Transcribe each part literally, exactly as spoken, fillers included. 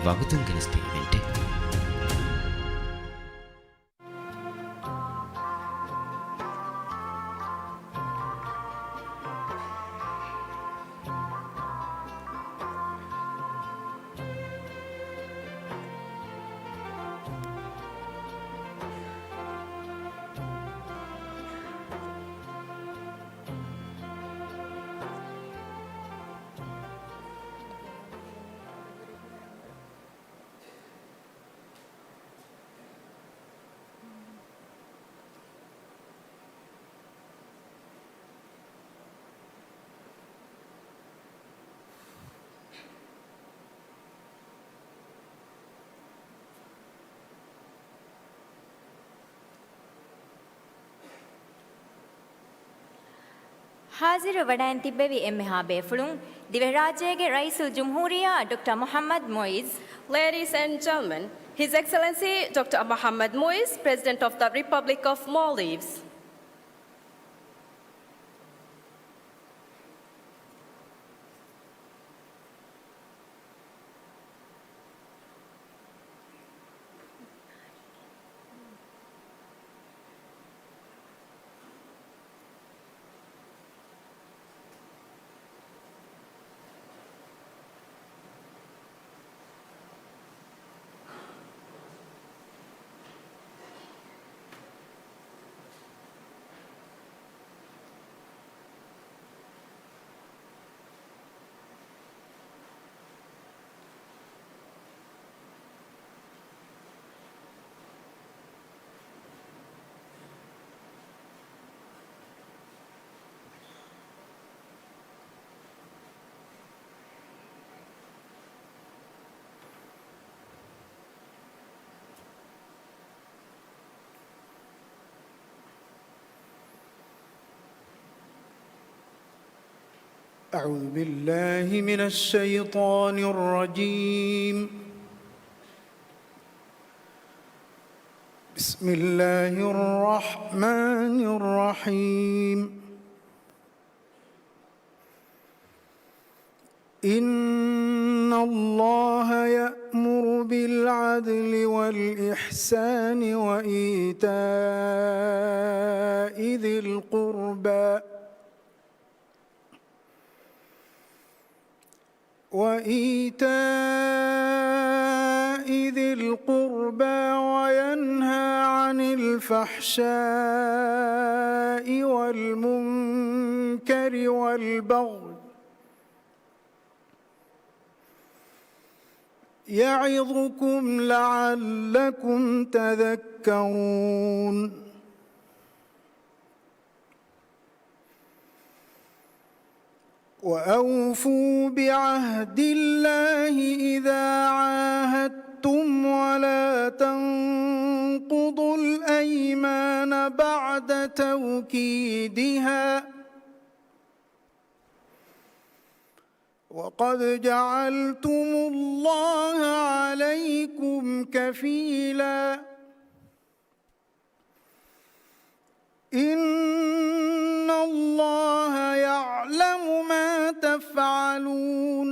ވަގުތުން ގެނެސްދިން އިވެންޓެއް. ހާޒިރު ވަޑައިން ތިއްބެވި އެންމެހާ ބޭފުޅުން، ދިވެހިރާއްޖޭގެ ރައީސުލްޖުމްހޫރިއްޔާ ޑޮކްޓަރ މުޙައްމަދު މުޢިއްޒު. Ladies and gentlemen, His Excellency Doctor Mohammad Muiz, President of the Republic of Maldives. أعوذ بالله من الشيطان الرجيم. بسم الله الرحمن الرحيم. إن الله يأمر بالعدل والإحسان وإيتاء ذي القربى وإيتاء ذي القربى وينهى عن الفحشاء والمنكر والبغي يعظكم لعلكم تذكرون. وأوفوا بعهد الله إذا عاهدتم ولا تنقضوا الأيمان بعد توكيدها وقد جعلتم الله عليكم كفيلا. إن الله يعلم ما تفعلون.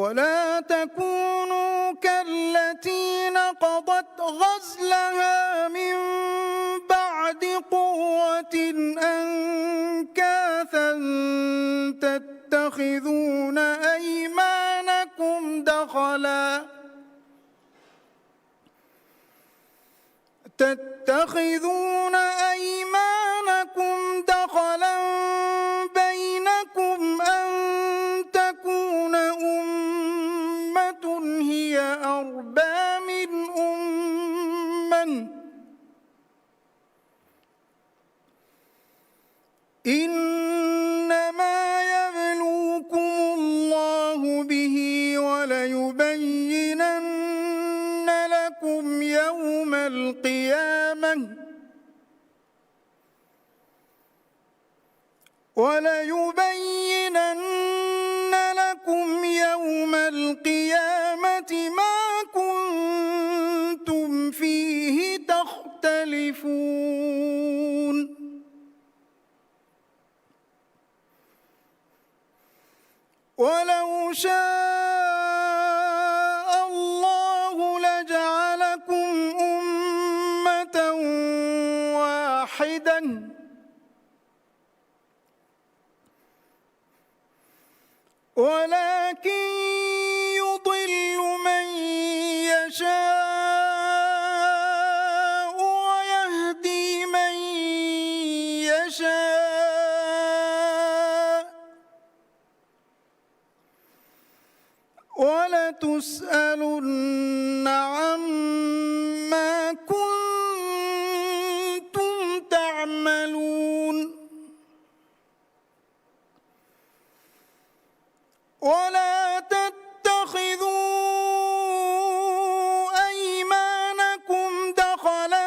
ولا تكونوا كالتي نقضت غزلها من بعد قوة أنكاثا تتخذون أيمانكم دخلا تتخذون أيمانكم دخلا بينكم أن تكون أمة هي أربى من أمة إنما يبلوكم الله به وليبينن لكم يوم القيامة وليبينن لكم يوم القيامة ما كنتم فيه تختلفون. ولو شاء الله لجعلكم أمة واحدة ولكن يضل من يشاء ويهدي من يشاء ولتسألن عما كنتم تعملون. ولا تتخذوا أيمانكم دخلا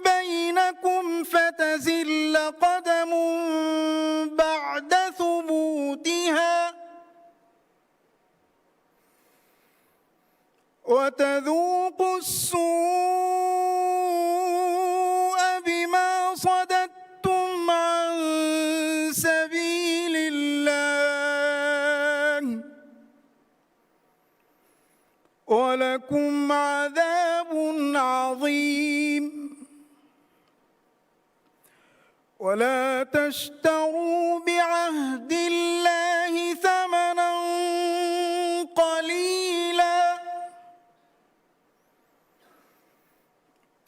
بينكم فتزل قدم بعد ثبوتها وتذوقوا السوء بما صددتم عن سبيل الله ولكم عذاب عظيم. ولا تشتروا بعهد الله ثمنا قليلا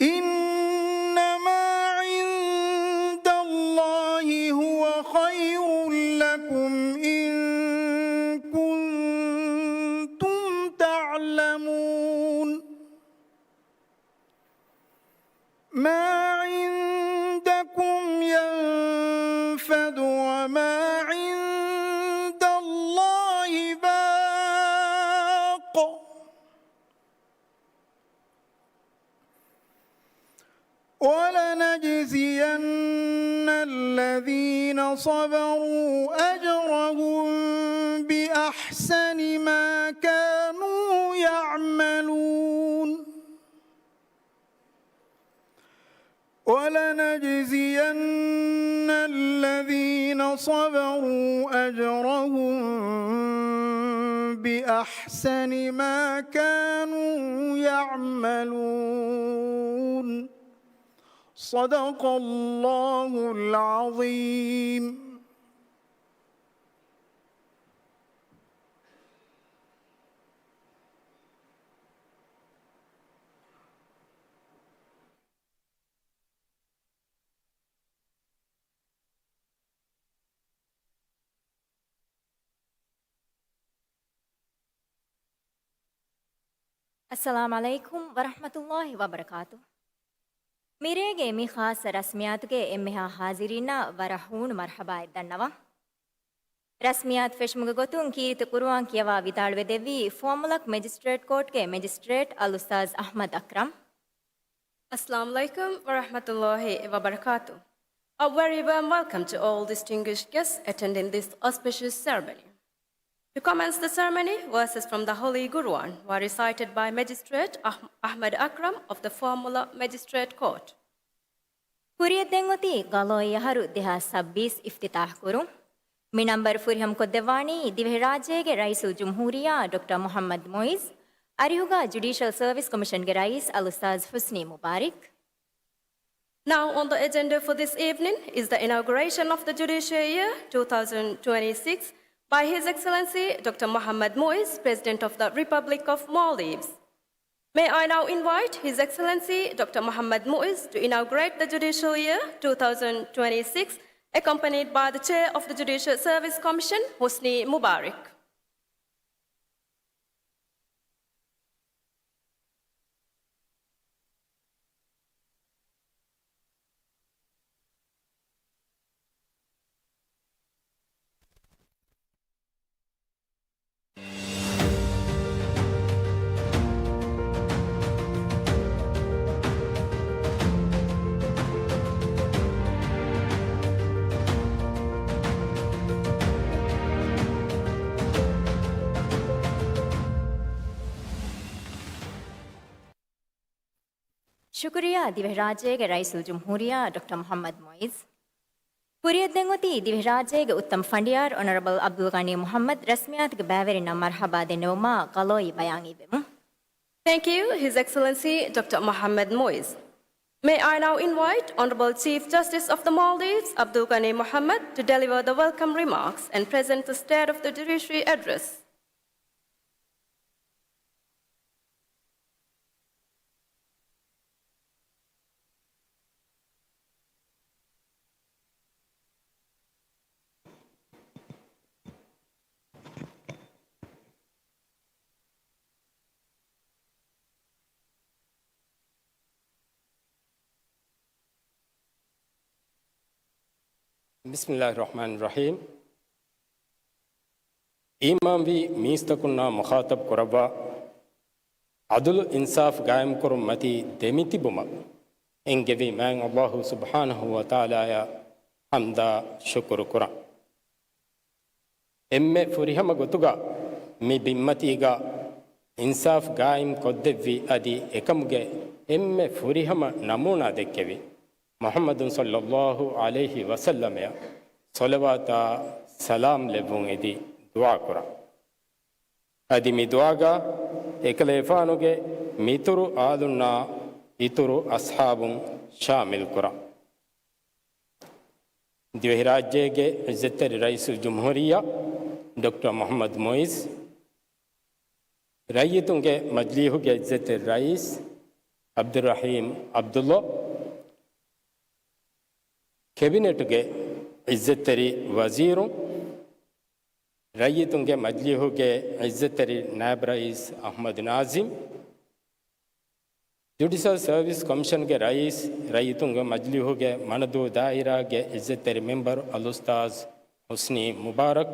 إنما عند الله هو خير لكم إن كنتم تعلمون. ما عندكم ينفد وما عند الله باق. ولنجزين الذين صبروا أجرهم بأحسن ما كانوا يعملون. ولنجزين الذين صبروا أجرهم بأحسن ما كانوا يعملون. صدق الله العظيم. އައްސަލާމު ޢަލައިކުމް ވަރަޙްމަތުﷲި ވަބަރަކާތުހު. މިރޭގެ މި ޚާއްޞަ ރަސްމިއްޔާތުގެ އެންމެހާ ޙާޟިރީންނަށް ވަރަށް ހޫނު މަރްޙަބާއެއް ދަންނަވަން. ރަސްމިއްޔާތު ފެށުމުގެ ގޮތުން ކީރިތި ޤުރުއާން ކިޔަވާ ވިދާޅުވެދެއްވީ ފުވައްމުލަކު މެޖިސްޓްރޭޓް ކޯޓްގެ މެޖިސްޓްރޭޓް އަލްއުސްތާޛް އަޙްމަދު އަކްރަމް. Assalamu alaikum wa rahmatullahi wa barakatuh. A very warm welcome to all distinguished guests attending this auspicious ceremony. To commence the ceremony, verses from the Holy Quran were recited by Magistrate Ah- Ahmad Akram of the Fuwammulla Magistrate Court. ކުރިއަށް ދެންއޮތީ ޤަޟާއީ އަހަރު ދެހާސް ސައްބީސް އިފްތިތާޙް ކުރުން. މި ނަންބަރު ފުރިހަމަ ކޮށްދެއްވާނީ ދިވެހިރާއްޖޭގެ ރައީސުލްޖުމްހޫރިއްޔާ ޑޮކްޓަރ މުޙައްމަދު މުޢިއްޒު، އަރިހުގަ ޖުޑިޝަލް ސަރވިސް ކޮމިޝަންގެ ރައީސް އަލްއުސްތާޛް ޙުސްނީ މުބާރިކް. Now on the agenda for this evening is the inauguration of the judicial year two thousand twenty-six by His Excellency Doctor Muhammad Muiz, President of the Republic of Maldives. May I now invite His Excellency Doctor Muhammad Muiz to inaugurate the judicial year two thousand twenty-six, accompanied by the Chair of the Judicial Service Commission, Husni Mubarak. ޝުކުރިއްޔާ ދިވެހިރާއްޖޭގެ ރައީސުލްޖުމްހޫރިއްޔާ ޑޮކްޓަރ މުޙައްމަދު މުޢިއްޒު. ކުރިއަށްދެން އޮތީ ދިވެހިރާއްޖޭގެ އުއްތަމަ ފަނޑިޔާރު އޮނަރަބަލް އަބްދުލްޣަނީ މުޙައްމަދު ރަސްމިއްޔާތުގެ ބައިވެރިންނަށް މަރްޙަބާ ދެންނެވުމާ ގަލޯއީ ބަޔާން އިއްވެމުން. Thank you, His Excellency Doctor Mohammed Moiz. May I now invite Honorable Chief Justice of the Maldives, Abdul Ghani Mohammed, to deliver the welcome remarks and present the State of the Judiciary Address. بسم الله الرحمن الرحيم. އީމާންވި މީސްތަކުންނާ މުޚާޠަބު ކުރައްވާ، ޢަދުލު އިންސާފު ޤާއިމްކުރުން މަތީ ދެމިތިބުމަށް އެންގެވި މާތް ﷲ ސުބްޙާނަހޫ ވަތަޢާލާއަށް ޙަމްދާ ޝުކުރު ކުރަން. އެންމެ ފުރިހަމަ ގޮތުގަ މި ބިންމަތީގަ އިންސާފު ޤާއިމް ކޮށްދެއްވި އަދި އެކަމުގެ އެންމެ ފުރިހަމަ ނަމޫނާ ދެއްކެވި މުޙައްމަދު ޞައްލައްލާހު ޢަލައިހި ވަސައްލަމައަށް ޞަލަވާތާ ސަލާމް ލެއްވުން އެދި ދުޢާ ކުރަން. އަދި މި ދުޢާގަ އެކަލޭފާނުގެ މިތުރު އާލުންނާ އިތުރު އަޞްޙާބުން ޝާމިލް ކުރަން. ދިވެހިރާއްޖޭގެ ޢިއްޒަތްތެރި ރައީސުލްޖުމްހޫރިއްޔާ ޑޮކްޓަރ މުޙައްމަދު މުޢިއްޒު، ރައްޔިތުންގެ މަޖިލީހުގެ ޢިއްޒަތްތެރި ރައީސް ޢަބްދުއްރަޙީމް ޢަބްދުއްލާ، ކެބިނެޓުގެ ޢިއްޒަތްތެރި ވަޒީރުން، ރައްޔިތުންގެ މަޖިލީހުގެ ޢިއްޒަތްތެރި ނާއިބު ރައީސް އަޙްމަދު ނާޒިމް، ޖުޑިޝަލް ސަރވިސް ކޮމިޝަންގެ ރައީސް، ރައްޔިތުންގެ މަޖިލީހުގެ މަނަދޫ ދާއިރާގެ ޢިއްޒަތްތެރި މެމްބަރު އަލްއުސްތާޛް ޙުސްނީ މުބާރަކް،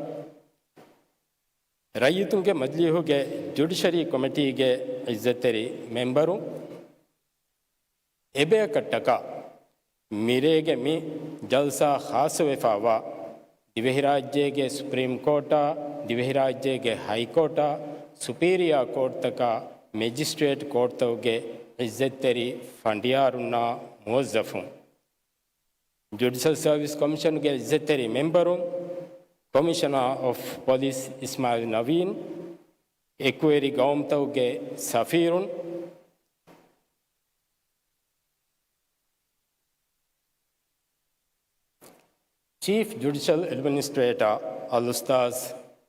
ރައްޔިތުންގެ މަޖިލީހުގެ ޖުޑިޝަރީ ކޮމިޓީގެ ޢިއްޒަތްތެރި މެމްބަރު، އެބަޔަކަށްޓަކާ މިރޭގެ މި ޖަލްސާ ޚާއްޞަވެފައިވާ ދިވެހިރާއްޖޭގެ ސުޕްރީމް ކޯޓާ، ދިވެހިރާއްޖޭގެ ހައިކޯޓާ، ސުޕީރިއާ ކޯޓްތަކާ، މެޖިސްޓްރޭޓް ކޯޓްތަކުގެ ޢިއްޒަތްތެރި ފަނޑިޔާރުންނާ މުވައްޒަފުން، ޖުޑިޝަލް ސަރވިސް ކޮމިޝަންގެ ޢިއްޒަތްތެރި މެމްބަރުން، ކޮމިޝަނާ އޮފް ޕޮލިސް އިސްމާޢީލް ނަވީން، އެކުވެރި ގައުމުތަކުގެ ސަފީރުން، ޗީފް ޖުޑިޝަލް އެޑްމިނިސްޓްރޭޓާ އަލްއުސްތާޛް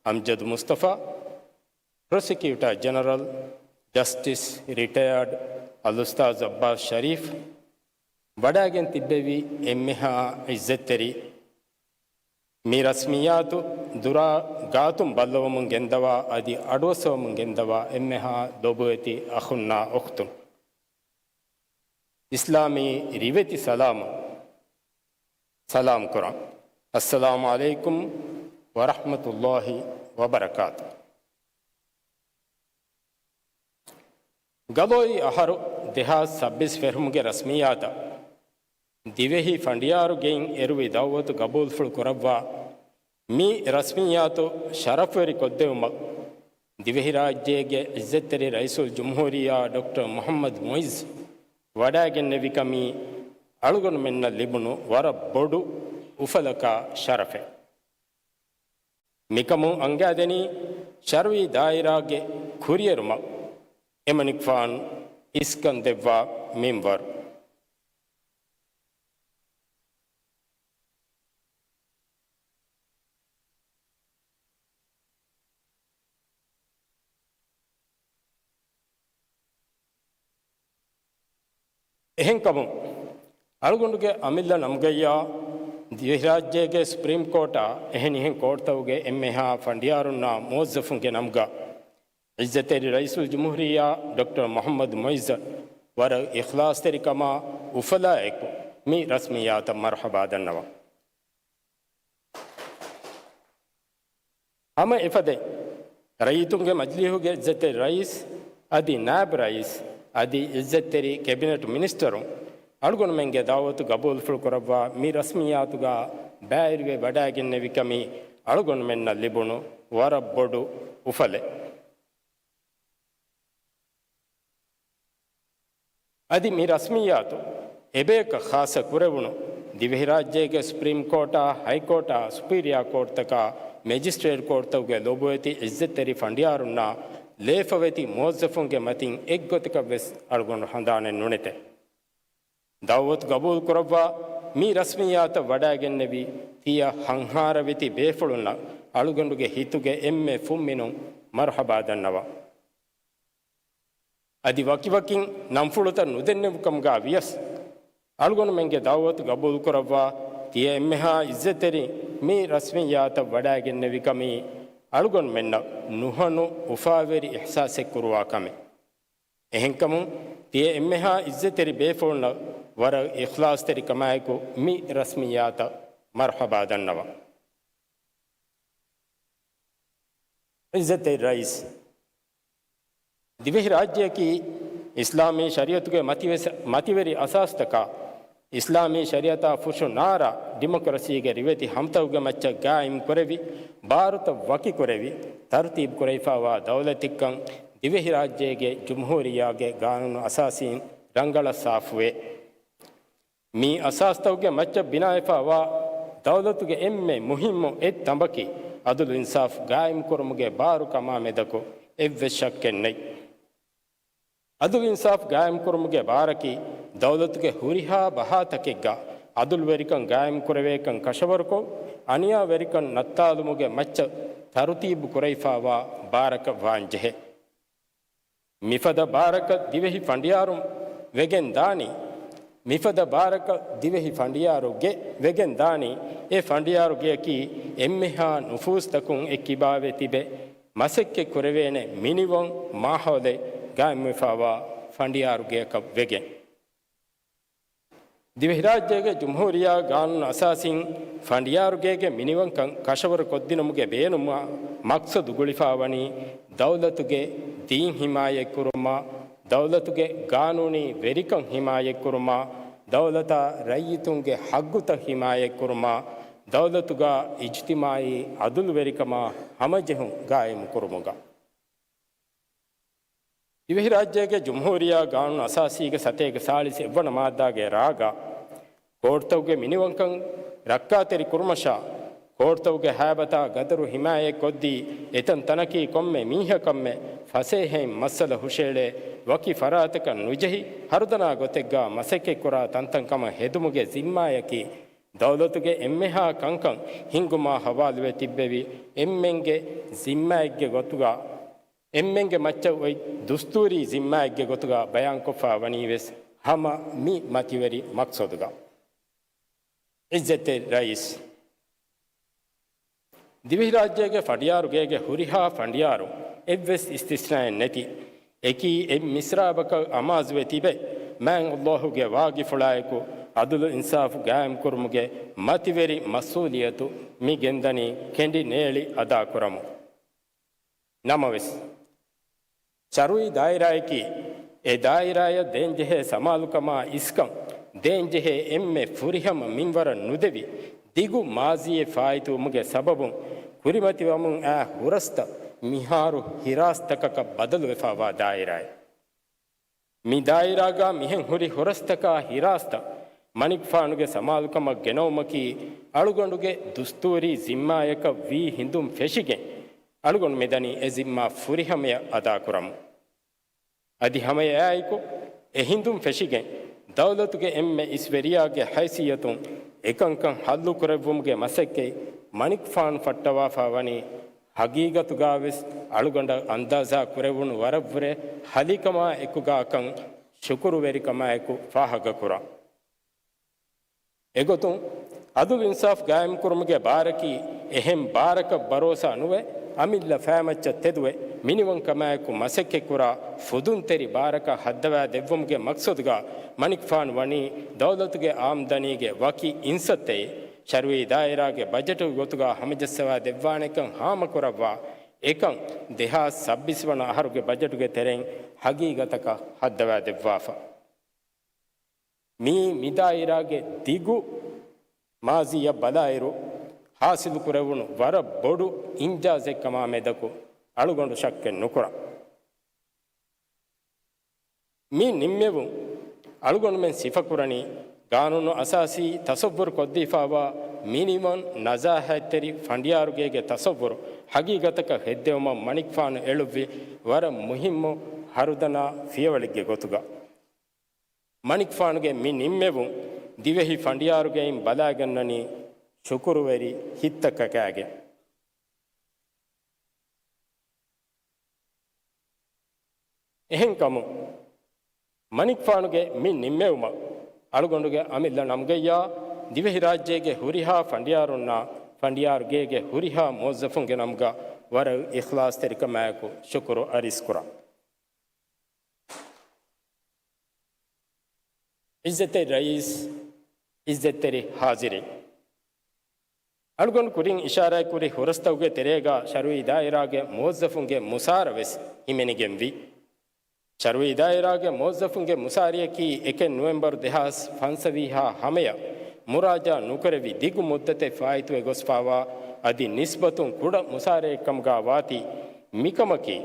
އަމްޖަދު މުސްތަފާ، ޕްރޮސިކިއުޓާ ޖެނެރަލް، ޖަސްޓިސް ރިޓަޔާޑް އަލްއުސްތާޛް ޢައްބާސް ޝަރީފް، ވަޑައިގެން ތިއްބެވި އެންމެހާ ޢިއްޒަތްތެރި މި ރަސްމިއްޔާތު ދުރާ ގާތުން ބައްލަވަމުން ގެންދަވާ އަދި އަޑުއައްސަވަމުން ގެންދަވާ އެންމެހާ ލޮބުވެތި އަޚުންނާ އުޚްތުން. އިސްލާމީ ރިވެތި ސަލާމުން ސަލާމް ކުރަން. އައްސަލާމު ޢަލައިކުމް ވަރަޙްމަތުﷲ ވަބަރަކާތު. ގަލޯއި އަހަރު ދެހާސް ސައްބީސް ފެށުމުގެ ރަސްމިއްޔާތަށް ދިވެހި ފަނޑިޔާރު ގެއިން އެރުވި ދަޢުވަތު ގަބޫލުފުޅު ކުރައްވާ މި ރަސްމިއްޔާތު ޝަރަފުވެރި ކޮށްދެވުމަށް ދިވެހިރާއްޖޭގެ ޢިއްޒަތްތެރި ރައީސުލްޖުމްހޫރިއްޔާ ޑޮކްޓަރ މުޙައްމަދު މުޢިއްޒު ވަޑައިގެންނެވިކަމީ އަޅުގަނޑުމެންނަށް ލިބުނު ވަރަށް ބޮޑު އުފަލަކާ ޝަރަފެއް. މިކަމުން އަންގާދެނީ ޝަރުޢީ ދާއިރާގެ ކުރިއެރުމަށް އެމަނިކުފާނު އިސްކަން ދެއްވާ މިންވަރު. އެހެންކަމުން، އަޅުގަނޑުގެ އަމިއްލަ ނަމުގައްޔާ ދިވެހިރާއްޖޭގެ ސުޕްރީމް ކޯޓާ އެހެނިހެން ކޯޓްތަކުގެ އެންމެހާ ފަނޑިޔާރުންނާ މުވައްޒަފުންގެ ނަމުގަ ޢިއްޒަތްތެރި ރައީސުލްޖުމްހޫރިއްޔާ ޑޮކްޓަރ މުޙައްމަދު މުޢިއްޒަށް ވަރަށް އިޚްލާޞްތެރިކަމާ އުފަލާއެކު މި ރަސްމިއްޔާތަށް މަރުޙަބާ ދަންނަވަން. ހަމަ އެފަދައިން، ރައްޔިތުންގެ މަޖިލީހުގެ ޢިއްޒަތްތެރި ރައީސް އަދި ނާއިބު ރައީސް އަދި ޢިއްޒަތްތެރި ކެބިނެޓް މިނިސްޓަރުން އަޅުގަނޑުމެންގެ ދަޢުވަތު ގަބޫލުފުޅު ކުރައްވާ މި ރަސްމިއްޔާތުގަ ބައިވެރިވެ ވަޑައިގެންނެވިކަމީ އަޅުގަނޑުމެންނަށް ލިބުނު ވަރަށް ބޮޑު އުފަލެއް. އަދި މި ރަސްމިއްޔާތު އެބަޔަކަށް ޚާއްޞަ ކުރެވުނު ދިވެހިރާއްޖޭގެ ސުޕްރީމް ކޯޓާ، ހައިކޯޓާ، ސުޕީރިއާ ކޯޓްތަކާ، މެޖިސްޓްރޭޓް ކޯޓްތަކުގެ ލޮބުވެތި އިއްޒަތްތެރި ފަނޑިޔާރުންނާ ލޭފަވެތި މުވައްޒަފުންގެ މަތިން އެއްގޮތަކަށް ވެސް އަޅުގަނޑު ހަނދާނެއް ނުނެތެ. ދައުވަތު ގަބޫލު ކުރައްވާ މި ރަސްމިއްޔާތަށް ވަޑައިގެންނެވި ތިޔަ ހަންހާރަވެތި ބޭފުޅުންނަށް އަޅުގަނޑުގެ ހިތުގެ އެންމެ ފުންމިނުން މަރުޙަބާ ދަންނަވަން. އަދި ވަކިވަކިން ނަންފުޅުތައް ނުދެންނެވިކަމުގަ ވިޔަސް، އަޅުގަނޑުމެންގެ ދައުވަތު ގަބޫލު ކުރައްވާ ތިޔަ އެންމެހާ އިއްޒަތްތެރިން މި ރަސްމިއްޔާތަށް ވަޑައިގެންނެވި ކަމީ އަޅުގަނޑުމެންނަށް ނުހަނު އުފާވެރި އިޙްސާސެއް ކުރުވާ ކަމެއް. އެހެންކަމުން، ތިޔަ އެންމެހާ އިއްޒަތްތެރި ބޭފުޅުންނަށް ވަރަށް އިޚްލާޞްތެރިކަމާއެކު މި ރަސްމިއްޔާތަށް މަރުޙަބާ ދަންނަވަން. އިއްޒަތްތެރި ރައީސް، ދިވެހިރާއްޖެއަކީ އިސްލާމީ ޝަރީޢަތުގެ މަތިވެސް-، މަތިވެރި އަސާސްތަކާ، އިސްލާމީ ޝަރީޢަތާ ފުށު ނާރާ ޑިމޮކްރަސީގެ ރިވެތި ހަމަތަކުގެ މައްޗަށް ގާއިމް ކުރެވި، ބާރުތައް ވަކި ކުރެވި، ތަރުތީބު ކުރެވިފާވާ ދައުލަތެއްކަން ދިވެހިރާއްޖޭގެ ޖުމްހޫރިއްޔާގެ ގާނޫނު އަސާސީން ރަނގަޅަށް ސާފުވޭ. މި އަސާސްތަކުގެ މައްޗަށް ބިނާވެފާވާ ދައުލަތުގެ އެންމެ މުހިއްމު އެއް ތަނބަކީ އަދުލު އިންސާފު ގާއިމްކުރުމުގެ ބާރު ކަމާ މެދަކު އެއްވެސް ޝައްކެއް ނެތް. އަދުލު އިންސާފު ގާއިމްކުރުމުގެ ބާރަކީ ދައުލަތުގެ ހުރިހާ ބަހާތަކެއްގަ އަދުލުވެރިކަން ގާއިމްކުރެވޭކަން ކަށަވަރުކޮށް، އަނިޔާވެރިކަން ނައްތާލުމުގެ މައްޗަށް ތަރުތީބު ކުރެވިފާވާ ބާރަކަށް ވާންޖެހޭ. މިފަދަ ބާރަކަށް ދިވެހި ފަނޑިޔާރުން ވެގެން ދާނީ، މިފަދަ ބާރަކަށް ދިވެހި ފަނޑިޔާރުގެ ވެގެން ދާނީ، އެ ފަނޑިޔާރުގެއަކީ އެންމެހާ ނުފޫޒުތަކުން އެއްކިބާވެ ތިބެ، މަސައްކަތް ކުރެވޭނެ މިނިވަން މާހައުލެއް ގާއިމްވެފާވާ ފަނޑިޔާރުގެއަކަށް ވެގެން. ދިވެހިރާއްޖޭގެ ޖުމްހޫރިއްޔާ ގާނޫނު އަސާސީން ފަނޑިޔާރުގޭގެ މިނިވަންކަން ކަށަވަރު ކޮށްދިނުމުގެ ބޭނުމާ މަޤްޞަދު ގުޅިފާވަނީ، ދައުލަތުގެ ދީން ހިމާޔަތްކުރުމާ، ދައުލަތުގެ ގާނޫނީ ވެރިކަން ހިމާޔަތްކުރުމާ، ދައުލަތާ ރައްޔިތުންގެ ހައްގުތައް ހިމާޔަތްކުރުމާ، ދައުލަތުގަ އިޖްތިމާއީ ޢަދުލުވެރިކަމާ ހަމަޖެހުން ގާއިމުކުރުމުގަ. ދިވެހިރާއްޖޭގެ ޖުމްހޫރިއްޔާ ގާނޫނު އަސާސީގެ ސަތޭކަ ސާޅީސް އެއްވަނަ މާއްދާގެ ރާގަށް، ކޯޓުތަކުގެ މިނިވަންކަން ރައްކާތެރި ކުރުމަށާ، ކޯޓުތަކުގެ ހައިބަތާ ގަދަރު ހިމާޔަތްކޮށްދީ، އެތަން ތަނަކީ ކޮންމެ މީހަކަށްމެ ފަސޭހައިން މައްސަލަ ހުށައެޅޭ ވަކި ފަރާތަކަށް ނުޖެހި، ހަރުދަނާ ގޮތެއްގަ މަސައްކަތްކުރާ ތަންތަން ކަމަށް ހެދުމުގެ ޒިންމާޔަކީ، ދައުލަތުގެ އެންމެހާ ކަންކަން ހިންގުމާ ހަވާލުވެ ތިއްބެވި، އެންމެންގެ ޒިންމާއެއްގެ ގޮތުގަ، އެންމެންގެ މައްޗަށް އޮތް ދުސްތޫރީ ޒިންމާއެއްގެ ގޮތުގަ ބަޔާންކޮށްފާ ވަނީވެސް ހަމަ މި މަތިވެރި މަޤްޞަދުގަ. އިއްޒަތްތެރި ރައީސް، ދިވެހިރާއްޖޭގެ ފަނޑިޔާރުގޭގެ ހުރިހާ ފަނޑިޔާރު އެއްވެސް އިސްތިސްނާއެއް ނެތި، އެކީ އެއް މިސްރާބަކަށް އަމާޒުވެ ތިބެ، މާތް ﷲ ގެ ވާގިފުޅާއެކު އަދުލު އިންސާފު ގާއިމްކުރުމުގެ މަތިވެރި މަސްއޫލިއްޔަތު މި ގެންދަނީ ކެނޑި ނޭޅި އަދާކުރަމުން. ނަމަވެސް، ޝަރުއީ ދާއިރާއަކީ، އެ ދާއިރާޔަށް ދޭންޖެހޭ ސަމާލުކަމާ އިސްކަން ދޭންޖެހޭ އެންމެ ފުރިހަމަ މިންވަރަށް ނުދެވި، ދިގު މާޒީއެއް ފާއިތުވުމުގެ ސަބަބުން ކުރިމަތިވަމުން އައި ހުރަސްތައް މިހާރު ހިރާސްތަކަކަށް ބަދަލުވެފާވާ ދާއިރާއެއް. މި ދާއިރާގަ މިހެން ހުރި ހުރަސްތަކާ ހިރާސްތައް މަނިކުފާނުގެ ސަމާލުކަމަށް ގެނައުމަކީ، އަޅުގަނޑުގެ ދުސްތޫރީ ޒިންމާޔަކަށް ވީ ހިނދުން ފެށިގެން، އަޅުގަނޑު މިދަނީ އެ ޒިންމާ ފުރިހަމަޔަށް އަދާކުރަމުން. އަދި ހަމައެއާއެކު، އެ ހިނދުން ފެށިގެން، ދައުލަތުގެ އެންމެ އިސްވެރިޔާގެ ހައިސިއްޔަތުން އެކަންކަން ހައްލުކުރެއްވުމުގެ މަސައްކަތް މަނިކުފާނު ފައްޓަވާފާ ވަނީ، ހަގީގަތުގަވެސް އަޅުގަނޑަށް އަންދާޒާ ކުރެވުނު ވަރަށްވުރެ ހަލިކަމާ އެކުގާކަން ޝުކުރުވެރިކަމާއެކު ފާހަގަކުރާ. އެގޮތުން، އަދުލު އިންސާފު ގާއިމްކުރުމުގެ ބާރަކީ އެހެން ބާރަކަށް ބަރޯސާ ނުވެ، އަމިއްލަ ފައިމައްޗަށް ތެދުވެ، މިނިވަންކަމާއެކު މަސައްކަތްކުރާ ފުދުންތެރި ބާރަކަށް ހައްދަވާ ދެއްވުމުގެ މަޤްޞަދުގަ މަނިކުފާނު ވަނީ ދައުލަތުގެ އާމްދަނީގެ ވަކި އިންސައްތައެއް ޝަރުއީ ދާއިރާގެ ބަޖެޓުގެ ގޮތުގަ ހަމަޖައްސަވާ ދެއްވާނެކަން ހާމަކުރައްވާ އެކަން ދެހާސް ސައްބީސް ވަނަ އަހަރުގެ ބަޖެޓުގެ ތެރެއިން ހަގީގަތަކަށް ހައްދަވާ ދެއްވާފަ. މީ މިދާއިރާގެ ދިގު މާޒީއަށް ބަލާއިރު ހާސިލުކުރެވުނު ވަރަށް ބޮޑު އިންޖާޒެއްކަމާ މެދަކު އަޅުގަނޑު ޝައްކެއް ނުކުރަން. މި ނިންމެވުން އަޅުގަނޑުމެން ސިފަކުރަނީ ގާނޫނު އަސާސީ ތަސައްވުރު ކޮށްދީފާވާ މިނިމަމް ނަޒާހަތްތެރި ފަނޑިޔާރުގޭގެ ތަސައްވުރު ހަގީގަތަކަށް ހެއްދެވުމަށް މަނިކުފާނު އެޅުއްވި ވަރަށް މުހިއްމު ހަރުދަނާ ފިޔަވަޅެއްގެ ގޮތުގަ. މަނިކުފާނުގެ މި ނިންމެވުން ދިވެހި ފަނޑިޔާރުގެއިން ބަލާގަންނަނީ ޝުކުރުވެރި ހިތްތަކަކާގެން. އެހެންކަމުން، މަނިކުފާނުގެ މި ނިންމެވުމަށް އަޅުގަނޑުގެ އަމިއްލަ ނަމުގައްޔާ ދިވެހިރާއްޖޭގެ ހުރިހާ ފަނޑިޔާރުންނާ ފަނޑިޔާރުގޭގެ ހުރިހާ މުވައްޒަފުންގެ ނަމުގަ ވަރަށް އިޚްލާޞްތެރިކަމާއެކު ޝުކުރު އަރިސްކުރަން. ޢިއްޒަތްތެރި ރައީސް، ޢިއްޒަތްތެރި ޙާޟިރީން. އަޅުގަނޑު ކުރިން އިޝާރާތްކުރި ހުރަސްތަކުގެ ތެރޭގަ ޝަރުޢީ ދާއިރާގެ މުވައްޒަފުންގެ މުސާރަ ވެސް ހިމެނިގެންވި. ޝަރުޢީ ދާއިރާގެ މުވައްޒަފުންގެ މުސާރަޔަކީ އެކެއް ނޮވެމްބަރު ދެހާސް ފަންސަވީހާ ހަމަޔަށް މުރާޖާ ނުކުރެވި ދިގު މުއްދަތެއް ފާއިތުވެ ގޮސްފާވާ އަދި ނިސްބަތުން ކުޑަ މުސާރައެއްކަމުގަ ވާތީ، މިކަމަކީ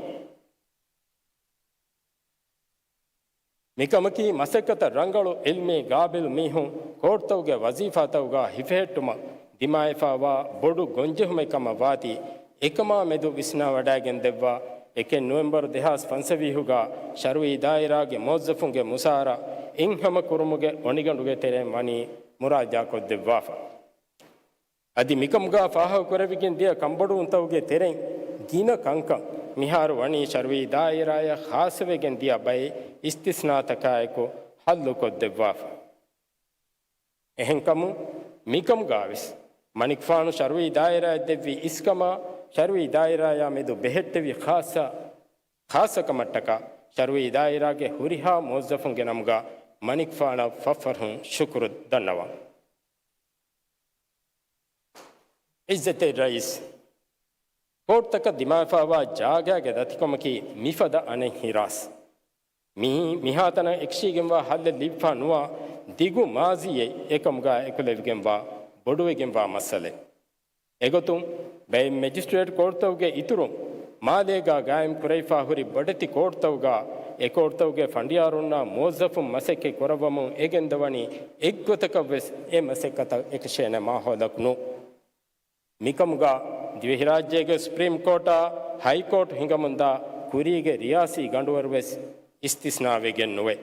މިކަމަކީ މަސައްކަތަށް ރަނގަޅު ޢިލްމީ ގާބިލް މީހުން ކޯޓްތަކުގެ ވަޒީފާތަކުގަ ހިފެހެއްޓުމަށް ދިމާވެފާވާ ބޮޑު ގޮންޖެހުމެއް ކަމަށް ވާތީ، އެކަމާ މެދު ވިސްނާވަޑައިގެން ދެއްވާ އެކެއް ނޮވެމްބަރު ދެހާސް ފަންސަވީހުގަ ޝަރުޢީ ދާއިރާގެ މުވައްޒަފުންގެ މުސާރަ އެއްހަމަ ކުރުމުގެ އޮނިގަނޑުގެ ތެރެއިން ވަނީ މުރާޖާކޮށްދެއްވާފަ. އަދި މިކަމުގަ ފާހަގަކުރެވިގެން ދިޔަ ކަންބޮޑުވުންތަކުގެ ތެރެއިން ގިނަ ކަންކަން މިހާރު ވަނީ ޝަރުޢީ ދާއިރާޔަށް ޚާއްޞަވެގެން ދިޔަ ބައެއް އިސްތިސްނާތަކާއެކު ޙައްލުކޮށްދެއްވާފަ. އެހެންކަމުން، މިކަމުގަވެސް މަނިކުފާނު ޝަރުޢީ ދާއިރާއަށް ދެއްވި އިސްކަމާ، ޝަރުޢީ ދާއިރާޔާ މެދު ބެހެއްޓެވި ޚާއްޞަ، ޚާއްޞަކަމަށްޓަކާ، ޝަރުޢީ ދާއިރާގެ ހުރިހާ މުވައްޒަފުންގެ ނަމުގަ މަނިކުފާނަށް ފަށްފަށުން ޝުކުރު ދަންނަވަން. ޢިއްޒަތްތެރި ރައީސް، ކޯޓްތަކަށް ދިމާވެފާވާ ޖާގާގެ ދަތިކަމަކީ މިފަދަ އަނެއް ހިރާސް. މިއީ މިހާތަނަށް އެކަށީގެންވާ ހައްލެއް ލިބިފަ ނުވާ ދިގު މާޒީއެއް އެކަމުގަ އެކުލެވިގެންވާ ބޮޑުވެގެންވާ މައްސަލައެއް. އެގޮތުން، ބައެއް މެޖިސްޓްރޭޓް ކޯޓްތަކުގެ އިތުރުން، މާލޭގަ ގާއިމް ކުރެވިފާ ހުރި ބޮޑެތި ކޯޓްތަކުގަ، އެ ކޯޓްތަކުގެ ފަނޑިޔާރުންނާ މުވައްޒަފުން މަސައްކަތް ކުރައްވަމުން އެ ގެންދަވަނީ އެއްގޮތަކަށްވެސް އެ މަސައްކަތަށް އެކަށޭނެ މާހައުލަކު ނޫން. މިކަމުގަ ދިވެހިރާއްޖޭގެ ސުޕްރީމް ކޯޓާ، ހައި ކޯޓް ހިނގަމުންދާ ކުރީގެ ރިޔާސީ ގަނޑުވަރުވެސް އިސްތިސްނާވެގެން ނުވޭ.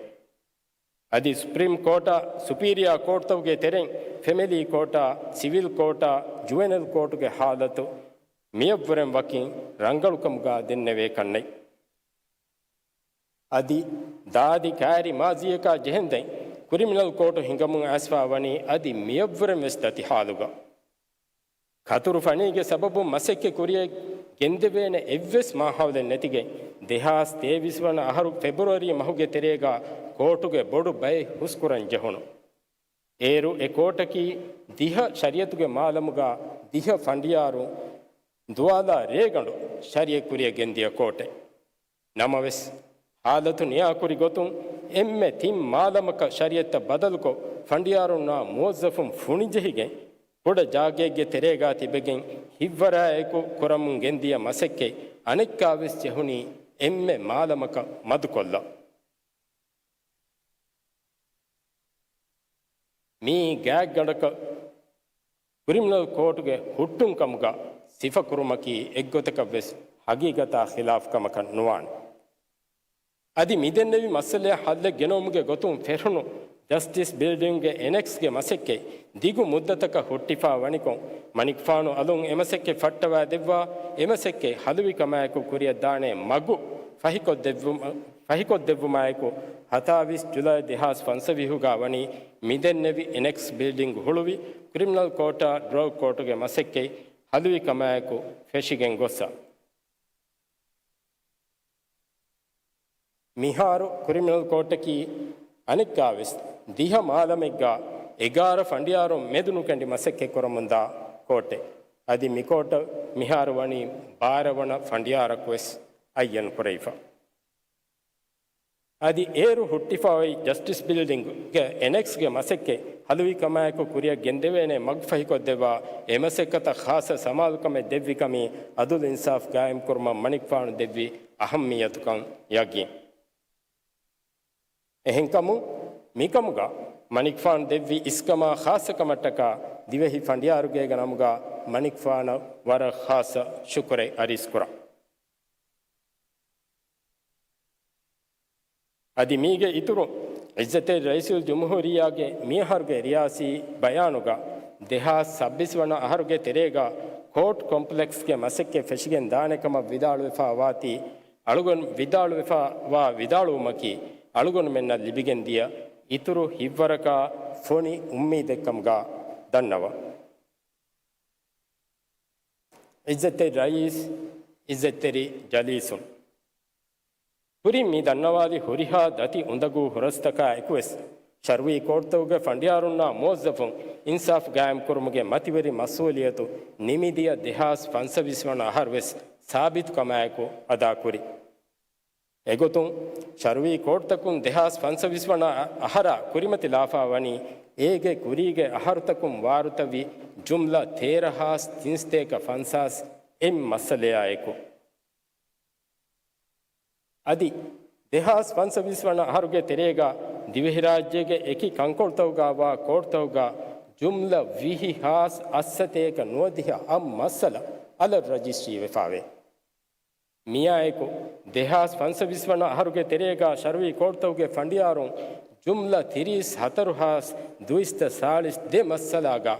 އަދި ސުޕްރީމް ކޯޓާ، ސުޕީރިއާ ކޯޓްތަކުގެ ތެރެއިން، ފެމިލީ ކޯޓާ، ސިވިލް ކޯޓާ، ޖުވެނަލް ކޯޓުގެ ހާލަތު މިއަށްވުރެން ވަކިން ރަނގަޅުކަމުގަ ދެންނެވޭކަށްނެތް. އަދި ދާދި ކައިރި މާޒީއަކާ ޖެހެންދެން، ކްރިމިނަލް ކޯޓު ހިނގަމުން އައިސްފާ ވަނީ އަދި މިއަށްވުރެން ވެސް ދަތި ހާލުގަ. ކަތުރު ފަނީގެ ސަބަބުން މަސައްކަތް ކުރިއަށް ގެންދެވޭނެ އެއްވެސް މާހައުލެއް ނެތިގެން، ދެހާސް ތޭވީސް ވަނަ އަހަރު ފެބްރުއަރީ މަހުގެ ތެރޭގަ ކޯޓުގެ ބޮޑު ބައެއް ހުސްކުރަން ޖެހުނު. އޭރު އެ ކޯޓަކީ ދިހަ ޝަރީޢަތުގެ މާލަމުގަ ދިހަ ފަނޑިޔާރު ދުވާލާ ރޭގަނޑު ޝަރީޢަތް ކުރިއަށް ގެންދިޔަ ކޯޓެއް. ނަމަވެސް، ހާލަތު ނިޔާކުރި ގޮތުން އެންމެ ތިން މާލަމަކަށް ޝަރީޢަތްތައް ބަދަލުކޮށް، ފަނޑިޔާރުންނާ މުވައްޒަފުން ފުނިޖެހިގެން، ކުޑަ ޖާގައެއްގެ ތެރޭގާ ތިބެގެން ހިތްވަރާއެކު ކުރަމުން ގެންދިޔަ މަސައްކަތް އަނެއްކާވެސް ޖެހުނީ އެންމެ މާލަމަކަށް މަދުކޮށްލަން. މިއީ ގާތްގަނޑަކަށް ކްރިމިނަލް ކޯޓުގެ ހުއްޓުން ކަމުގަ ސިފަކުރުމަކީ އެއްގޮތަކަށްވެސް ހަގީގަތާ ޚިލާފު ކަމަކަށް ނުވާނެ. އަދި މިދެންނެވި މައްސަލައަށް ހައްލެއް ގެނައުމުގެ ގޮތުން ފެށުނު ޖަސްޓިސް ބިލްޑިންގްގެ އެނެކްސްގެ މަސައްކަތް ދިގު މުއްދަތަކަށް ހުއްޓިފާ ވަނިކޮށް، މަނިކުފާނު އަލުން އެމަސައްކަތް ފައްޓަވާ ދެއްވާ، އެމަސައްކަތް ހަލުވިކަމާއެކު ކުރިއަށްދާނެ މަގު ފަހިކޮށްދެއްވުމަ-، ފަހިކޮށްދެއްވުމާއެކު، ހަތާވީސް ޖުލައި ދެހާސް ފަންސަވީހުގަ ވަނީ މިދެންނެވި އެނެކްސް ބިލްޑިންގް ހުޅުވި، ކްރިމިނަލް ކޯޓާ، ޑްރަގް ކޯޓުގެ މަސައްކަތް ހަލުވިކަމާއެކު ފެށިގެން ގޮއްސަ. މިހާރު ކްރިމިނަލް ކޯޓަކީ އަނެއްކާވެސް ދިހަ މާލަމެއްގަ އެގާރަ ފަނޑިޔާރުން މެދުނުކެނޑި މަސައްކަތްކުރަމުންދާ ކޯޓެއް. އަދި މިކޯޓަށް މިހާރު ވަނީ ބާރަ ވަނަ ފަނޑިޔާރަކުވެސް އައްޔަން ކުރެވިފަ. އަދި އޭރު ހުއްޓިފައި ޖަސްޓިސް ބިލްޑިންގްގެ އެނެކްސްގެ މަސައްކަތް ހަލުވިކަމާއެކު ކުރިއަށް ގެންދެވޭނެ މަގުފަހިކޮށްދެއްވާ އެމަސައްކަތަށް ޚާއްސަ ސަމާލުކަމެއް ދެއްވިކަމީ އަދުލު އިންސާފް ގާއިމްކުރުމަށް މަނިކުފާނު ދެއްވި އަހައްމިއްޔަތުކަން ޔަގީން. އެހެންކަމުން، މިކަމުގަ މަނިކުފާނު ދެއްވި އިސްކަމާ ޚާއްޞަކަމަށްޓަކާ ދިވެހި ފަނޑިޔާރުގޭގެ ނަމުގަ މަނިކުފާނަށް ވަރަށް ޚާއްޞަ ޝުކުރެއް އަރިސްކުރަން. އަދި މީގެ އިތުރުން، ޢިއްޒަތްތެރި ރައީސުލްޖުމްހޫރިއްޔާގެ މިއަހަރުގެ ރިޔާސީ ބަޔާނުގަ، ދެހާސް ސައްބީސް ވަނަ އަހަރުގެ ތެރޭގަ ކޯޓް ކޮމްޕްލެކްސްގެ މަސައްކަތް ފެށިގެން ދާނެ ކަމަށް ވިދާޅުވެފާ ވާތީ، އަޅުގަނޑު ވިދާޅުވެފާ ވާ ވިދާޅުވުމަކީ، އަޅުގަނޑުމެންނަށް ލިބިގެން ދިޔަ އިތުރު ހިތްވަރަކާ ފޮނި އުއްމީދެއްކަމުގަ ދަންނަވަން. ޢިއްޒަތްތެރި ރައީސް، ޢިއްޒަތްތެރި ޖަލީސުން. ކުރިން މި ދަންނަވާލި ހުރިހާ ދަތި އުނދަގޫ ހުރަސްތަކާ އެކުވެސް، ޝަރުއީ ކޯޓްތަކުގެ ފަނޑިޔާރުންނާ މުވައްޒަފުން އިންސާފް ގާއިމްކުރުމުގެ މަތިވެރި މަސްއޫލިއްޔަތު ނިމިދިޔަ ދެހާސް ފަންސަވީސް ވަނަ އަހަރުވެސް ސާބިތުކަމާއެކު އަދާކުރި. އެގޮތުން، ޝަރުއީ ކޯޓްތަކުން ދެހާސް ފަންސަވީސް ވަނަ އަހަރާ ކުރިމަތިލާފާ ވަނީ، އޭގެ ކުރީގެ އަހަރުތަކުން ވާރުތަވި ޖުމްލަ ތޭރަ ހާސް ތިންސަތޭކަ ފަންސާސް އެއް މައްސަލަޔާއެކު. އަދި، ދެހާސް ފަންސަވީސް ވަނަ އަހަރުގެ ތެރޭގަ ދިވެހިރާއްޖޭގެ އެކި ކަންކޮޅުތަކުގަ ވާ ކޯޓްތަކުގަ ޖުމްލަ ވިހި ހާސް އަށްސަތޭކަ ނުވަދިހަ އަށް މައްސަލަ އަލަށް ރަޖިސްޓްރީ ވެފާވޭ. މިއާއެކު، ދެހާސް ފަންސަވީސް ވަނަ އަހަރުގެ ތެރޭގަ ޝަރުއީ ކޯޓްތަކުގެ ފަނޑިޔާރުން ޖުމްލަ ތިރީސް ހަތަރު ހާސް ދުއިސައްތަ ސާޅީސް ދެ މައްސަލާގަ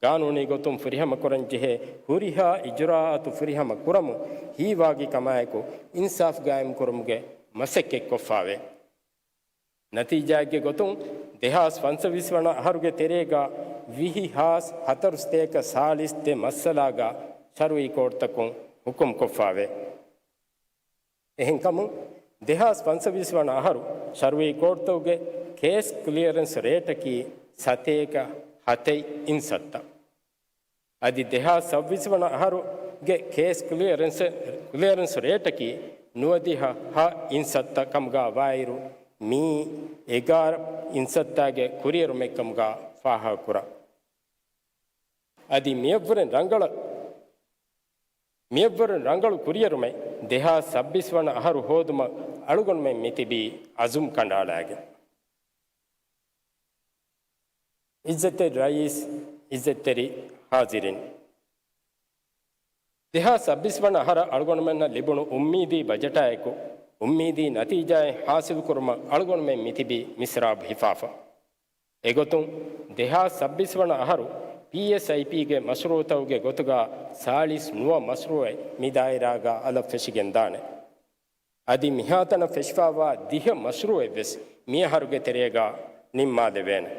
ގާނޫނީ ގޮތުން ފުރިހަމަ ކުރަން ޖެހޭ ހުރިހާ އިޖުރާއަތު ފުރިހަމަ ކުރަމުން ހީވާގި ކަމާއެކު އިންސާފް ގާއިމް ކުރުމުގެ މަސައްކަތް ކޮށްފާވޭ. ނަތީޖާއެއްގެ ގޮތުން، ދެހާސް ފަންސަވީސް ވަނަ އަހަރުގެ ތެރޭގަ ވިހި ހާސް ހަތަރު ސަތޭކަ ސާޅީސް ދެ މައްސަލާގަ ޝަރުއީ ކޯޓްތަކުން ހުކުމް ކޮށްފާވޭ. އެހެންކަމުން، ދެހާސް ފަންސަވީސް ވަނަ އަހަރު ޝަރުއީ ކޯޓްތަކުގެ ކޭސް ކްލިއަރެންސް ރޭޓަކީ ސަތޭކަ ހަތައި އިންސައްތަ. އަދި ދެހާސް ސައްބީސް ވަނަ އަހަރުގެ ކޭސް ކްލިއަރެންސް، ކްލިއަރެންސް ރޭޓަކީ ނުވަދިހަ ހަ އިންސައްތަ ކަމުގަ ވާއިރު، މީ އެގާރަ އިންސައްތާގެ ކުރިއެރުމެއްކަމުގަ ފާހަގަކުރާ. އަދި މިއަށްވުރެ ރަނގަޅަށް، މިއަށްވުރެ ރަނގަޅު ކުރިއެރުމެއް ދެހާސް ސައްބީސް ވަނަ އަހަރު ހޯދުމަށް އަޅުގަނޑުމެން މިތިބީ އަޒުމް ކަނޑައަޅާގެން. އިއްޒަތްތެރި ރައީސް، އިއްޒަތްތެރި ހާޒިރިން. ދެހާސް ސައްބީސް ވަނަ އަހަރަށް އަޅުގަނޑުމެންނަށް ލިބުނު އުއްމީދީ ބަޖެޓާއެކު، އުއްމީދީ ނަތީޖާއެއް ހާސިލްކުރުމަށް އަޅުގަނޑުމެން މިތިބީ މިސްރާބު ހިފާފަ. އެގޮތުން، ދެހާސް ސައްބީސް ވަނަ އަހަރު ޕީއެސްއައިޕީގެ މަޝްރޫއުތަކުގެ ގޮތުގަ ސާޅީސް ނުވަ މަޝްރޫއެއް މި ދާއިރާގަ އަލަށް ފެށިގެންދާނެ. އަދި މިހާތަނަށް ފެށިފާވާ ދިހަ މަޝްރޫއެއްވެސް މިއަހަރުގެ ތެރޭގަ ނިންމާލެވޭނެ.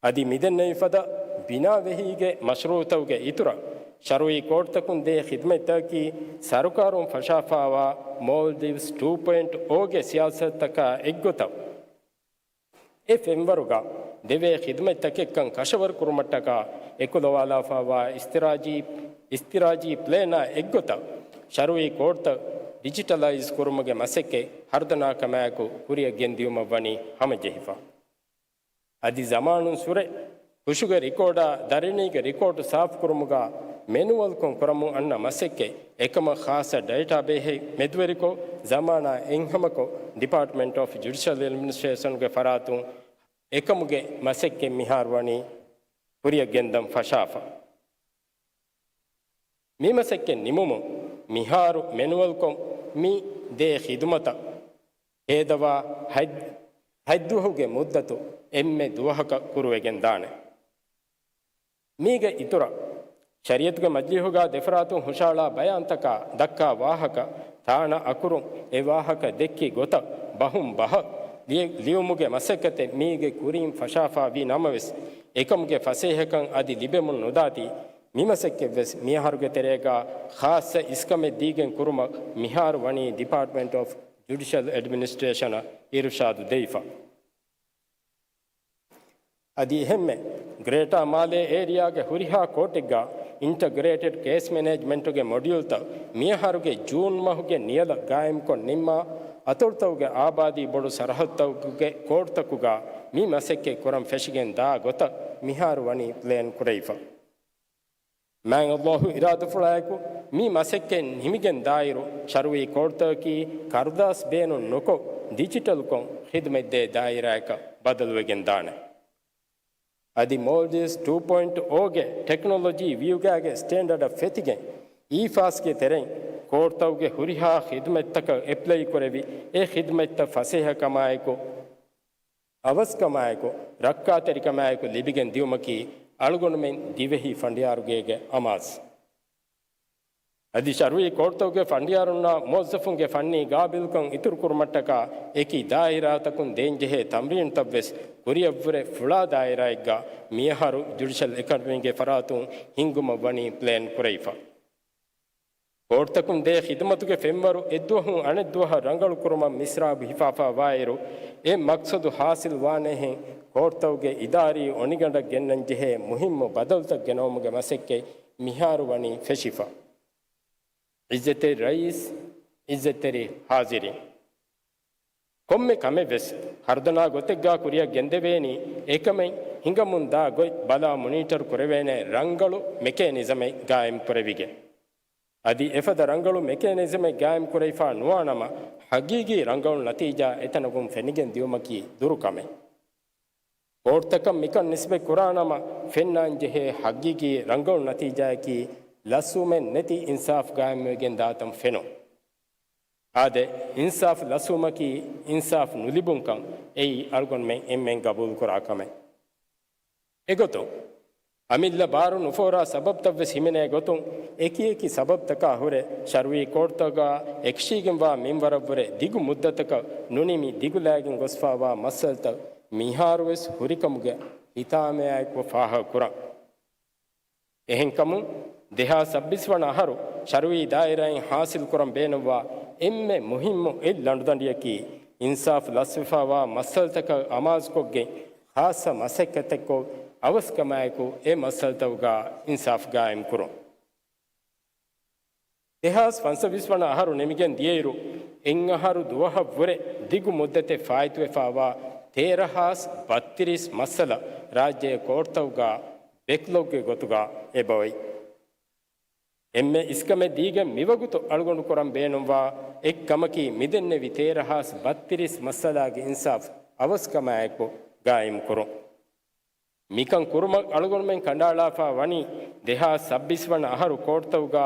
އަދި މިދެންނެވިފަދަ ބިނާވެހީގެ މަޝްރޫއުތަކުގެ އިތުރަށް، ޝަރުއީ ކޯޓްތަކުން ދޭ ޚިދުމަތްތަކަކީ ސަރުކާރުން ފަށާފާވާ މޯލްޑިވްސް ޓޫ ޕޮއިންޓް އޯގެ ސިޔާސަތަކާ އެއްގޮތަށް، އެ ފެންވަރުގަ ދެވޭ ޚިދުމަތްތަކެއްކަން ކަށަވަރުކުރުމަށްޓަކާ އެކުލަވާލާފާވާ އިސްތިރާޖީ، އިސްތިރާޖީ ޕްލޭނާ އެއްގޮތަށް، ޝަރުއީ ކޯޑްތައް ޑިޖިޓަލައިޒް ކުރުމުގެ މަސައްކަތް ހަރުދަނާ ކަމާއެކު ކުރިއަށް ގެންދިޔުމަށް ވަނީ ހަމަޖެހިފަ. އަދި ޒަމާނުން ސުރެ ހުށުގެ ރިކޯޑާ ދަރިނީގެ ރިކޯޑު ސާފުކުރުމުގަ މެނުއަލްކޮށް ކުރަމުން އަންނަ މަސައްކަތް އެކަމަށް ޚާއްޞަ ޑޭޓާބޭހެއް މެދުވެރިކޮށް، ޒަމާނާ އެއްހަމަކޮށް، ޑިޕާޓްމަންޓް އޮފް ޖުޑިޝަލް އެޑްމިނިސްޓްރޭޝަންގެ ފަރާތުން އެކަމުގެ މަސައްކަތް މިހާރު ވަނީ ކުރިއަށް ގެންދަން ފަށާފަ. މި މަސައްކަތް ނިމުމުން މިހާރު މެނުއަލްކޮށް މި ދޭ ޚިދުމަތަށް ހޭދަވާ ހަތް، ހަތްދުވަހުގެ މުއްދަތު އެންމެ ދުވަހަކަށް ކުރުވެގެން ދާނެ. މީގެ އިތުރަށް، ޝަރީއަތުގެ މަޖިލީހުގަ ދެފަރާތުން ހުށައަޅާ ބަޔާންތަކާ ދައްކާ ވާހަކަ، ތާނަ އަކުރުން އެ ވާހަކަ ދެއްކި ގޮތަށް ބަހުން ބަހަށް ލިޔެ، ލިޔުމުގެ މަސައްކަތެއް މީގެ ކުރިން ފަށާފާ ވީ ނަމަވެސް، އެކަމުގެ ފަސޭހަކަން އަދި ލިބެމުން ނުދާތީ، މި މަސައްކަތްވެސް މިއަހަރުގެ ތެރޭގަ ޚާއްޞަ އިސްކަމެއް ދީގެން ކުރުމަށް މިހާރު ވަނީ ޑިޕާޓްމަންޓް އޮފް ޖުޑިޝަލް އެޑްމިނިސްޓްރޭޝަނަށް އިރުޝާދު ދެވިފަ. އަދި އެހެންމެ، ގްރޭޓާ މާލޭ އޭރިއާގެ ހުރިހާ ކޯޓެއްގަ އިންޓަގްރޭޓެޑް ކޭސް މެނޭޖްމަންޓުގެ މޮޑިއުލްތައް މިއަހަރުގެ ޖޫން މަހުގެ ނިޔަލަށް ގާއިމްކޮށް ނިންމާ، އަތޮޅުތަކުގެ އާބާދީ ބޮޑު ސަރަހައްދުތަކުގެ ކޯޓްތަކުގަ މި މަސައްކަތް ކުރަން ފެށިގެން ދާ ގޮތަށް މިހާރު ވަނީ ޕްލޭން ކުރެވިފަ. މާތް ﷲ އިރާދަފުޅާއެކު، މި މަސައްކަތް ނިމިގެން ދާއިރު، ޝަރުއީ ކޯޑްތަކަކީ ކަރުދާސް ބޭނުން ނުކޮށް، ޑިޖިޓަލްކޮށް ޚިދުމަތްދޭ ދާއިރާއަކަށް ބަދަލުވެގެން ދާނެ. އަދި މޯލްޑިވްސް ޓޫ ޕޮއިންޓް އޯގެ ޓެކްނޮލޮޖީ ވިއުގާގެ ސްޓޭންޑަޑަށް ފެތިގެން، އީފާސްގެ ތެރެއިން ކޯޑްތަކުގެ ހުރިހާ ޚިދުމަތްތަކަށް އެޕްލައި ކުރެވި، އެ ޚިދުމަތްތައް ފަސޭހަކަމާއެކު، އަވަސްކަމާއެކު، ރައްކާތެރިކަމާއެކު ލިބިގެން ދިއުމަކީ އަޅުގަނޑުމެން ދިވެހި ފަނޑިޔާރުގޭގެ އަމާޒު. އަދި ޝަރުއީ ކޯޑްތަކުގެ ފަނޑިޔާރުންނާ މުވައްޒަފުންގެ ފަންނީ ގާބިލްކަން އިތުރުކުރުމަށްޓަކާ އެކި ދާއިރާތަކުން ދޭންޖެހޭ ތަމްރީނުތައްވެސް ކުރިއަށްވުރެ ފުޅާ ދާއިރާއެއްގަ މިއަހަރު ޖުޑިޝަލް އެކަޑަމީގެ ފަރާތުން ހިންގުމަށް ވަނީ ޕްލޭން ކުރެވިފަ. ކޯޑްތަކުން ދޭ ޚިދުމަތުގެ ފެންވަރު އެއްދުވަހުން އަނެއްދުވަހަށް ރަނގަޅު ކުރުމަށް މިސްރާބު ހިފާފާ ވާއިރު، އެ މަޤްޞަދު ޙާޞިލް ވާނޭހެން ކޯޑްތަކުގެ އިދާރީ އޮނިގަނޑަށް ގެންނަން ޖެހޭ މުހިއްމު ބަދަލުތައް ގެނައުމުގެ މަސައްކަތް މިހާރު ވަނީ ފެށިފަ. ޢިއްޒަތްތެރި ރައީސް، ޢިއްޒަތްތެރި ޙާޟިރީން. ކޮންމެ ކަމެއް ވެސް ހަރުދަނާ ގޮތެއްގާ ކުރިއަށް ގެންދެވޭނީ، އެކަމެއް ހިނގަމުން ދާ ގޮތް ބަލާ މޮނީޓަރު ކުރެވޭނެ ރަނގަޅު މެކޭނިޒަމެއް ގާއިމް ކުރެވިގެން. އަދި އެފަދަ ރަނގަޅު މެކޭނިޒަމެއް ގާއިމް ކުރެވިފާ ނުވާނަމަ، ޙަޤީޤީ ރަނގަޅު ނަތީޖާ އެތަނަކުން ފެނިގެން ދިއުމަކީ ދުރު ކަމެއް. ކޯޑްތަކަށް މިކަން ނިސްބަތް ކުރާނަމަ، ފެންނާން ޖެހޭ ޙަޤީޤީ ރަނގަޅު ނަތީޖާއަކީ ލަސްވުމެއް ނެތި އިންސާފް ގާއިމްވެގެން ދާތަން ފެނުން. އާދެ، އިންސާފް ލަސްވުމަކީ އިންސާފް ނުލިބުންކަން އެއީ އަޅުގަނޑުމެން އެންމެން ގަބޫލުކުރާ ކަމެއް. އެގޮތުން، އަމިއްލަ ބާރު ނުފޯރާ ސަބަބްތައްވެސް ހިމެނޭ ގޮތުން، އެކިއެކި ސަބަބްތަކާ ހުރެ ޝަރުއީ ކޯޑްތަކުގާ އެކަށީގެންވާ މިންވަރަށްވުރެ ދިގު މުއްދަތަކަށް ނުނިމި ދިގުލާގެން ގޮސްފާވާ މައްސަލަތައް މިހާރުވެސް ހުރިކަމުގެ ހިތާމަޔާއެކު ފާހަގަކުރަން. އެހެންކަމުން، ދެހާސް ސައްބީސް ވަނަ އަހަރު ޝަރުއީ ދާއިރާއިން ޙާޞިލްކުރަން ބޭނުންވާ އެންމެ މުހިއްމު އެއް ލަނޑުދަނޑިއަކީ، އިންސާފް ލަސްވެފާވާ މައްސަލަތަކަށް އަމާޒުކޮށްގެން، ޚާއްޞަ މަސައްކަތެއްކޮށް، އަވަސްކަމާއެކު އެ މައްސަލަތަކުގާ އިންސާފް ގާއިމްކުރުން. ދެހާސް ފަންސަވީސް ވަނަ އަހަރު ނިމިގެން ދިޔައިރު، އެއް އަހަރު ދުވަހަށްވުރެ ދިގު މުއްދަތެއް ފާއިތުވެފާވާ ތޭރަ ހާސް ބައްތިރީސް މައްސަލަ ރާއްޖޭ ކޯޑްތަކުގާ ބެކްލޮގްގެ ގޮތުގާ އެބައޮތް. އެންމެ އިސްކަމެއް ދީގެން މިވަގުތު އަޅުގަނޑު ކުރަން ބޭނުންވާ އެއްކަމަކީ، މިދެންނެވި ތޭރަ ހާސް ބައްތިރީސް މައްސަލާގެ އިންސާފް އަވަސްކަމާއެކު ގާއިމްކުރުން. މިކަން ކުރުމަށް އަޅުގަނޑުމެން ކަނޑައަޅާފާ ވަނީ، ދެހާސް ސައްބީސް ވަނަ އަހަރު ކޯޑްތަކުގާ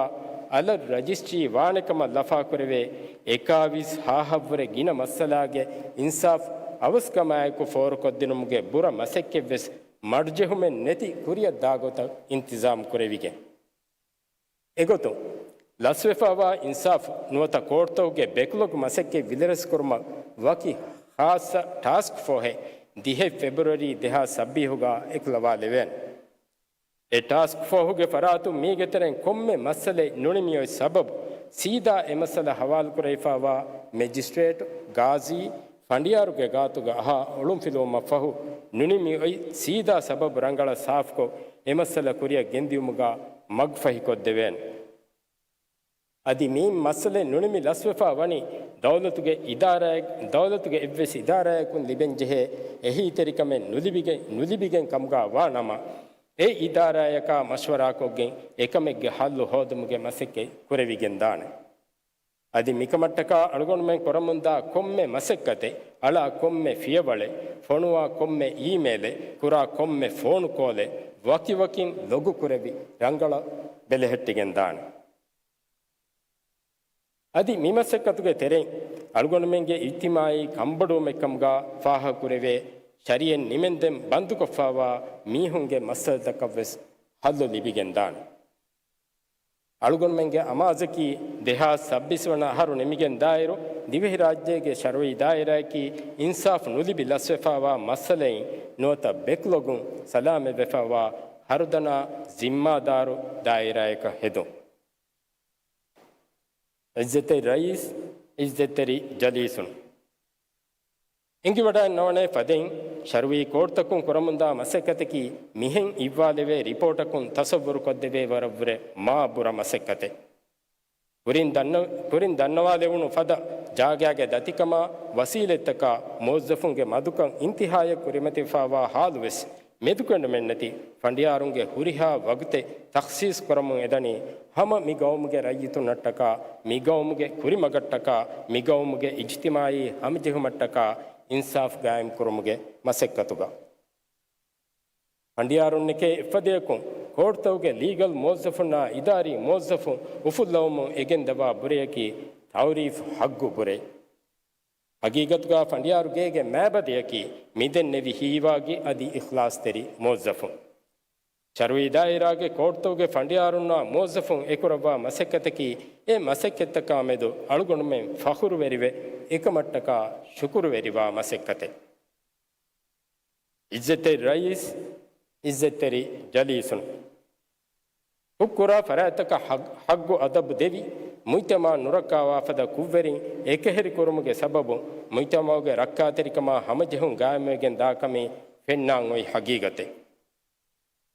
އަލަށް ރަޖިސްޓްރީ ވާނެކަމަށް ލަފާކުރެވޭ އެކާވީސް ހާހަށްވުރެ ގިނަ މައްސަލާގެ އިންސާފް އަވަސްކަމާއެކު ފޯރުކޮށްދިނުމުގެ ބުރަ މަސައްކަތްވެސް މަޑުޖެހުމެއް ނެތި ކުރިއަށްދާ ގޮތަށް އިންތިޒާމް ކުރެވިގެން. އެގޮތުން، ލަސްވެފާވާ އިންސާފް ނުވަތަ ކޯޑްތަކުގެ ބެކްލޮގް މަސައްކަތް ވިލަރެސްކުރުމަށް ވަކި ޚާއްޞަ ޓާސްކް ފޯހެއް ދިހައެއް ފެބްރުއަރީ ދެހާސް ސައްބީހުގާ އެކުލަވާލެވޭނެ. އެ ޓާސްކް ފޯހުގެ ފަރާތުން މީގެ ތެރެއިން ކޮންމެ މައްސަލައެއް ނުނިމި އޮތް ސަބަބު، ސީދާ އެ މައްސަލަ ހަވާލުކުރެވިފާވާ މެޖިސްޓްރޭޓު، ގާޒީ، ފަނޑިޔާރުގެ ގާތުގަ އަހާ އޮޅުންފިލުވުމަށްފަހު، ނުނިމި އޮތް ސީދާ ސަބަބު ރަނގަޅަށް ސާފުކޮށް، އެ މައްސަލަ ކުރިއަށް ގެންދިއުމުގަ މަގުފަހިކޮށްދެވޭނެ. އަދި މި މައްސަލައެއް ނުނިމި ލަސްވެފާ ވަނީ، ދައުލަތުގެ އިދާރާއެއް، ދައުލަތުގެ އެއްވެސް އިދާރާއަކުން ލިބެންޖެހޭ އެހީތެރިކަމެއް ނުލިބިގެން، ނުލިބިގެން ކަމުގަ ވާ ނަމަ، އެ އިދާރާޔަކާ މަޝްވަރާކޮށްގެން އެކަމެއްގެ ހައްލު ހޯދުމުގެ މަސައްކަތް ކުރެވިގެންދާނެ. އަދި މިކަމަށްޓަކާ އަޅުގަނޑުމެން ކުރަމުންދާ ކޮންމެ މަސައްކަތެއް، އަޅާ ކޮންމެ ފިޔަވަޅެއް، ފޮނުވާ ކޮންމެ އީމެއިލެއް، ކުރާ ކޮންމެ ފޯނު ކޯލެއް ވަކިވަކިން ލޮގުކުރެވި ރަނގަޅަށް ބެލެހެއްޓިގެންދާނެ. އަދި މި މަސައްކަތުގެ ތެރެއިން އަޅުގަނޑުމެންގެ އިޖްތިމާއީ ކަންބޮޑުވުމެއްކަމުގާ ފާހަގަކުރެވޭ ޝަރީއަތް ނިމެންދެން ބަންދުކޮށްފާވާ މީހުންގެ މައްސަލަތަކަށްވެސް ހައްލު ލިބިގެންދާނެ. އަޅުގަނޑުމެންގެ އަމާޒަކީ، ދެހާސް ސައްބީސް ވަނަ އަހަރު ނިމިގެން ދާއިރު، ދިވެހިރާއްޖޭގެ ޝަރުއީ ދާއިރާއަކީ، އިންސާފް ނުލިބި ލަސްވެފާވާ މައްސަލައިން ނުވަތަ ބެކްލޮގުން ސަލާމަތްވެފާވާ ހަރުދަނާ ޒިންމާދާރު ދާއިރާއަކަށް ހެދުން. ޢިއްޒަތްތެރި ރައީސް، ޢިއްޒަތްތެރި ޖަލީސުން. އެނގިވަޑައިންނަވަނޭ ފަދައިން، ޝަރުއީ ކޯޑްތަކުން ކުރަމުންދާ މަސައްކަތަކީ، މިހެން އިއްވާލެވޭ ރިޕޯޓަކުން ތަސައްވުރު ކޮށްދެވޭ ވަރަށްވުރެ މާ ބުރަ މަސައްކަތެއް. ކުރިން ދަންނަ-، ކުރިން ދަންނަވާލެވުނު ފަދަ ޖާގާގެ ދަތިކަމާ، ވަސީލަތްތަކާ، މުވައްޒަފުންގެ މަދުކަން އިންތިހާޔަށް ކުރިމަތިވެފާވާ ހާލުވެސް، މެދުކެނޑުމެއްނެތި ފަނޑިޔާރުންގެ ހުރިހާ ވަގުތެއް ތަޚްސީސް ކުރަމުން އެދަނީ، ހަމަ މި ގައުމުގެ ރައްޔިތުންނަށްޓަކާ، މި ގައުމުގެ ކުރިމަގަށްޓަކާ، މި ގައުމުގެ އިޖްތިމާއީ ހަމަޖެހުމަށްޓަކާ، އިންސާފް ގާއިމްކުރުމުގެ މަސައްކަތުގަ. ފަނޑިޔާރުންނެކޭ އެއްފަދަޔަކުން ކޯޓްތަކުގެ ލީގަލް މުވައްޒަފުންނާ އިދާރީ މުވައްޒަފުން އުފުއްލަވަމުން އެގެންދަވާ ބުރަޔަކީ ތައުރީފް ހައްގު ބުރެއް. ހަގީގަތުގަ ފަނޑިޔާރު ގޭގެ މާބަދަޔަކީ މިދެންނެވި ހީވާގި އަދި އިޚްލާޞްތެރި މުވައްޒަފުން. ޝަރުއީ ދާއިރާގެ ކޯޓްތަކުގެ ފަނޑިޔާރުންނާ މުވައްޒަފުން އެކުރައްވާ މަސައްކަތަކީ އެ މަސައްކަތްތަކާ މެދު އަޅުގަނޑުމެން ފަޚުރުވެރިވެ، އެކަމަށްޓަކާ ޝުކުރުވެރިވާ މަސައްކަތެއް. އިއްޒަތްތެރި ރައީސް، އިއްޒަތްތެރި ޖަލީސުން، ހުކުރާ ފަރާތްތަކަށް ހައް-، ހައްގު އަދަބު ދެވި، މުޖްތަމަޢަށް ނުރައްކާވާފަދަ ކުށްވެރިން އެކަހެރިކުރުމުގެ ސަބަބުން މުޖްތަމަޢުގެ ރައްކާތެރިކަމާ ހަމަޖެހުން ގާއިމްވެގެން ދާކަމީ ފެންނާން އޮތް ހަގީގަތެއް.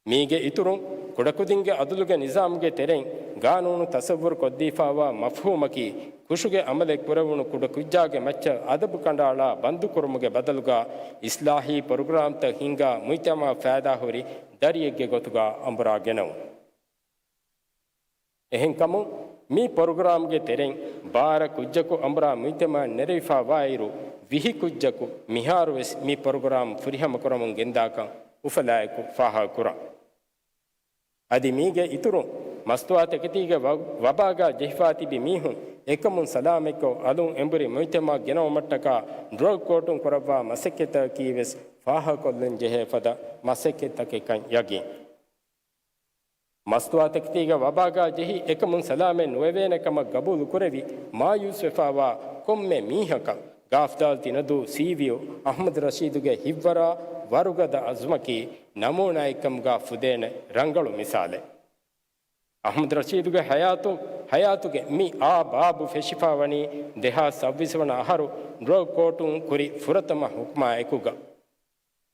މީގެ އިތުރުން، ކުޑަކުދިންގެ އަދުލުގެ ނިޒާމުގެ ތެރެއިން ގާނޫނު ތަޞައްވުރު ކޮށްދީފާވާ މަފްހޫމަކީ، ކުށުގެ ޢަމަލެއް ކުރެވުނު ކުޑަކުއްޖާގެ މައްޗަށް އަދަބު ކަނޑައަޅާ ބަންދުކުރުމުގެ ބަދަލުގަ، އިޞްލާޙީ ޕްރޮގްރާމްތައް ހިންގާ މުޖްތަމަޢަށް ފައިދާހުރި ދަރިއެއްގެ ގޮތުގަ އަނބުރާ ގެނައުން. އެހެންކަމުން، މި ޕްރޮގްރާމްގެ ތެރެއިން ބާރަ ކުއްޖަކު އަނބުރާ މުޖްތަމަޢަށް ނެރެވިފާވާއިރު، ވިހި ކުއްޖަކު މިހާރުވެސް މި ޕްރޮގްރާމް ފުރިހަމަކުރަމުން ގެންދާކަން އުފަލާއެކު ފާހަގަކުރަން. އަދި މީގެ އިތުރުން، މަސްތުވާތަކެތީގެ ވަ-، ވަބާގާ ޖެހިފާ ތިބި މީހުން އެކަމުން ސަލާމަތްކޮށް، އަލުން އެނބުރި މުޖްތަމަޢަށް ގެނައުމަށްޓަކާ ޑްރަގް ކޯޓުން ކުރައްވާ މަސައްކަތްތަކަކީ ވެސް ފާހަގަކޮށްލަން ޖެހޭ ފަދަ މަސައްކަތްތަކެއްކަން ޔަގީން. މަސްތުވާތަކެތީގެ ވަބާގާ ޖެހި އެކަމުން ސަލާމަތް ނުވެވޭނެ ކަމަށް ގަބޫލު ކުރެވި، މާޔޫސްވެފާވާ ކޮންމެ މީހަކަށް ގާފްދާލް ތިނަދޫ ސީވީއޯ އަޙްމަދު ރަޝީދުގެ ހިތްވަރާ ވަރުގަދަ އަޒުމަކީ ނަމޫނާއެއްކަމުގާ ފުދޭނެ ރަނގަޅު މިސާލެއް. އަޙްމަދު ރަޝީދުގެ ހަޔާތު، ހަޔާތުގެ މި އާ ބާބު ފެށިފާވަނީ ދެހާސް ސައްބީސް ވަނަ އަހަރު ޑްރަގް ކޯޓުން ކުރި ފުރަތަމަ ހުކުމާ އެކުގަ.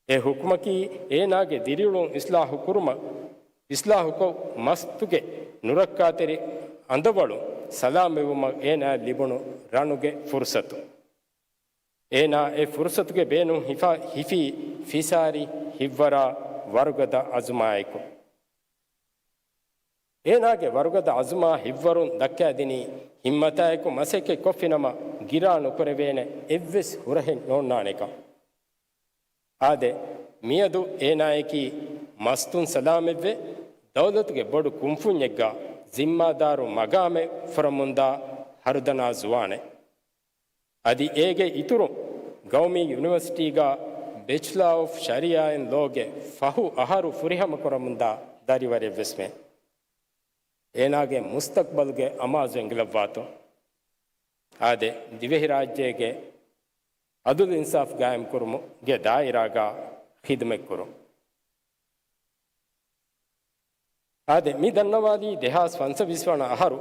އެ ހުކުމަކީ އޭނާގެ ދިރިއުޅުން އިޞްލާޙު ކުރުމަށް، އިޞްލާޙުކޮށް މަސްތުގެ ނުރައްކާތެރި އަނދަވަޅުން ސަލާމަތްވުމަށް އޭނާއަށް ލިބުނު ރަނުގެ ފުރުޞަތު. އޭނާ އެ ފުރުޞަތުގެ ބޭނުން ހިފާ-، ހިފީ ފިސާރި ހިތްވަރާ ވަރުގަދަ އަޒުމާއެކު. އޭނާގެ ވަރުގަދަ އަޒުމާ ހިތްވަރުން ދައްކައިދިނީ، ހިންމަތާއެކު މަސައްކަތް ކޮށްފިނަމަ ގިރާ ނުކުރެވޭނެ އެއްވެސް ހުރަހެއް ނޯންނާނެކަން. އާދެ، މިއަދު އޭނާއަކީ މަސްތުން ސަލާމަތްވެ، ދައުލަތުގެ ބޮޑު ކުންފުންޏެއްގަ ޒިންމާދާރު މަގާމެއް ފުރަމުންދާ ހަރުދަނާ ޒުވާނެއް. އަދި އޭގެ އިތުރުން، ގައުމީ ޔުނިވަރސިޓީގަ ބެޗްލާ އޮފް ޝަރީޢާ އިން ލޯގެ ފަހު އަހަރު ފުރިހަމަކުރަމުންދާ ދަރިވަރެއްވެސްމެ. އޭނާގެ މުސްތަޤްބަލްގެ އަމާޒު އެނގިލައްވާތޯ. އާދެ، ދިވެހިރާއްޖޭގެ އަދުލު އިންސާފް ގާއިމްކުރުމުގެ ދާއިރާގަ ޚިދުމަތްކުރުން. އާދެ، މި ދަންނަވާލީ ދެހާސް ފަންސަވީސް ވަނަ އަހަރު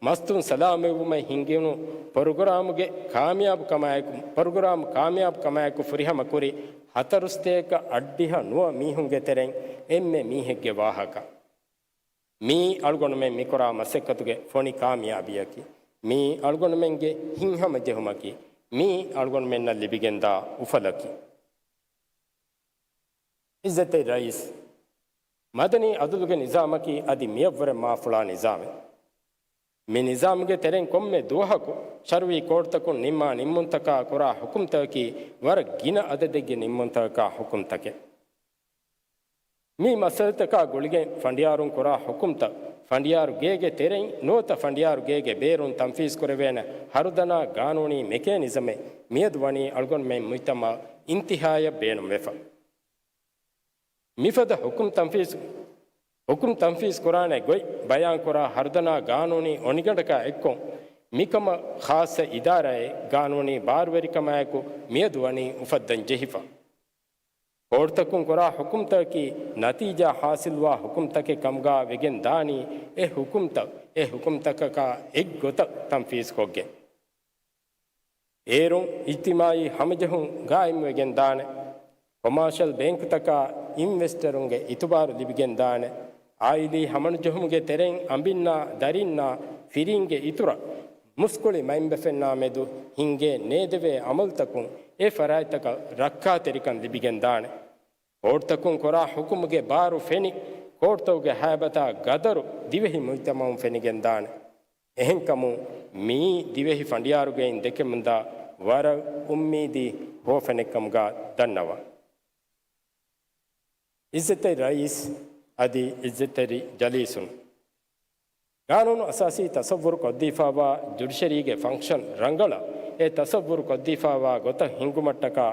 މަސްތުން ސަލާމަތްވުމަށް ހިންގުނު ޕްރޮގްރާމުގެ ކާމިޔާބު ކަމާއެކު، ޕްރޮގްރާމް ކާމިޔާބު ކަމާއެކު ފުރިހަމަ ކުރި ހަތަރުސަތޭކަ އަށްޑިހަ ނުވަ މީހުންގެ ތެރެއިން އެންމެ މީހެއްގެ ވާހަކަ. މީ އަޅުގަނޑުމެން މިކުރާ މަސައްކަތުގެ ފޮނި ކާމިޔާބީއަކީ. މީ އަޅުގަނޑުމެންގެ ހިތްހަމަޖެހުމަކީ. މީ އަޅުގަނޑުމެންނަށް ލިބިގެންދާ އުފަލަކީ. އިއްޒަތްތެރި ރައީސް، މަދަނީ އަދުލުގެ ނިޒާމަކީ އަދި މިއަށްވުރެ މާފުޅާ ނިޒާމެއް. މި ނިޒާމުގެ ތެރެއިން ކޮންމެ ދުވަހަކު ޝަރުއީ ކޯޓްތަކުން ނިންމާ ނިންމުންތަކާ ކުރާ ޙުކުމްތަކަކީ ވަރަށް ގިނަ އަދަދެއްގެ ނިންމުންތަކަކާ ޙުކުމްތަކެއް. މި މައްސަލަތަކާ ގުޅިގެން ފަނޑިޔާރުން ކުރާ ޙުކުމްތައް ފަނޑިޔާރު ގޭގެ ތެރެއިން ނުވަތަ ފަނޑިޔާރު ގޭގެ ބޭރުން ތަންފީޒް ކުރެވޭނެ ހަރުދަނާ ގާނޫނީ މެކޭނިޒަމެއް މިއަދު ވަނީ އަޅުގަނޑުމެން މުޖްތަމަޢަށް އިންތިހާޔަށް ބޭނުންވެފަ. މިފަދަ ޙުކުމް ތަންފީޒު، ޙުކުމް ތަންފީޒު ކުރާނެ ގޮތް ބަޔާން ކުރާ ހަރުދަނާ ގާނޫނީ އޮނިގަނޑަކާ އެއްކޮށް، މިކަމަށް ޚާއްޞަ އިދާރާއެއް ގާނޫނީ ބާރުވެރިކަމާއެކު މިއަދު ވަނީ އުފައްދަން ޖެހިފަ. ކޯޓްތަކުން ކުރާ ޙުކުމްތަކަކީ ނަތީޖާ ޙާޞިލްވާ ޙުކުމްތަކެއް ކަމުގާ ވެގެން ދާނީ އެ ޙުކުމްތައް އެ ޙުކުމްތަކަކާ އެއްގޮތަށް ތަންފީޒްކޮށްގެން. އޭރުން އިޖްތިމާޢީ ހަމަޖެހުން ގާއިމްވެގެން ދާނެ. ކޮމާޝަލް ބޭންކުތަކާ އިންވެސްޓަރުންގެ އިތުބާރު ލިބިގެން ދާނެ. އާއިލީ ހަމަނުޖެހުމުގެ ތެރެއިން އަނބިންނާ، ދަރިންނާ، ފިރިންގެ އިތުރަށް މުސްކުޅި މައިންބަފައިންނާ މެދު ހިންގޭ ނޭދެވޭ އަމަލުތަކުން އެ ފަރާތްތަކަށް ރައްކާތެރިކަން ލިބިގެން ދާނެ. ކޯޓްތަކުން ކުރާ ޙުކުމުގެ ބާރު ފެނި، ކޯޓްތަކުގެ ހައިބަތާ ގަދަރު ދިވެހި މުޖްތަމަޢުން ފެނިގެން ދާނެ. އެހެންކަމުން މިއީ ދިވެހި ފަނޑިޔާރުގެއިން ދެކެމުންދާ ވަރަށް އުއްމީދީ ހުވަފެނެއްކަމުގަ ދަންނަވާ. އިއްޒަތްތެރި ރައީސް އަދި އިއްޒަތްތެރި ޖަލީސުން. ގާނޫނު އަސާސީ ތަސައްވުރު ކޮށްދީފާވާ ޖުޑިޝަރީގެ ފަންކްޝަން ރަނގަޅަށް އެ ތަސައްވުރު ކޮށްދީފާވާ ގޮތަށް ހިންގުމަށްޓަކާ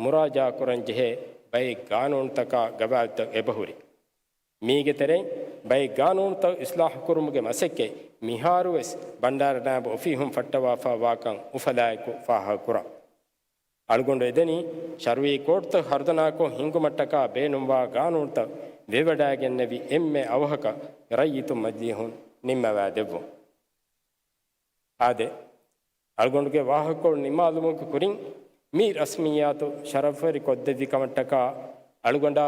މުރާޖާ ކުރަންޖެހޭ ބައެއް ގާނޫނުތަކާ ގަވާއިދުތައް އެބަހުރި. މީގެ ތެރެއިން ބައެއް ގާނޫނުތައް އިސްލާހުކުރުމުގެ މަސައްކަތް މިހާރުވެސް ބަންޑާރަ ނާއިބު އޮފީހުން ފައްޓަވާފާވާކަން އުފަލާއެކު ފާހަގަކުރާ. އަޅުގަނޑު އެދެނީ، ޝަރުއީ ކޯޓްތައް ހަރުދަނާކޮށް ހިންގުމަށްޓަކާ ބޭނުންވާ ގާނޫނުތައް ވެވަޑައިގެންނެވި އެންމެ އަވަހަކަށް ރައްޔިތު މަޖިލީހުން ނިންމަވާދެއްވުން. އާދެ، އަޅުގަނޑުގެ ވާހަކަކޮޅު ނިންމާލުމުގެ ކުރިން، މި ރަސްމިއްޔާތު ޝަރަފުވެރި ކޮށްދެއްވި ކަމަށްޓަކާ އަޅުގަނޑާ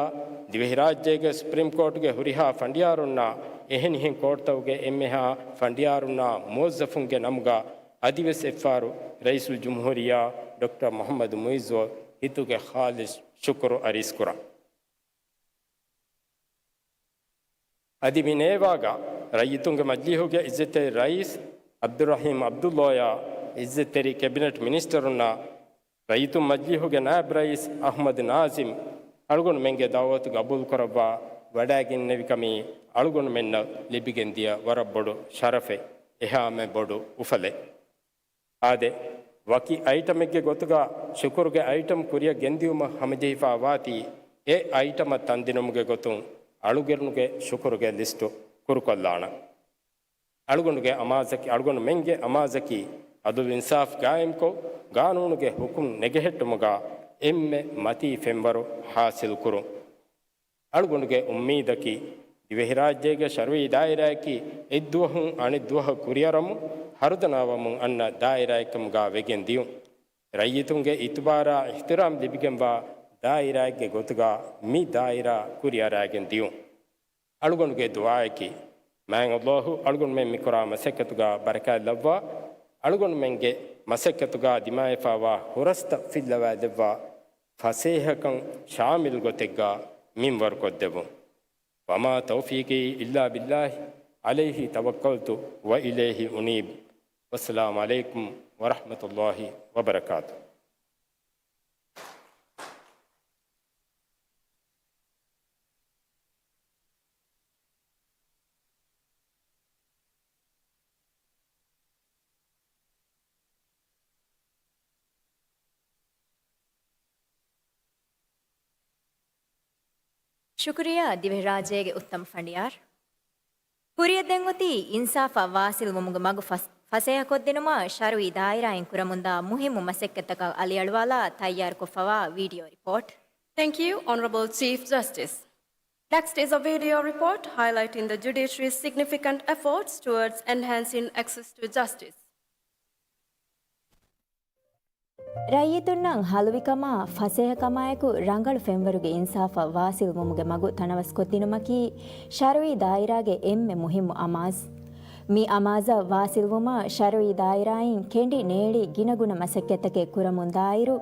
ދިވެހިރާއްޖޭގެ ސުޕްރީމް ކޯޓުގެ ހުރިހާ ފަނޑިޔާރުންނާ، އެހެނިހެން ކޯޓްތަކުގެ އެންމެހާ ފަނޑިޔާރުންނާ މުވައްޒަފުންގެ ނަމުގަ އަދިވެސް އެއްފަހަރު ރައީސުލްޖުމްހޫރިއްޔާ ޑޮކްޓަރ މުޙައްމަދު މުޢިއްޒުއަށް ހިތުގެ ޚާލިޞް ޝުކުރު އަރިސްކުރަން. އަދި މި ނޭވާގަ ރައްޔިތުންގެ މަޖިލީހުގެ އިއްޒަތްތެރި ރައީސް ޢަބްދުއްރަޙީމް ޢަބްދުއްލާޔާ، އިއްޒަތްތެރި ކެބިނެޓް މިނިސްޓަރުންނާ، ރައްޔިތުން މަޖިލީހުގެ ނާއިބް ރައީސް އަޙްމަދު ނާޒިމް، އަޅުގަނޑުމެންގެ ދަޢުވަތު ގަބޫލުކުރައްވާ ވަޑައިގެންނެވިކަމީ އަޅުގަނޑުމެންނަށް ލިބިގެންދިޔަ ވަރަށް ބޮޑު ޝަރަފެއް، އެހާމެ ބޮޑު އުފަލެއް. އާދެ، ވަކި އައިޓަމެއްގެ ގޮތުގަ ޝުކުރުގެ އައިޓަމް ކުރިއަށް ގެންދިއުމަށް ހަމަޖެހިފާ ވާތީ، އެ އައިޓަމަށް ތަންދިނުމުގެ ގޮތުން އަޅުގަނޑުގެ ޝުކުރުގެ ލިސްޓު ކުރުކޮށްލާނަން. އަޅުގަނޑުގެ އަމާޒަކީ، އަޅުގަނޑުމެންގެ އަމާޒަކީ، ޢަދުލު އިންސާފް ގާއިމްކޮށް، ގާނޫނުގެ ޙުކުމް ނެގެހެއްޓުމުގަ އެންމެ މަތީ ފެންވަރު ޙާޞިލްކުރުން. އަޅުގަނޑުގެ އުއްމީދަކީ، ދިވެހިރާއްޖޭގެ ޝަރުއީ ދާއިރާއަކީ އެއްދުވަހުން އަނެއްދުވަހަށް ކުރިއަރަމުން ހަރުދަނާވަމުން އަންނަ ދާއިރާއެއްކަމުގަ ވެގެން ދިޔުން. ރައްޔިތުންގެ އިއުތުބާރާ އިޙްތިރާމް ލިބިގެންވާ ދާއިރާއެއްގެ ގޮތުގަ މި ދާއިރާ ކުރިއަރާގެން ދިޔުން. އަޅުގަނޑުގެ ދުޢާއަކީ، މާތް ﷲ އަޅުގަނޑުމެން މިކުރާ މަސައްކަތުގަ ބަރަކާތް ލައްވާ، އަޅުގަނޑުމެންގެ މަސައްކަތުގަ ދިމާވެފާވާ ހުރަސްތައް ފިއްލަވާލެއްވާ، ފަސޭހަކަން ޝާމިލް ގޮތެއްގަ މިންވަރުކޮށްދެއްވުން. وما توفيقي إلا بالله عليه توكلت وإليه أنيب. والسلام عليكم ورحمة الله وبركاته. ޝުކުރިއްޔާ ދިވެހިރާއްޖޭގެ އުއްތަމަ ފަނޑިޔާރު. ކުރިއަށް ދެން އޮތީ އިންސާފަށް ވާސިލްވުމުގެ މަގު ފަސް-، ފަސޭހަކޮށްދިނުމަށް ޝަރުއީ ދާއިރާއިން ކުރަމުންދާ މުހިއްމު މަސައްކަތްތަކަށް އަލިއަޅުވާލާ ތައްޔާރުކޮށްފަވާ ވީޑިއޯ ރިޕޯޓް. Thank you, Honorable Chief Justice. Next is a video report highlighting the judiciary's significant efforts towards enhancing access to justice. ރައްޔިތުންނަށް ހަލުވިކަމާ، ފަސޭހަކަމާއެކު ރަނގަޅު ފެންވަރުގެ އިންސާފަށް ވާސިލްވުމުގެ މަގު ތަނަވަސްކޮށްދިނުމަކީ ޝަރުއީ ދާއިރާގެ އެންމެ މުހިއްމު އަމާޒް. މި އަމާޒަށް ވާސިލްވުމަށް ޝަރުއީ ދާއިރާއިން ކެނޑި ނޭޅި ގިނަގުނަ މަސައްކަތްތަކެއް ކުރަމުންދާއިރު،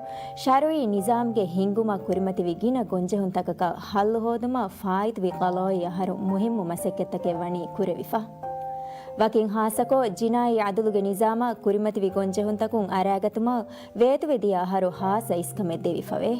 ޝަރުއީ ނިޒާމްގެ ހިންގުމަށް ކުރިމަތިވި ގިނަ ގޮންޖެހުންތަކަކަށް ހައްލު ހޯދުމަށް ފާއިތުވި ޤަޟާއީ އަހަރު މުހިއްމު މަސައްކަތްތަކެއް ވަނީ ކުރެވިފަ. ވަކިން ހާއްސަކޮށް، ޖިނާއީ ޢަދުލުގެ ނިޒާމަށް ކުރިމަތިވި ގޮންޖެހުންތަކުން އަރާގަތުމަށް ވޭތުވެދިޔަ އަހަރު ހާއްސަ އިސްކަމެއް ދެވިފަވޭ.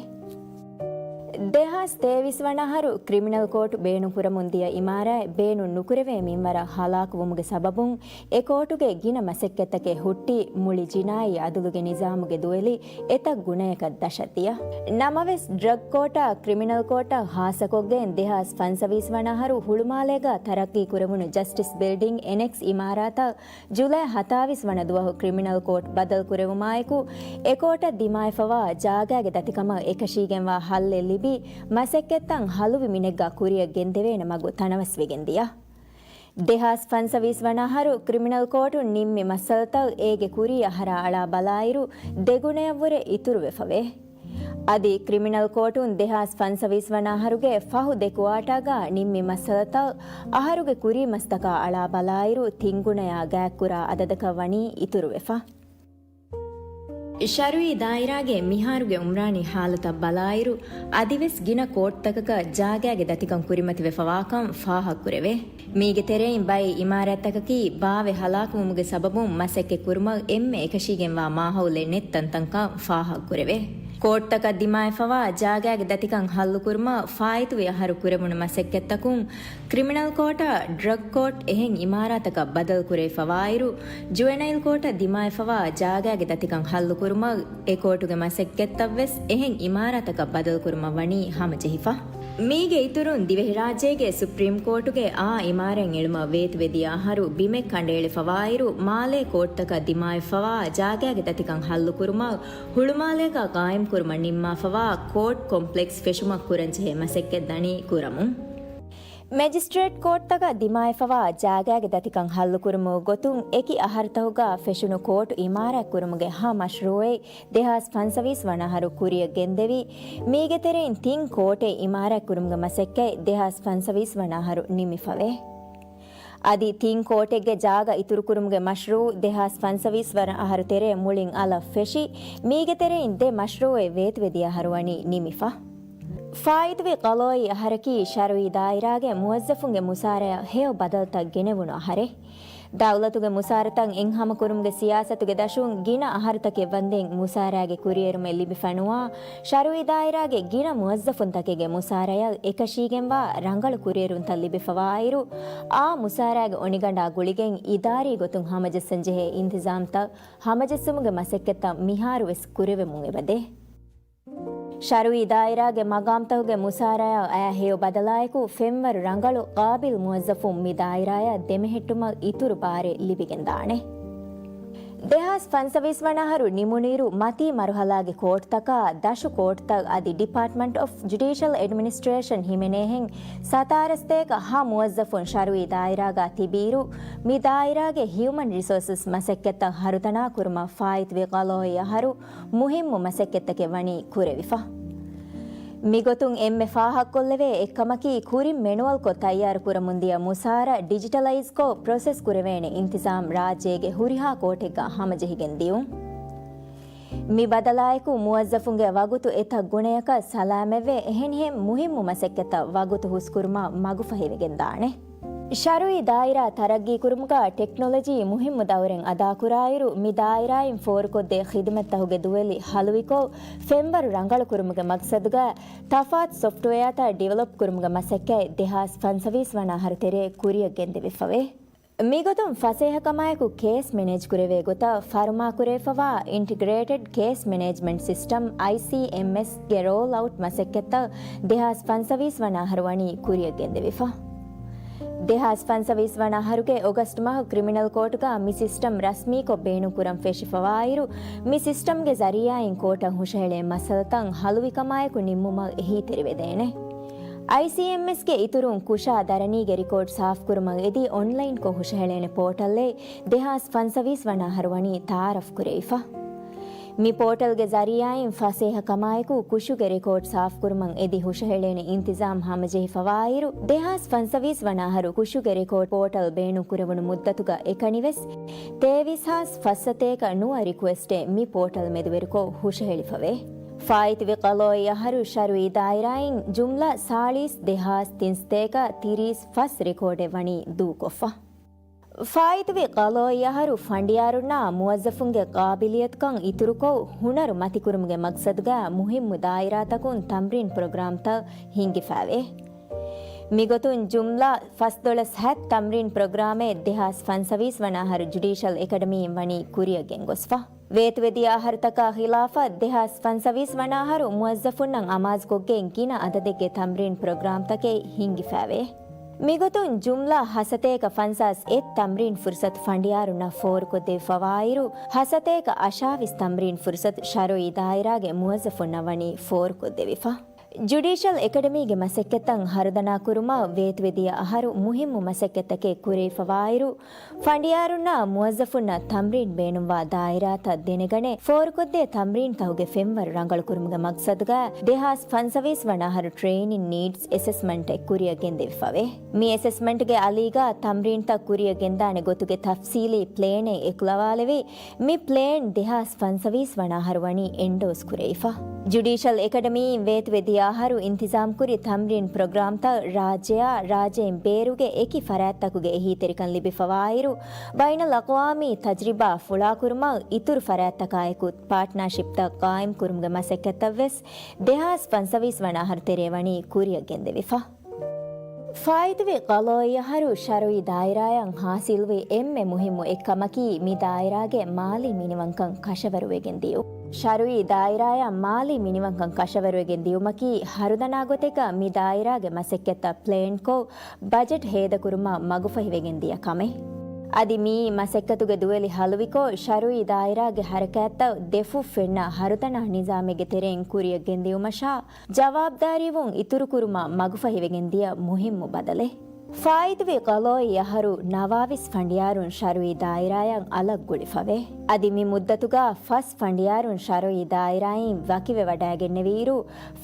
ދެހާސް ތޭވީސް ވަނަ އަހަރު ކްރިމިނަލް ކޯޓު ބޭނުންކުރަމުން ދިޔަ އިމާރާތް ބޭނުން ނުކުރެވޭ މިންވަރަށް ހަލާކުވުމުގެ ސަބަބުން އެ ކޯޓުގެ ގިނަ މަސައްކަތްތަކެއް ހުއްޓި، މުޅި ޖިނާއީ ޢަދުލުގެ ނިޒާމުގެ ދުވެލި އެތައް ގުނަޔަކަށް ދަށަށް ދިޔަ. ނަމަވެސް، ޑްރަގް ކޯޓާ ކްރިމިނަލް ކޯޓަށް ހާއްސަކޮށްގެން ދެހާސް ފަންސަވީސް ވަނަ އަހަރު ހުޅުމާލޭގަ ތަރައްޤީ ކުރެވުނު ޖަސްޓިސް ބިލްޑިން އެނެކްސް އިމާރާތަށް ޖުލައި ހަތާވީސް ވަނަ ދުވަހު ކްރިމިނަލް ކޯޓް ބަދަލު ކުރެވުމާއެކު، އެ ކޯޓަށް ދިމާވެފަވާ ޖާގާގެ ދަތިކަމަށް އެކަށީގެންވާ ހައްލެއް ލިބި، މަސައްކަތްތައް ހަލުވި މިނެއްގަ ކުރިއަށް ގެންދެވޭނެ މަގު ތަނަވަސްވެގެން ދިޔަ. ދެހާސް ފަންސަވީސް ވަނަ އަހަރު ކްރިމިނަލް ކޯޓުން ނިންމި މައްސަލަތައް އޭގެ ކުރީ އަހަރާ އަޅާ ބަލާއިރު، ދެގުނަޔަށްވުރެ އިތުރުވެފަވޭ. އަދި ކްރިމިނަލް ކޯޓުން ދެހާސް ފަންސަވީސް ވަނަ އަހަރުގެ ފަހު ދެ ކުއާޓާގަ ނިންމި މައްސަލަތައް އަހަރުގެ ކުރީ މަސްތަކާ އަޅާ ބަލާއިރު، ތިންގުނަޔާ ގާތްކުރާ އަދަދަކަށް ވަނީ އިތުރުވެފަ. ޝަރުއީ ދާއިރާގެ މިހާރުގެ އުމްރާނީ ހާލަތަށް ބަލާއިރު، އަދިވެސް ގިނަ ކޯޓްތަކަކަށް ޖާގާގެ ދަތިކަން ކުރިމަތިވެފަވާކަން ފާހަގަކުރެވޭ. މީގެ ތެރެއިން ބައެއް އިމާރާތްތަކަކީ ބާވެ ހަލާކުވުމުގެ ސަބަބުން މަސައްކަތް ކުރުމަށް އެންމެ އެކަށީގެންވާ މާހައުލެއް ނެތް ތަންތަންކަން ފާހަގަކުރެވޭ. ކޯޓްތަކަށް ދިމާވެފަވާ ޖާގައިގެ ދަތިކަން ހައްލުކުރުމަށް ފާއިތުވި އަހަރު ކުރެވުނު މަސައްކަތްތަކުން، ކްރިމިނަލް ކޯޓަށް ޑްރަގް ކޯޓް އެހެން އިމާރާތަކަށް ބަދަލުކުރެވިފަވާއިރު، ޖުވެނައިލް ކޯޓަށް ދިމާވެފަވާ ޖާގައިގެ ދަތިކަން ހައްލުކުރުމަށް އެ ކޯޓުގެ މަސައްކަތްތައްވެސް އެހެން އިމާރާތަކަށް ބަދަލުކުރުމަށް ވަނީ ހަމަޖެހިފަ. މީގެ އިތުރުން، ދިވެހިރާއްޖޭގެ ސުޕްރީމް ކޯޓުގެ އާ އިމާރާތް އެޅުމަށް ވޭތުވެދިޔަ އަހަރު ބިމެއް ކަނޑައެޅިފަވާއިރު، މާލޭ ކޯޓްތަކަށް ދިމާވެފަވާ ޖާގައިގެ ދަތިކަން ހައްލުކުރުމަށް ހުޅުމާލޭގަ ގާއިމްކުރުމަށް ނިންމާފަވާ ކޯޓް ކޮމްޕްލެކްސް ފެށުމަށް ކުރަންޖެހޭ މަސައްކަތް ދަނީ ކުރަމުން. މެޖިސްޓްރޭޓް ކޯޓްތަކަށް ދިމާވެފަވާ ޖާގައިގެ ދަތިކަން ހައްލުކުރުމުގެ ގޮތުން އެކި އަހަރުތަކުގަ ފެށުނު ކޯޓު އިމާރާތް ކުރުމުގެ ހަ މަޝްރޫއެއް ދެހާސް ފަންސަވީސް ވަނަ އަހަރު ކުރިއަށް ގެންދެވި. މީގެ ތެރެއިން ތިން ކޯޓެއް އިމާރާތް ކުރުމުގެ މަސައްކަތް ދެހާސް ފަންސަވީސް ވަނަ އަހަރު ނިމިފަވޭ. އަދި ތިން ކޯޓެއްގެ ޖާގަ އިތުރުކުރުމުގެ މަޝްރޫއު ދެހާސް ފަންސަވީސް ވަނަ އަހަރު ތެރޭ މުޅިން އަލަށް ފެށި، މީގެ ތެރެއިން ދެ މަޝްރޫއެއް ވޭތުވެދިޔަ އަހަރު ވަނީ ނިމިފަ. ފާއިތުވި ޤަޟާއީ އަހަރަކީ ޝަރުއީ ދާއިރާގެ މުވައްޒަފުންގެ މުސާރަޔަށް ހެޔޮ ބަދަލުތައް ގެނެވުނު އަހަރެއް. ދައުލަތުގެ މުސާރަތައް އެއްހަމަކުރުމުގެ ސިޔާސަތުގެ ދަށުން ގިނަ އަހަރުތަކެއް ވަންދެން މުސާރައިގެ ކުރިއެރުމެއް ލިބިފަ ނުވާ، ޝަރުއީ ދާއިރާގެ ގިނަ މުވައްޒަފުންތަކެއްގެ މުސާރަޔަށް އެކަށީގެންވާ ރަނގަޅު ކުރިއެރުންތައް ލިބިފަވާއިރު، އާ މުސާރައިގެ އޮނިގަނޑާ ގުޅިގެން އިދާރީ ގޮތުން ހަމަޖައްސަންޖެހޭ އިންތިޒާމްތައް ހަމަޖެއްސުމުގެ މަސައްކަތްތައް މިހާރުވެސް ކުރެވެމުން އެބަދޭ. ޝަރުއީ ދާއިރާގެ މަގާމްތަކުގެ މުސާރަޔަށް އައި ހެޔޮ ބަދަލާއެކު، ފެންވަރު ރަނގަޅު ޤާބިލް މުވައްޒަފުން މި ދާއިރާއަށް ދެމެހެއްޓުމަށް އިތުރު ބާރެއް ލިބިގެންދާނެ. ދެހާސް ފަންސަވީސް ވަނަ އަހަރު ނިމުނުއިރު، މަތީ މަރުހަލާގެ ކޯޓްތަކާ، ދަށު ކޯޓްތައް އަދި ޑިޕާޓްމަންޓް އޮފް ޖުޑިޝަލް އެޑްމިނިސްޓްރޭޝަން ހިމެނޭހެން ސަތާރަ ސަތޭކަ ހަ މުވައްޒަފުން ޝަރުއީ ދާއިރާގަ ތިބިއިރު، މި ދާއިރާގެ ހިއުމަން ރިސޯސަސް މަސައްކަތްތައް ހަރުދަނާ ކުރުމަށް ފާއިތުވި ޤަޟާއީ އަހަރު މުހިއްމު މަސައްކަތްތަކެއް ވަނީ ކުރެވިފަ. މިގޮތުން އެންމެ ފާހަގަކޮށްލެވޭ އެއްކަމަކީ، ކުރިން މެނުއަލްކޮށް ތައްޔާރު ކުރަމުންދިޔަ މުސާރަ ޑިޖިޓަލައިޒްކޮށް ޕްރޮސެސް ކުރެވޭނެ އިންތިޒާމް ރާއްޖޭގެ ހުރިހާ ކޯޓެއްގަ ހަމަޖެހިގެން ދިޔުން. މި ބަދަލާއެކު، މުވައްޒަފުންގެ ވަގުތު އެތައް ގުނަޔަކަށް ސަލާމަތްވެ، އެހެނިހެން މުހިއްމު މަސައްކަތްތައް ވަގުތު ހުސްކުރުމަށް މަގުފަހިވެގެންދާނެ. ޝަރުއީ ދާއިރާ ތަރައްގީކުރުމުގަ ޓެކްނޮލޮޖީ މުހިއްމު ދައުރެއް އަދާކުރާއިރު، މި ދާއިރާއިން ފޯރުކޮށްދޭ ޚިދުމަތްތަކުގެ ދުވެލި ހަލުވިކޮށް، ފެންވަރު ރަނގަޅުކުރުމުގެ މަގްސަދުގަ ތަފާތު ސޮފްޓްވެއާތައް ޑިވެލޮޕް ކުރުމުގެ މަސައްކަތް ދެހާސް ފަންސަވީސް ވަނަ އަހަރު ތެރޭ ކުރިއަށް ގެންދެވިފަވޭ. މިގޮތުން ފަސޭހަކަމާއެކު ކޭސް މެނޭޖް ކުރެވޭ ގޮތަށް ފަރުމާކުރެވިފަވާ އިންޓިގްރޭޓެޑް ކޭސް މެނޭޖްމަންޓް ސިސްޓަމް، އައިސީއެމްއެސް، ގެ ރޯލް އައުޓް މަސައްކަތްތައް ދެހާސް ފަންސަވީސް ވަނަ އަހަރު ވަނީ ކުރިއަށް ގެންދެވިފަ. ދެހާސް ފަންސަވީސް ވަނަ އަހަރުގެ އޮގަސްޓް މަހު ކްރިމިނަލް ކޯޓުގަ މި ސިސްޓަމް ރަސްމީކޮށް ބޭނުންކުރަން ފެށިފަވާއިރު، މި ސިސްޓަމްގެ ޒަރީއާއިން ކޯޓަށް ހުށަހެޅޭ މައްސަލަތައް ހަލުވިކަމާއެކު ނިންމުމަށް އެހީތެރިވެދޭނެ. އައިސީއެމްއެސްގެ އިތުރުން ކުށާ ދަރަނީގެ ރިކޯޑް ސާފްކުރުމަށް އެދި އޮންލައިންކޮށް ހުށަހެޅޭނެ ޕޯޓަލްއެއް ދެހާސް ފަންސަވީސް ވަނަ އަހަރު ވަނީ ތައާރަފް ކުރެވިފަ. މި ޕޯޓަލްގެ ޒަރީއާއިން ފަސޭހަ ކަމާއެކު ކުށުގެ ރެކޯޑް ސާފްކުރުމަށް އެދި ހުށަހެޅޭނެ އިންތިޒާމް ހަމަޖެހިފަވާއިރު، ދެހާސް ފަންސަވީސް ވަނަ އަހަރު ކުށުގެ ރެކޯޑް ޕޯޓަލް ބޭނުންކުރެވުނު މުއްދަތުގަ އެކަނިވެސް، ތޭވީސް ހާސް ފަސްސަތޭކަ ނުވަ ރިކުއެސްޓެއް މި ޕޯޓަލް މެދުވެރިކޮށް ހުށަހެޅިފަވޭ. ފާއިތުވި ޤަޟާއީ އަހަރު ޝަރުއީ ދާއިރާއިން ޖުމްލަ ސާޅީސް ދެހާސް ތިންސަތޭކަ ތިރީސް ފަސް ރެކޯޑެއް ވަނީ ދޫކޮށްފަ. ފާއިތުވި ޤަޟާއީ އަހަރު ފަނޑިޔާރުންނާ މުވައްޒަފުންގެ ޤާބިލިއްޔަތުކަން އިތުރުކޮށް، ހުނަރު މަތިކުރުމުގެ މަގްސަދުގަ މުހިއްމު ދާއިރާތަކުން ތަމްރީން ޕްރޮގްރާމްތައް ހިންގިފައިވޭ. މިގޮތުން ޖުމްލަ ފަސްދޮޅަސް ހަތް ތަމްރީން ޕްރޮގްރާމެއް ދެހާސް ފަންސަވީސް ވަނަ އަހަރު ޖުޑީޝަލް އެކަޑަމީއިން ވަނީ ކުރިއަށް ގެންގޮސްފަ. ވޭތުވެދިޔަ އަހަރުތަކާ ޚިލާފަށް ދެހާސް ފަންސަވީސް ވަނަ އަހަރު މުވައްޒަފުންނަށް އަމާޒުކޮށްގެން ގިނަ އަދަދެއްގެ ތަމްރީން ޕްރޮގްރާމްތަކެއް ހިންގިފައިވޭ. މިގޮތުން ޖުމްލަ ހަސަތޭކަ ފަންސާސް އެއް ތަމްރީން ފުރުސަތު ފަނޑިޔާރުންނަށް ފޯރުކޮށްދެވިފަވާއިރު، ހަސަތޭކަ އަށާވީސް ތަމްރީން ފުރުސަތު ޝަރުއީ ދާއިރާގެ މުވައްޒަފުންނަށް ވަނީ ފޯރުކޮށްދެވިފަ. ޖުޑީޝަލް އެކަޑަމީގެ މަސައްކަތްތައް ހަރުދަނާކުރުމަށް ވޭތުވެދިޔަ އަހަރު މުހިއްމު މަސައްކަތްތަކެއް ކުރެވިފަވާއިރު، ފަނޑިޔާރުންނާ މުވައްޒަފުންނަށް ތަމްރީން ބޭނުންވާ ދާއިރާތައް ދެނެގަނެ، ފޯރުކޮށްދޭ ތަމްރީންތަކުގެ ފެންވަރު ރަނގަޅުކުރުމުގެ މަގްސަދުގަ ދެހާސް ފަންސަވީސް ވަނަ އަހަރު ޓްރެއިނިން ނީޑްސް އެސެސްމަންޓެއް ކުރިއަށް ގެންދެވިފަވޭ. މި އެސެސްމަންޓްގެ އަލީގަ ތަމްރީންތައް ކުރިއަށް ގެންދާނެ ގޮތުގެ ތަފްސީލީ ޕްލޭނެއް އެކުލަވާލެވި، މި ޕްލޭން ދެހާސް ފަންސަވީސް ވަނަ އަހަރު ވަނީ އެންޑޯސް ކުރެވިފަ. ޖުޑީޝަލް އެކަޑަމީއިން ވޭތުވެ ދިޔަ އަހަރު އިންތިޒާމްކުރި ތަމްރީން ޕްރޮގްރާމްތައް ރާއްޖެއާ ރާއްޖެއިން ބޭރުގެ އެކި ފަރާތްތަކުގެ އެހީތެރިކަން ލިބިފަވާއިރު، ބައިނަލްއަޤްވާމީ ތަޖްރިބާ ފުޅާކުރުމަށް އިތުރު ފަރާތްތަކާއެކު ޕާޓްނާޝިޕްތައް ޤާއިމްކުރުމުގެ މަސައްކަތްތައްވެސް ދެހާސް ފަންސަވީސް ވަނަ އަހަރު ތެރޭ ވަނީ ކުރިއަށް ގެންދެވިފަ. ފާއިތުވި ޤަޟާއީ އަހަރު ޝަރުއީ ދާއިރާއަށް ޙާޞިލްވި އެންމެ މުހިއްމު އެއްކަމަކީ މި ދާއިރާގެ މާލީ މިނިވަންކަން ކަށަވަރުވެގެން ދިޔުން. ޝަރުއީ ދާއިރާއަށް މާލީ މިނިވަންކަން ކަށަވަރުވެގެން ދިޔުމަކީ ހަރުދަނާ ގޮތެއްގަ މި ދާއިރާގެ މަސައްކަތްތައް ޕްލޭންކޮށް، ބަޖެޓް ހޭދަކުރުމަށް މަގުފަހިވެގެން ދިޔަ ކަމެއް. އަދި މިއީ މަސައްކަތުގެ ދުވެލި ހަލުވިކޮށް، ޝަރުއީ ދާއިރާގެ ޙަރަކާތްތައް ދެފުށް ފެންނަ ހަރުދަނާ ނިޒާމެއްގެ ތެރެއިން ކުރިއަށް ގެންދިޔުމަށާ، ޖަވާބުދާރީވުން އިތުރުކުރުމަށް މަގުފަހިވެގެން ދިޔަ މުހިއްމު ބަދަލެއް. ފާއިތުވި ޤަޟާއީ އަހަރު ނަވާވީސް ފަނޑިޔާރުން ޝަރުއީ ދާއިރާއަށް އަލަށް ގުޅިފަވޭ. އަދި މި މުއްދަތުގަ ފަސް ފަނޑިޔާރުން ޝަރުއީ ދާއިރާއިން ވަކިވެވަޑައިގެންނެވިއިރު،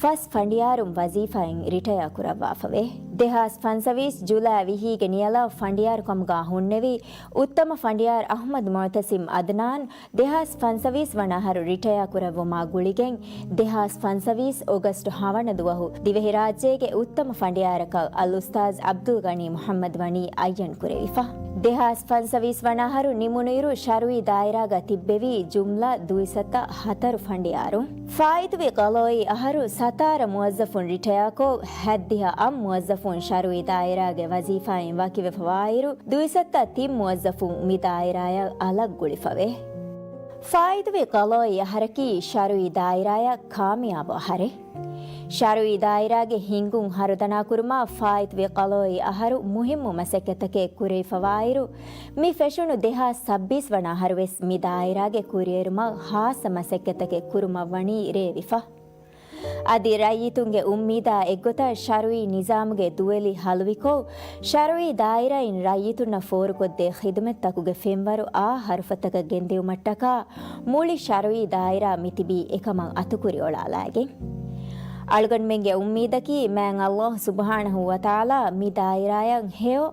ފަސް ފަނޑިޔާރުން ވަޒީފާއިން ރިޓަޔާ ކުރައްވާފަވޭ. ދެހާސް ފަންސަވީސް ޖުލައި ވިހީގެ ނިޔަލަށް ފަނޑިޔާރު ކަމުގަ ހުންނެވި އުއްތަމަ ފަނޑިޔާރު އަޙްމަދު މުޢުތަސިމް އަދްނާން ދެހާސް ފަންސަވީސް ވަނަ އަހަރު ރިޓަޔާ ކުރެއްވުމާ ގުޅިގެން، ދެހާސް ފަންސަވީސް އޮގަސްޓު ހަވަނަ ދުވަހު ދިވެހިރާއްޖޭގެ އުއްތަމަ ފަނޑިޔާރަކަށް އަލްއުސްތާޛް ޢަބްދުލްޣަނީ މުޙައްމަދު ވަނީ އައްޔަން ކުރެވިފަ. ދެހާސް ފަންސަވީސް ވަނަ އަހަރު ނިމުނުއިރު، ޝަރުއީ ދާއިރާގަ ތިއްބެވި ޖުމްލަ ދުއިސައްތަ ހަތަރު ފަނޑިޔާރު. ފާއިތުވި ޤަޟާއީ އަހަރު ސަތާރަ މުވައްޒަފުން ރިޓަޔާކޮށް، ހައްދިހަ އަށް މުވައްޒަފުން ޝަރުއީ ދާއިރާގެ ވަޒީފާއިން ވަކިވެފަވާއިރު، ދުއިސައްތަ ތިން މުވައްޒަފުން މި ދާއިރާއަށް އަލަށް ގުޅިފަވޭ. ފާއިތުވި ޤަޟާއީ އަހަރަކީ ޝަރުއީ ދާއިރާއަށް ކާމިޔާބު އަހަރެއް. ޝަރުއީ ދާއިރާގެ ހިންގުން ހަރުދަނާކުރުމަށް ފާއިތުވި ޤަޟާއީ އަހަރު މުހިއްމު މަސައްކަތްތަކެއް ކުރެވިފަވާއިރު، މި ފެށުނު ދެހާސް ސައްބީސް ވަނަ އަހަރުވެސް މި ދާއިރާގެ ކުރިއެރުމަށް ޚާއްޞަ މަސައްކަތްތަކެއް ކުރުމަށް ވަނީ ރޭވިފަ. އަދި ރައްޔިތުންގެ އުއްމީދާ އެއްގޮތަށް ޝަރުއީ ނިޒާމުގެ ދުވެލި ހަލުވިކޮށް، ޝަރުއީ ދާއިރާއިން ރައްޔިތުންނަށް ފޯރުކޮށްދޭ ޚިދުމަތްތަކުގެ ފެންވަރު އާ ހަރުފަތަކަށް ގެންދިއުމަށްޓަކާ، މުޅި ޝަރުއީ ދާއިރާ މިތިބީ އެކަމަށް އަތުކުރި އޮޅާލައިގެން. އަޅުގަނޑުމެންގެ އުއްމީދަކީ މާތް ﷲ ސުބްޙާނަހޫ ވަތަޢާލާ މި ދާއިރާއަށް ހެޔޮ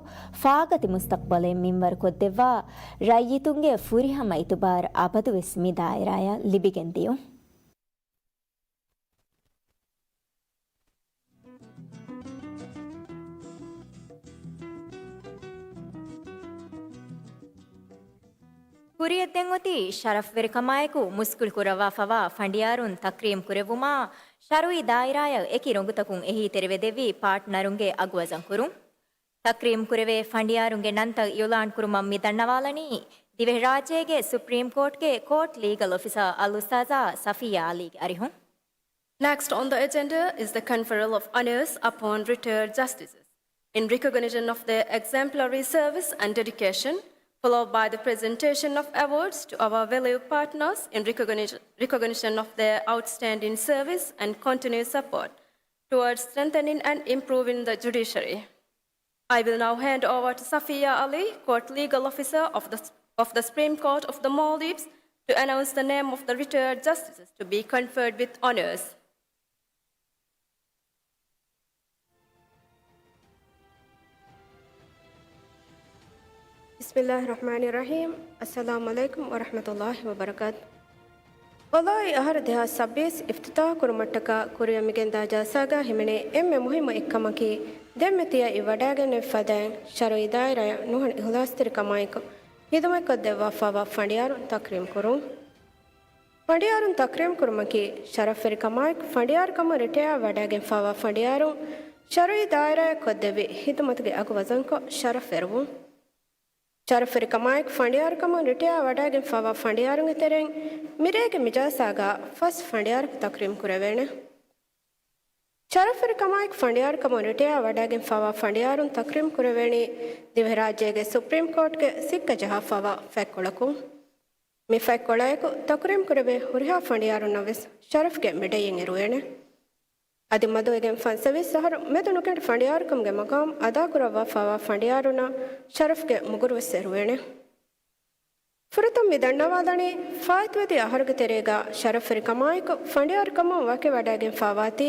ފާގަތި މުސްތަޤްބަލެއް މިންވަރުކޮށްދެއްވާ، ރައްޔިތުންގެ ފުރިހަމަ އިތުބާރު އަބަދުވެސް މި ދާއިރާއަށް ލިބިގެން ދިޔުން. ކުރިއަށްދެން އޮތީ ޝަރަފްވެރިކަމާއެކު މުސްކުޅިކުރައްވާފަވާ ފަނޑިޔާރުން ތަކްރީމް ކުރެއްވުމާ، ޝަރުއީ ދާއިރާއަށް އެކި ރޮނގުތަކުން އެހީތެރިވެދެއްވި ޕާޓްނަރުންގެ އަގުވަޒަންކުރުން. ތަކްރީމް ކުރެވޭ ފަނޑިޔާރުންގެ ނަންތައް އިޢުލާން ކުރުމަށް މި ދަންނަވާލަނީ، ދިވެހިރާއްޖޭގެ ސުޕްރީމް ކޯޓްގެ ކޯޓް ލީގަލް އޮފިސަރ އަލްއުސްތާޛާ ޞަފިއްޔާ ޢަލީގެ އަރިހުން. Next on the agenda is the conferral of honours upon retired justices in recognition of their exemplary service and dedication, followed by the presentation of awards to our valued partners in recognition, recognition of their outstanding service and continued support towards strengthening and improving the judiciary. I will now hand over to Safiya Ali, Court Legal Officer of the, of the Supreme Court of the Maldives, to announce the name of the retired justices to be conferred with honours. بسم الله الرحمن الرحيم. السلام عليكم ورحمة الله وبركاته. ޤަޟާއީ އަހަރު ދެހާސް ސައްބީސް އިފްތިތާޙު ކުރުމަށްޓަކާ ކުރިއަށް މިގެންދާ ޖަލްސާގަ ހިމެނޭ އެންމެ މުހިއްމު އެއްކަމަކީ، ދެންމެ ތިޔައީ ވަޑައިގެންނެވި ފަދައިން، ޝަރުއީ ދާއިރާއަށް ނުހަނު އިޚްލާޞްތެރިކަމާއެކު ޚިދުމަތްކޮށްދެއްވާފައިވާ ފަނޑިޔާރުން ތަކްރީމް ކުރުން. ފަނޑިޔާރުން ތަކްރީމް ކުރުމަކީ، ޝަރަފްވެރިކަމާއެކު ފަނޑިޔާރުކަމުން ރިޓަޔާ ވަޑައިގެންފައިވާ ފަނޑިޔާރުން، ޝަރުއީ ދާއިރާއަށް ކޮށްދެއްވި ޚިދުމަތުގެ އަގު ވަޒަންކޮށް ޝަރަފްވެރިވުން. ޝަރަފްވެރިކަމާއެކު ފަނޑިޔާރުކަމުން ރިޓަޔާ ވަޑައިގެންފައިވާ ފަނޑިޔާރުންގެ ތެރެއިން، މިރޭގެ މިޖަލްސާގަ ފަސް ފަނޑިޔާރަކު ތަކްރީމް ކުރެވޭނެ. ޝަރަފްވެރިކަމާއެކު ފަނޑިޔާރުކަމުން ރިޓަޔާ ވަޑައިގެންފައިވާ ފަނޑިޔާރުން ތަކްރީމް ކުރެވޭނީ، ދިވެހިރާއްޖޭގެ ސުޕްރީމް ކޯޓްގެ ސިއްކަ ޖަހާފައިވާ ފަތްކޮޅަކުން. މި ފަތްކޮޅާއެކު ތަކުރީމް ކުރެވޭ ހުރިހާ ފަނޑިޔާރުންނަށް ވެސް ޝަރަފްގެ މެޑައިން އެރުވޭނެ. އަދި މަދުވެގެން ފަންސަވީސް އަހަރު މެދު ނުކެނޑި ފަނޑިޔާރުކަމުގެ މަގާމް އަދާކުރައްވާފައިވާ ފަނޑިޔާރުންނަށް ޝަރަފްގެ މުގުރު ވެސް އެރުވޭނެ. ފުރަތަމަ މި ދަންނަވާލަނީ، ފާއިތުވެދިޔަ އަހަރުގެ ތެރޭގަ ޝަރަފްވެރިކަމާއެކު ފަނޑިޔާރުކަމުން ވަކިވަޑައިގެންފައިވާތީ،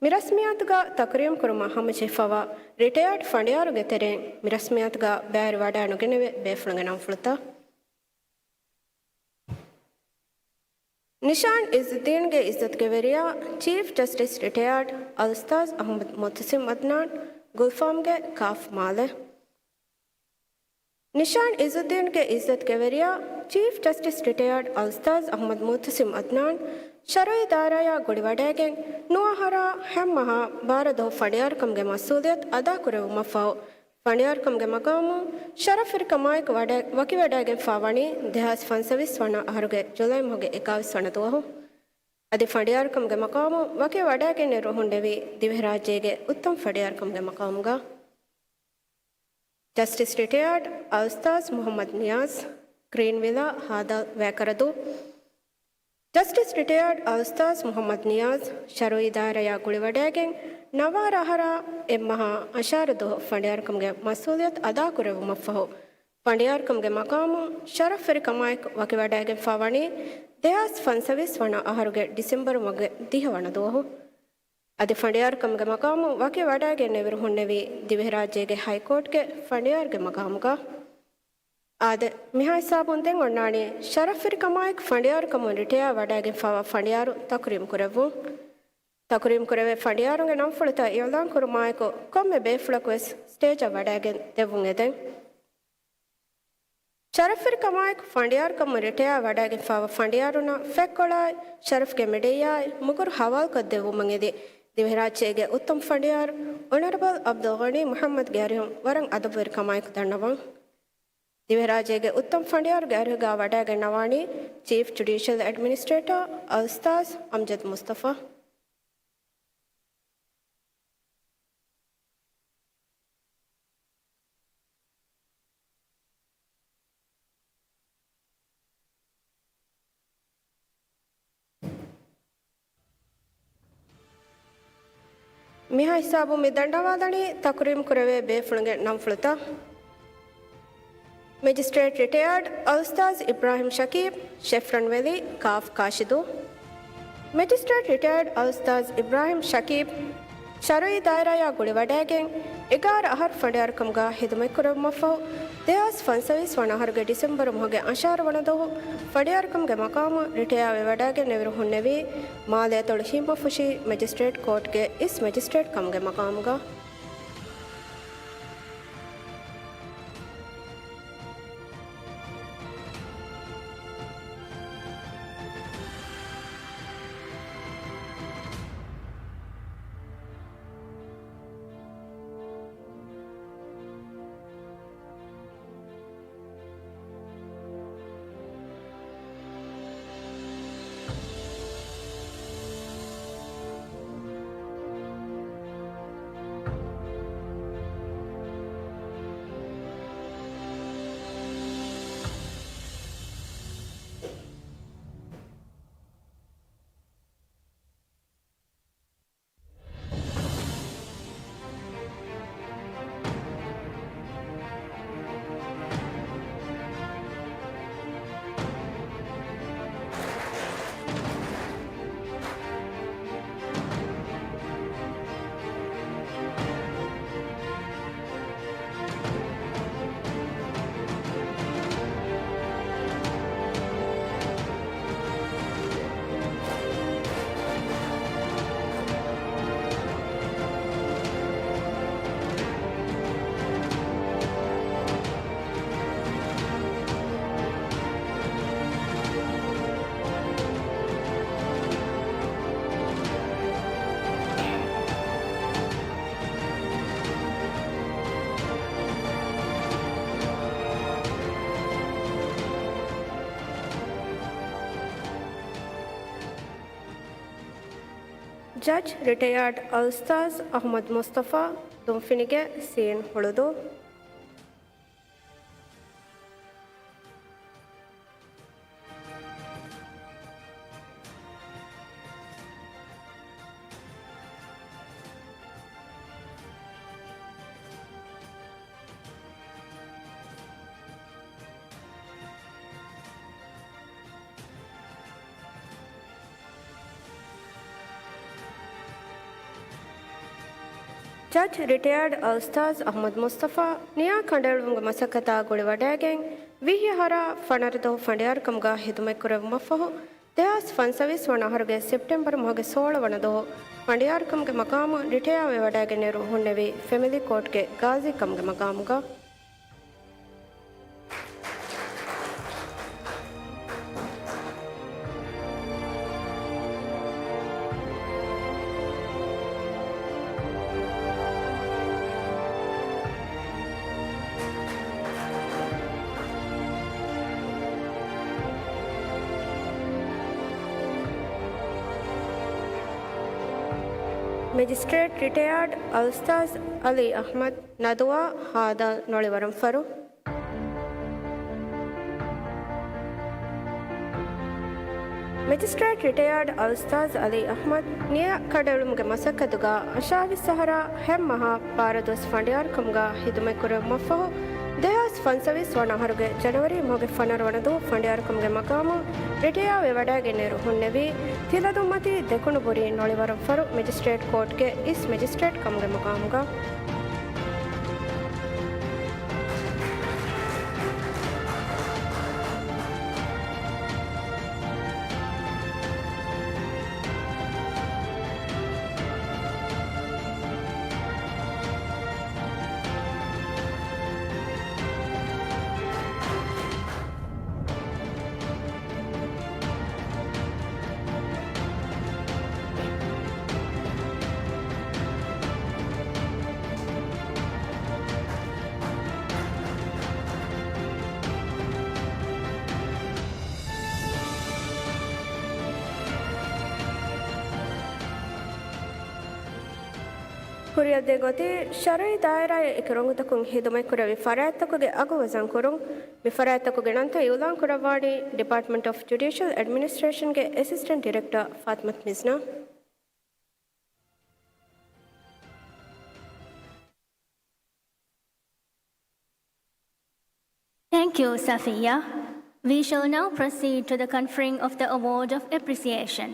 މި ރަސްމިއްޔާތުގަ ތަކުރީމް ކުރުމަށް ހަމަޖެހިފައިވާ ރިޓަޔާޑް ފަނޑިޔާރުންގެ ތެރެއިން މި ރަސްމިއްޔާތުގަ ބައިވެރިވަޑައިނުގެނެވޭ ބޭފުޅުންގެ ނަންފުޅުތައް. ނިޝާން އިއްޒުއްދީންގެ އިއްޒަތުގެ ވެރިޔާ ޗީފް ޖަސްޓިސް ރިޓަޔާޑް އަލްއުސްތާޛް އަޙްމަދު މުޢުތަޞިމް ޢަދްނާން، ގުލްފާމްގެ ކާފް މާލެ. ނިޝާން އިއްޒުއްދީންގެ އިއްޒަތުގެ ވެރިޔާ ޗީފް ޖަސްޓިސް ރިޓަޔާޑް އަލްއުސްތާޛް އަޙްމަދު މުޢުތަޞިމް ޢަދްނާން ޝަރުޢީ ދާއިރާޔާ ގުޅިވަޑައިގެން ނުވަ އަހަރާ ހަތް މަހާ ބާރަ ދުވަހު ފަނޑިޔާރުކަމުގެ މަސްއޫލިއްޔަތު އަދާކުރެއްވުމަށްފަހު، ފަނޑިޔާރުކަމުގެ މަޤާމު ޝަރަފްވެރިކަމާއެކު ވަޑަ-، ވަކިވަޑައިގެންފާވަނީ ދެހާސް ފަންސަވީސް ވަނަ އަހަރުގެ ޖުލައި މަހުގެ އެކާވީސް ވަނަ ދުވަހު. އަދި ފަނޑިޔާރުކަމުގެ މަޤާމު ވަކިވަޑައިގެންނެވި ހުންނެވީ ދިވެހިރާއްޖޭގެ އުއްތަމަ ފަނޑިޔާރުކަމުގެ މަޤާމުގަ. ޖަސްޓިސް ރިޓަޔާޑް އަލްއުސްތާޛް މުޙައްމަދު ނިޔާޒް، ގްރީންވިލާ ހާދަ ވޭކަރަދޫ. ޖަސްޓިސް ރިޓަޔާޑް އަލްއުސްތާޛް މުޙައްމަދު ނިޔާޒް ޝަރުޢީ ދާއިރާޔާ ގުޅިވަޑައިގެން ނަވާރަ އަހަރާ އެއްމަހާ އަށާރަ ދުވަހު ފަނޑިޔާރުކަމުގެ މަސްއޫލިއްޔަތު އަދާކުރެއްވުމަށްފަހު، ފަނޑިޔާރުކަމުގެ މަޤާމު ޝަރަފްވެރިކަމާއެކު ވަކިވަޑައިގެންފާވަނީ ދެހާސް ފަންސަވީސް ވަނަ އަހަރުގެ ޑިސެމްބަރު މަހުގެ ދިހަ ވަނަ ދުވަހު. އަދި ފަނޑިޔާރުކަމުގެ މަޤާމު ވަކިވަޑައިގެންނެވިރު ހުންނެވީ ދިވެހިރާއްޖޭގެ ހައިކޯޓްގެ ފަނޑިޔާރުގެ މަޤާމުގަ. އާދެ، މިހާ ހިސާބުން ދެން އޮންނާނީ ޝަރަފްވެރިކަމާއެކު ފަނޑިޔާރުކަމުން ރިޓަޔާ ވަޑައިގެންފާވާ ފަނޑިޔާރު ތަކުރީމް ކުރެއްވުން. ތަކުރީމް ކުރެވޭ ފަނޑިޔާރުންގެ ނަންފުޅުތައް އިޢުލާން ކުރުމާއެކު ކޮންމެ ބޭފުޅަކުވެސް ސްޓޭޖަށް ވަޑައިގެން ދެއްވުން އެދެން. ޝަރަފްވެރިކަމާއެކު ފަނޑިޔާރުކަމުން ރިޓަޔާ ވަޑައިގެންފާވާ ފަނޑިޔާރުންނަށް ފެއްކޮޅާއި، ޝަރަފްގެ މެޑައިޔާއި މުގުރު ހަވާލުކޮށްދެއްވުމަށް އެދި، ދިވެހިރާއްޖޭގެ އުއްތަމަ ފަނޑިޔާރު އޮނަރަބަލް ޢަބްދުލްޣަނީ މުޙައްމަދުގެ އަރިހުން ވަރަށް އަދަބުވެރިކަމާއެކު ދަންނަވަން. ދިވެހިރާއްޖޭގެ އުއްތަމަ ފަނޑިޔާރުގެ އަރިހުގަ ވަޑައިގަންނަވާނީ ޗީފް ޖުޑީޝަލް އެޑްމިނިސްޓްރޭޓަރ އަލްއުސްތާޛް އަމްޖަދު މުސްތަފާ. މިހާ ހިސާބުން މި ދަންނަވާލަނީ ތަކުރީމް ކުރެވޭ ބޭފުޅުންގެ ނަންފުޅުތައް. މެޖިސްޓްރޭޓް ރިޓަޔާޑް އަލްއުސްތާޛް އިބްރާހިމް ޝަކީބް، ޝެފްރަން ވެލީ، ކާފް ކާށިދޫ. މެޖިސްޓްރޭޓް ރިޓަޔާޑް އަލްއުސްތާޛް އިބްރާހިމް ޝަކީބް، ޝަރުޢީ ދާއިރާޔާ ގުޅިވަޑައިގެން، އެގާރަ އަހަރު ފަނޑިޔާރުކަމުގަ ޚިދުމަތްކުރެއްވުމަށްފަހު، ދެހާސް ފަންސަވީސް ވަނަ އަހަރުގެ ޑިސެމްބަރު މަހުގެ އަށާރަ ވަނަ ދުވަހު ފަނޑިޔާރުކަމުގެ މަޤާމު ރިޓަޔާވެ ވަޑައިގެންނެވިރު ހުންނެވީ، މާލެއަތޮޅު ހިތްމަފުށި މެޖިސްޓްރޭޓް ކޯޓްގެ އިސް މެޖިސްޓްރޭޓް ކަމުގެ މަޤާމުގަ. ޖަޖް ރިޓަޔާޑް އަލްއުސްތާޛް އަޙްމަދު މުސްތަފާ ދުންފިނިގެ ސީން ހުޅުދޫ. ޖަޖް ރިޓަޔާޑް އަލްއުސްތާޛް އަޙްމަދު މުސްތަފާ ނިޔާ ކަނޑައެޅުމުގެ މަސައްކަތާ ގުޅިވަޑައިގެން، ވިހި އަހަރާ ފަނަރަ ދުވަހު ފަނޑިޔާރުކަމުގަ ޚިދުމަތްކުރެއްވުމަށްފަހު، ދެހާސް ފަންސަވީސް ވަނަ އަހަރުގެ ސެޕްޓެމްބަރު މަހުގެ ސޯޅަ ވަނަ ދުވަހު ފަނޑިޔާރުކަމުގެ މަގާމު ރިޓަޔާވެވަޑައިގެންނެރު ހުންނެވީ ފެމިލީ ކޯޓްގެ ގާޒީކަމުގެ މަގާމުގަ. މެޖިސްޓްރޭޓް ރިޓަޔާޑް އަލްއުސްތާޒް އަލީ އަޙްމަދު ނަދުވާ ހާދަ ނޮޅިވަރަންފަރު. މެޖިސްޓްރޭޓް ރިޓަޔާޑް އަލްއުސްތާޒް އަލީ އަޙްމަދު ނިޔަ ކަނޑައެޅުމުގެ މަސައްކަތުގަ އަށާވީސް އަހަރާ ހަތް މަހާ ބާރަ ދުވަސް ފަނޑިޔާރުކަމުގަ ހިދުމަތްކުރެވުމަށްފަހު، ދެހާސް ފަންސަވީސް ވަނަ އަހަރުގެ ޖަނަވަރީ މަހުގެ ފަނަރަ ވަނަ ދުވަހު ފަނޑިޔާރުކަމުގެ މަގާމު ރިޓަޔާވެވަޑައިގެންނެރު ހުންނެވީ ތިލަދުންމަތީ ދެކުނުބުރީ ނޮޅިވަރަންފަރު މެޖިސްޓްރޭޓް ކޯޓްގެ އިސް މެޖިސްޓްރޭޓް ކަމުގެ މަގާމުގަ. ކުރިއަށްދިޔަ ގޮތީ، ޝަރުއީ ދާއިރާއެއް އެކި ރޮނގުތަކުން ހިދުމަތްކުރެވި ފަރާތްތަކުގެ އަގު ވަޒަންކުރުން. މި ފަރާތްތަކުގެ ނަންތައް އިއުލާންކުރައްވާނީ ޑިޕާޓްމަންޓް އޮފް ޖުޑިޝަލް އެޑްމިނިސްޓްރޭޝަންގެ އެސިސްޓެންޓް ޑިރެކްޓަރ ފާތިމަތު މިޒްނާ. Thank you, Safiya. We shall now proceed to the conferring of the Award of Appreciation.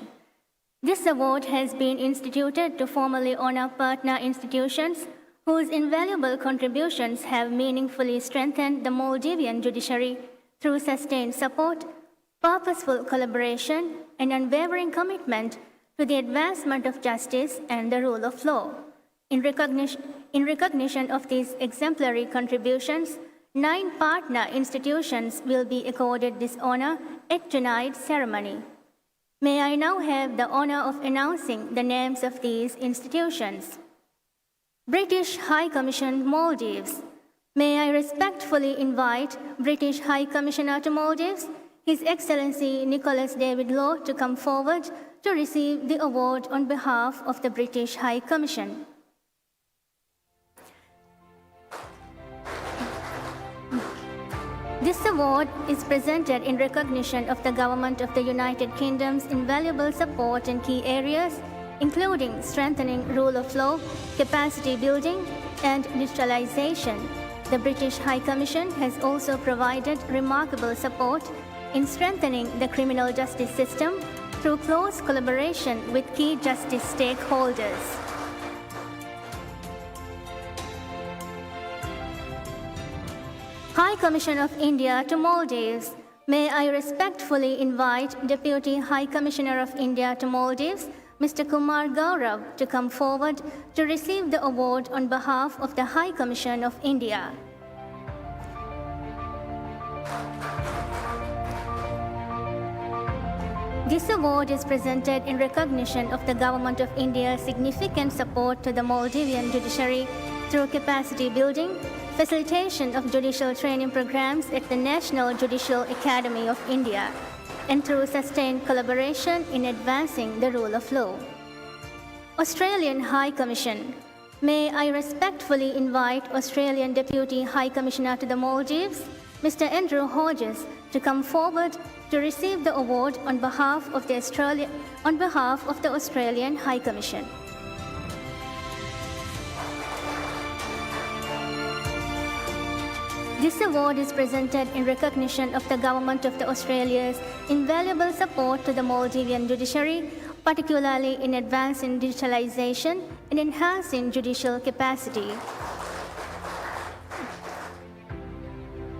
This award has been instituted to formally honor partner institutions whose invaluable contributions have meaningfully strengthened the Maldivian judiciary through sustained support, purposeful collaboration, and unwavering commitment to the advancement of justice and the rule of law. In recognition, in recognition of these exemplary contributions, nine partner institutions will be accorded this honor at tonight's ceremony. May I now have the honor of announcing the names of these institutions? British High Commission, Maldives. May I respectfully invite British High Commissioner to Maldives, His Excellency Nicholas David Law, to come forward to receive the award on behalf of the British High Commission. This award is presented in recognition of the Government of the United Kingdom's invaluable support in key areas, including strengthening rule of law, capacity building, and digitalization. The British High Commission has also provided remarkable support in strengthening the criminal justice system through close collaboration with key justice stakeholders. High Commission of India to Maldives. May I respectfully invite Deputy High Commissioner of India to Maldives, Mister Kumar Gaurav, to come forward to receive the award on behalf of the High Commission of India. This award is presented in recognition of the Government of India's significant support to the Maldivian judiciary through capacity building, facilitation of judicial training programs at the National Judicial Academy of India, and through sustained collaboration in advancing the rule of law. Australian High Commission. May I respectfully invite Australian Deputy High Commissioner to the Maldives, Mister Andrew Hodges, to come forward to receive the award on behalf of the Australia, on behalf of the Australian High Commission. This award is presented in recognition of the Government of the Australia's invaluable support to the Maldivian judiciary, particularly in advancing digitalization and enhancing judicial capacity.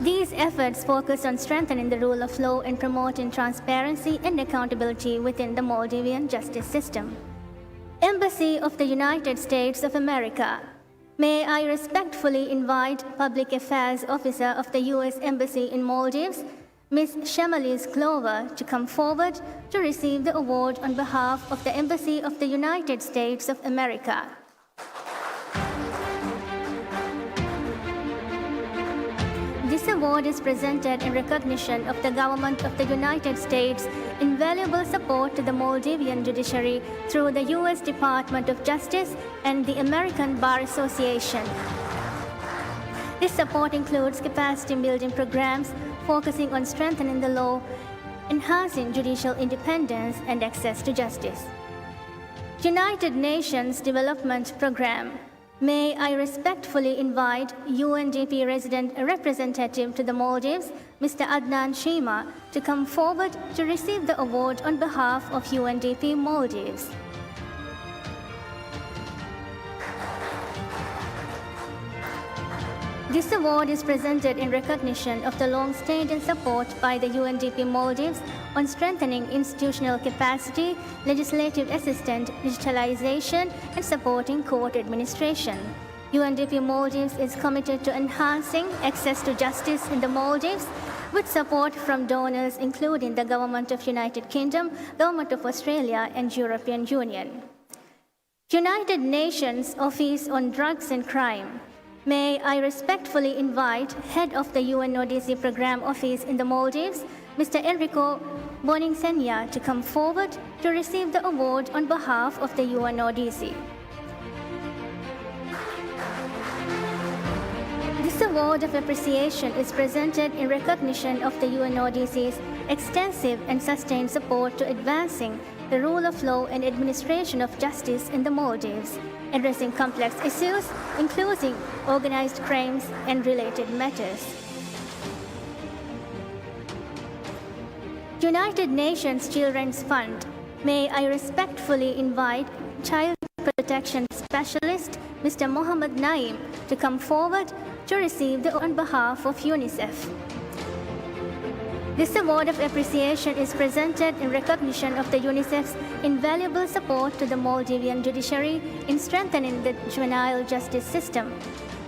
These efforts focus on strengthening the rule of law and promoting transparency and accountability within the Maldivian justice system. Embassy of the United States of America. May I respectfully invite Public Affairs Officer of the U S Embassy in Maldives, Miss Shamalis Glover, to come forward to receive the award on behalf of the Embassy of the United States of America. This award is presented in recognition of the Government of the United States' invaluable support to the Maldivian judiciary through the U S Department of Justice and the American Bar Association. This support includes capacity building programs focusing on strengthening the law, enhancing judicial independence, and access to justice. United Nations Development Programme. May I respectfully invite U N D P resident representative to the Maldives, Mister Adnan Shima, to come forward to receive the award on behalf of U N D P Maldives. This award is presented in recognition of the long-standing support by the U N D P Maldives on strengthening institutional capacity, legislative assistance, digitalization, and supporting court administration. U N D P Maldives is committed to enhancing access to justice in the Maldives with support from donors including the Government of United Kingdom, Government of Australia, and European Union. United Nations Office on Drugs and Crime. May I respectfully invite Head of the U N O D C Programme Office in the Maldives, Mister Enrico Boninsegna, to come forward to receive the award on behalf of the U N O D C. This award of appreciation is presented in recognition of the U N O D C's extensive and sustained support to advancing the rule of law and administration of justice in the Maldives, addressing complex issues, including organized crimes and related matters. United Nations Children's Fund, may I respectfully invite Child Protection Specialist, Mister Mohammad Naeem, to come forward to receive the on behalf of UNICEF. This award of appreciation is presented in recognition of the UNICEF's invaluable support to the Maldivian judiciary in strengthening the juvenile justice system.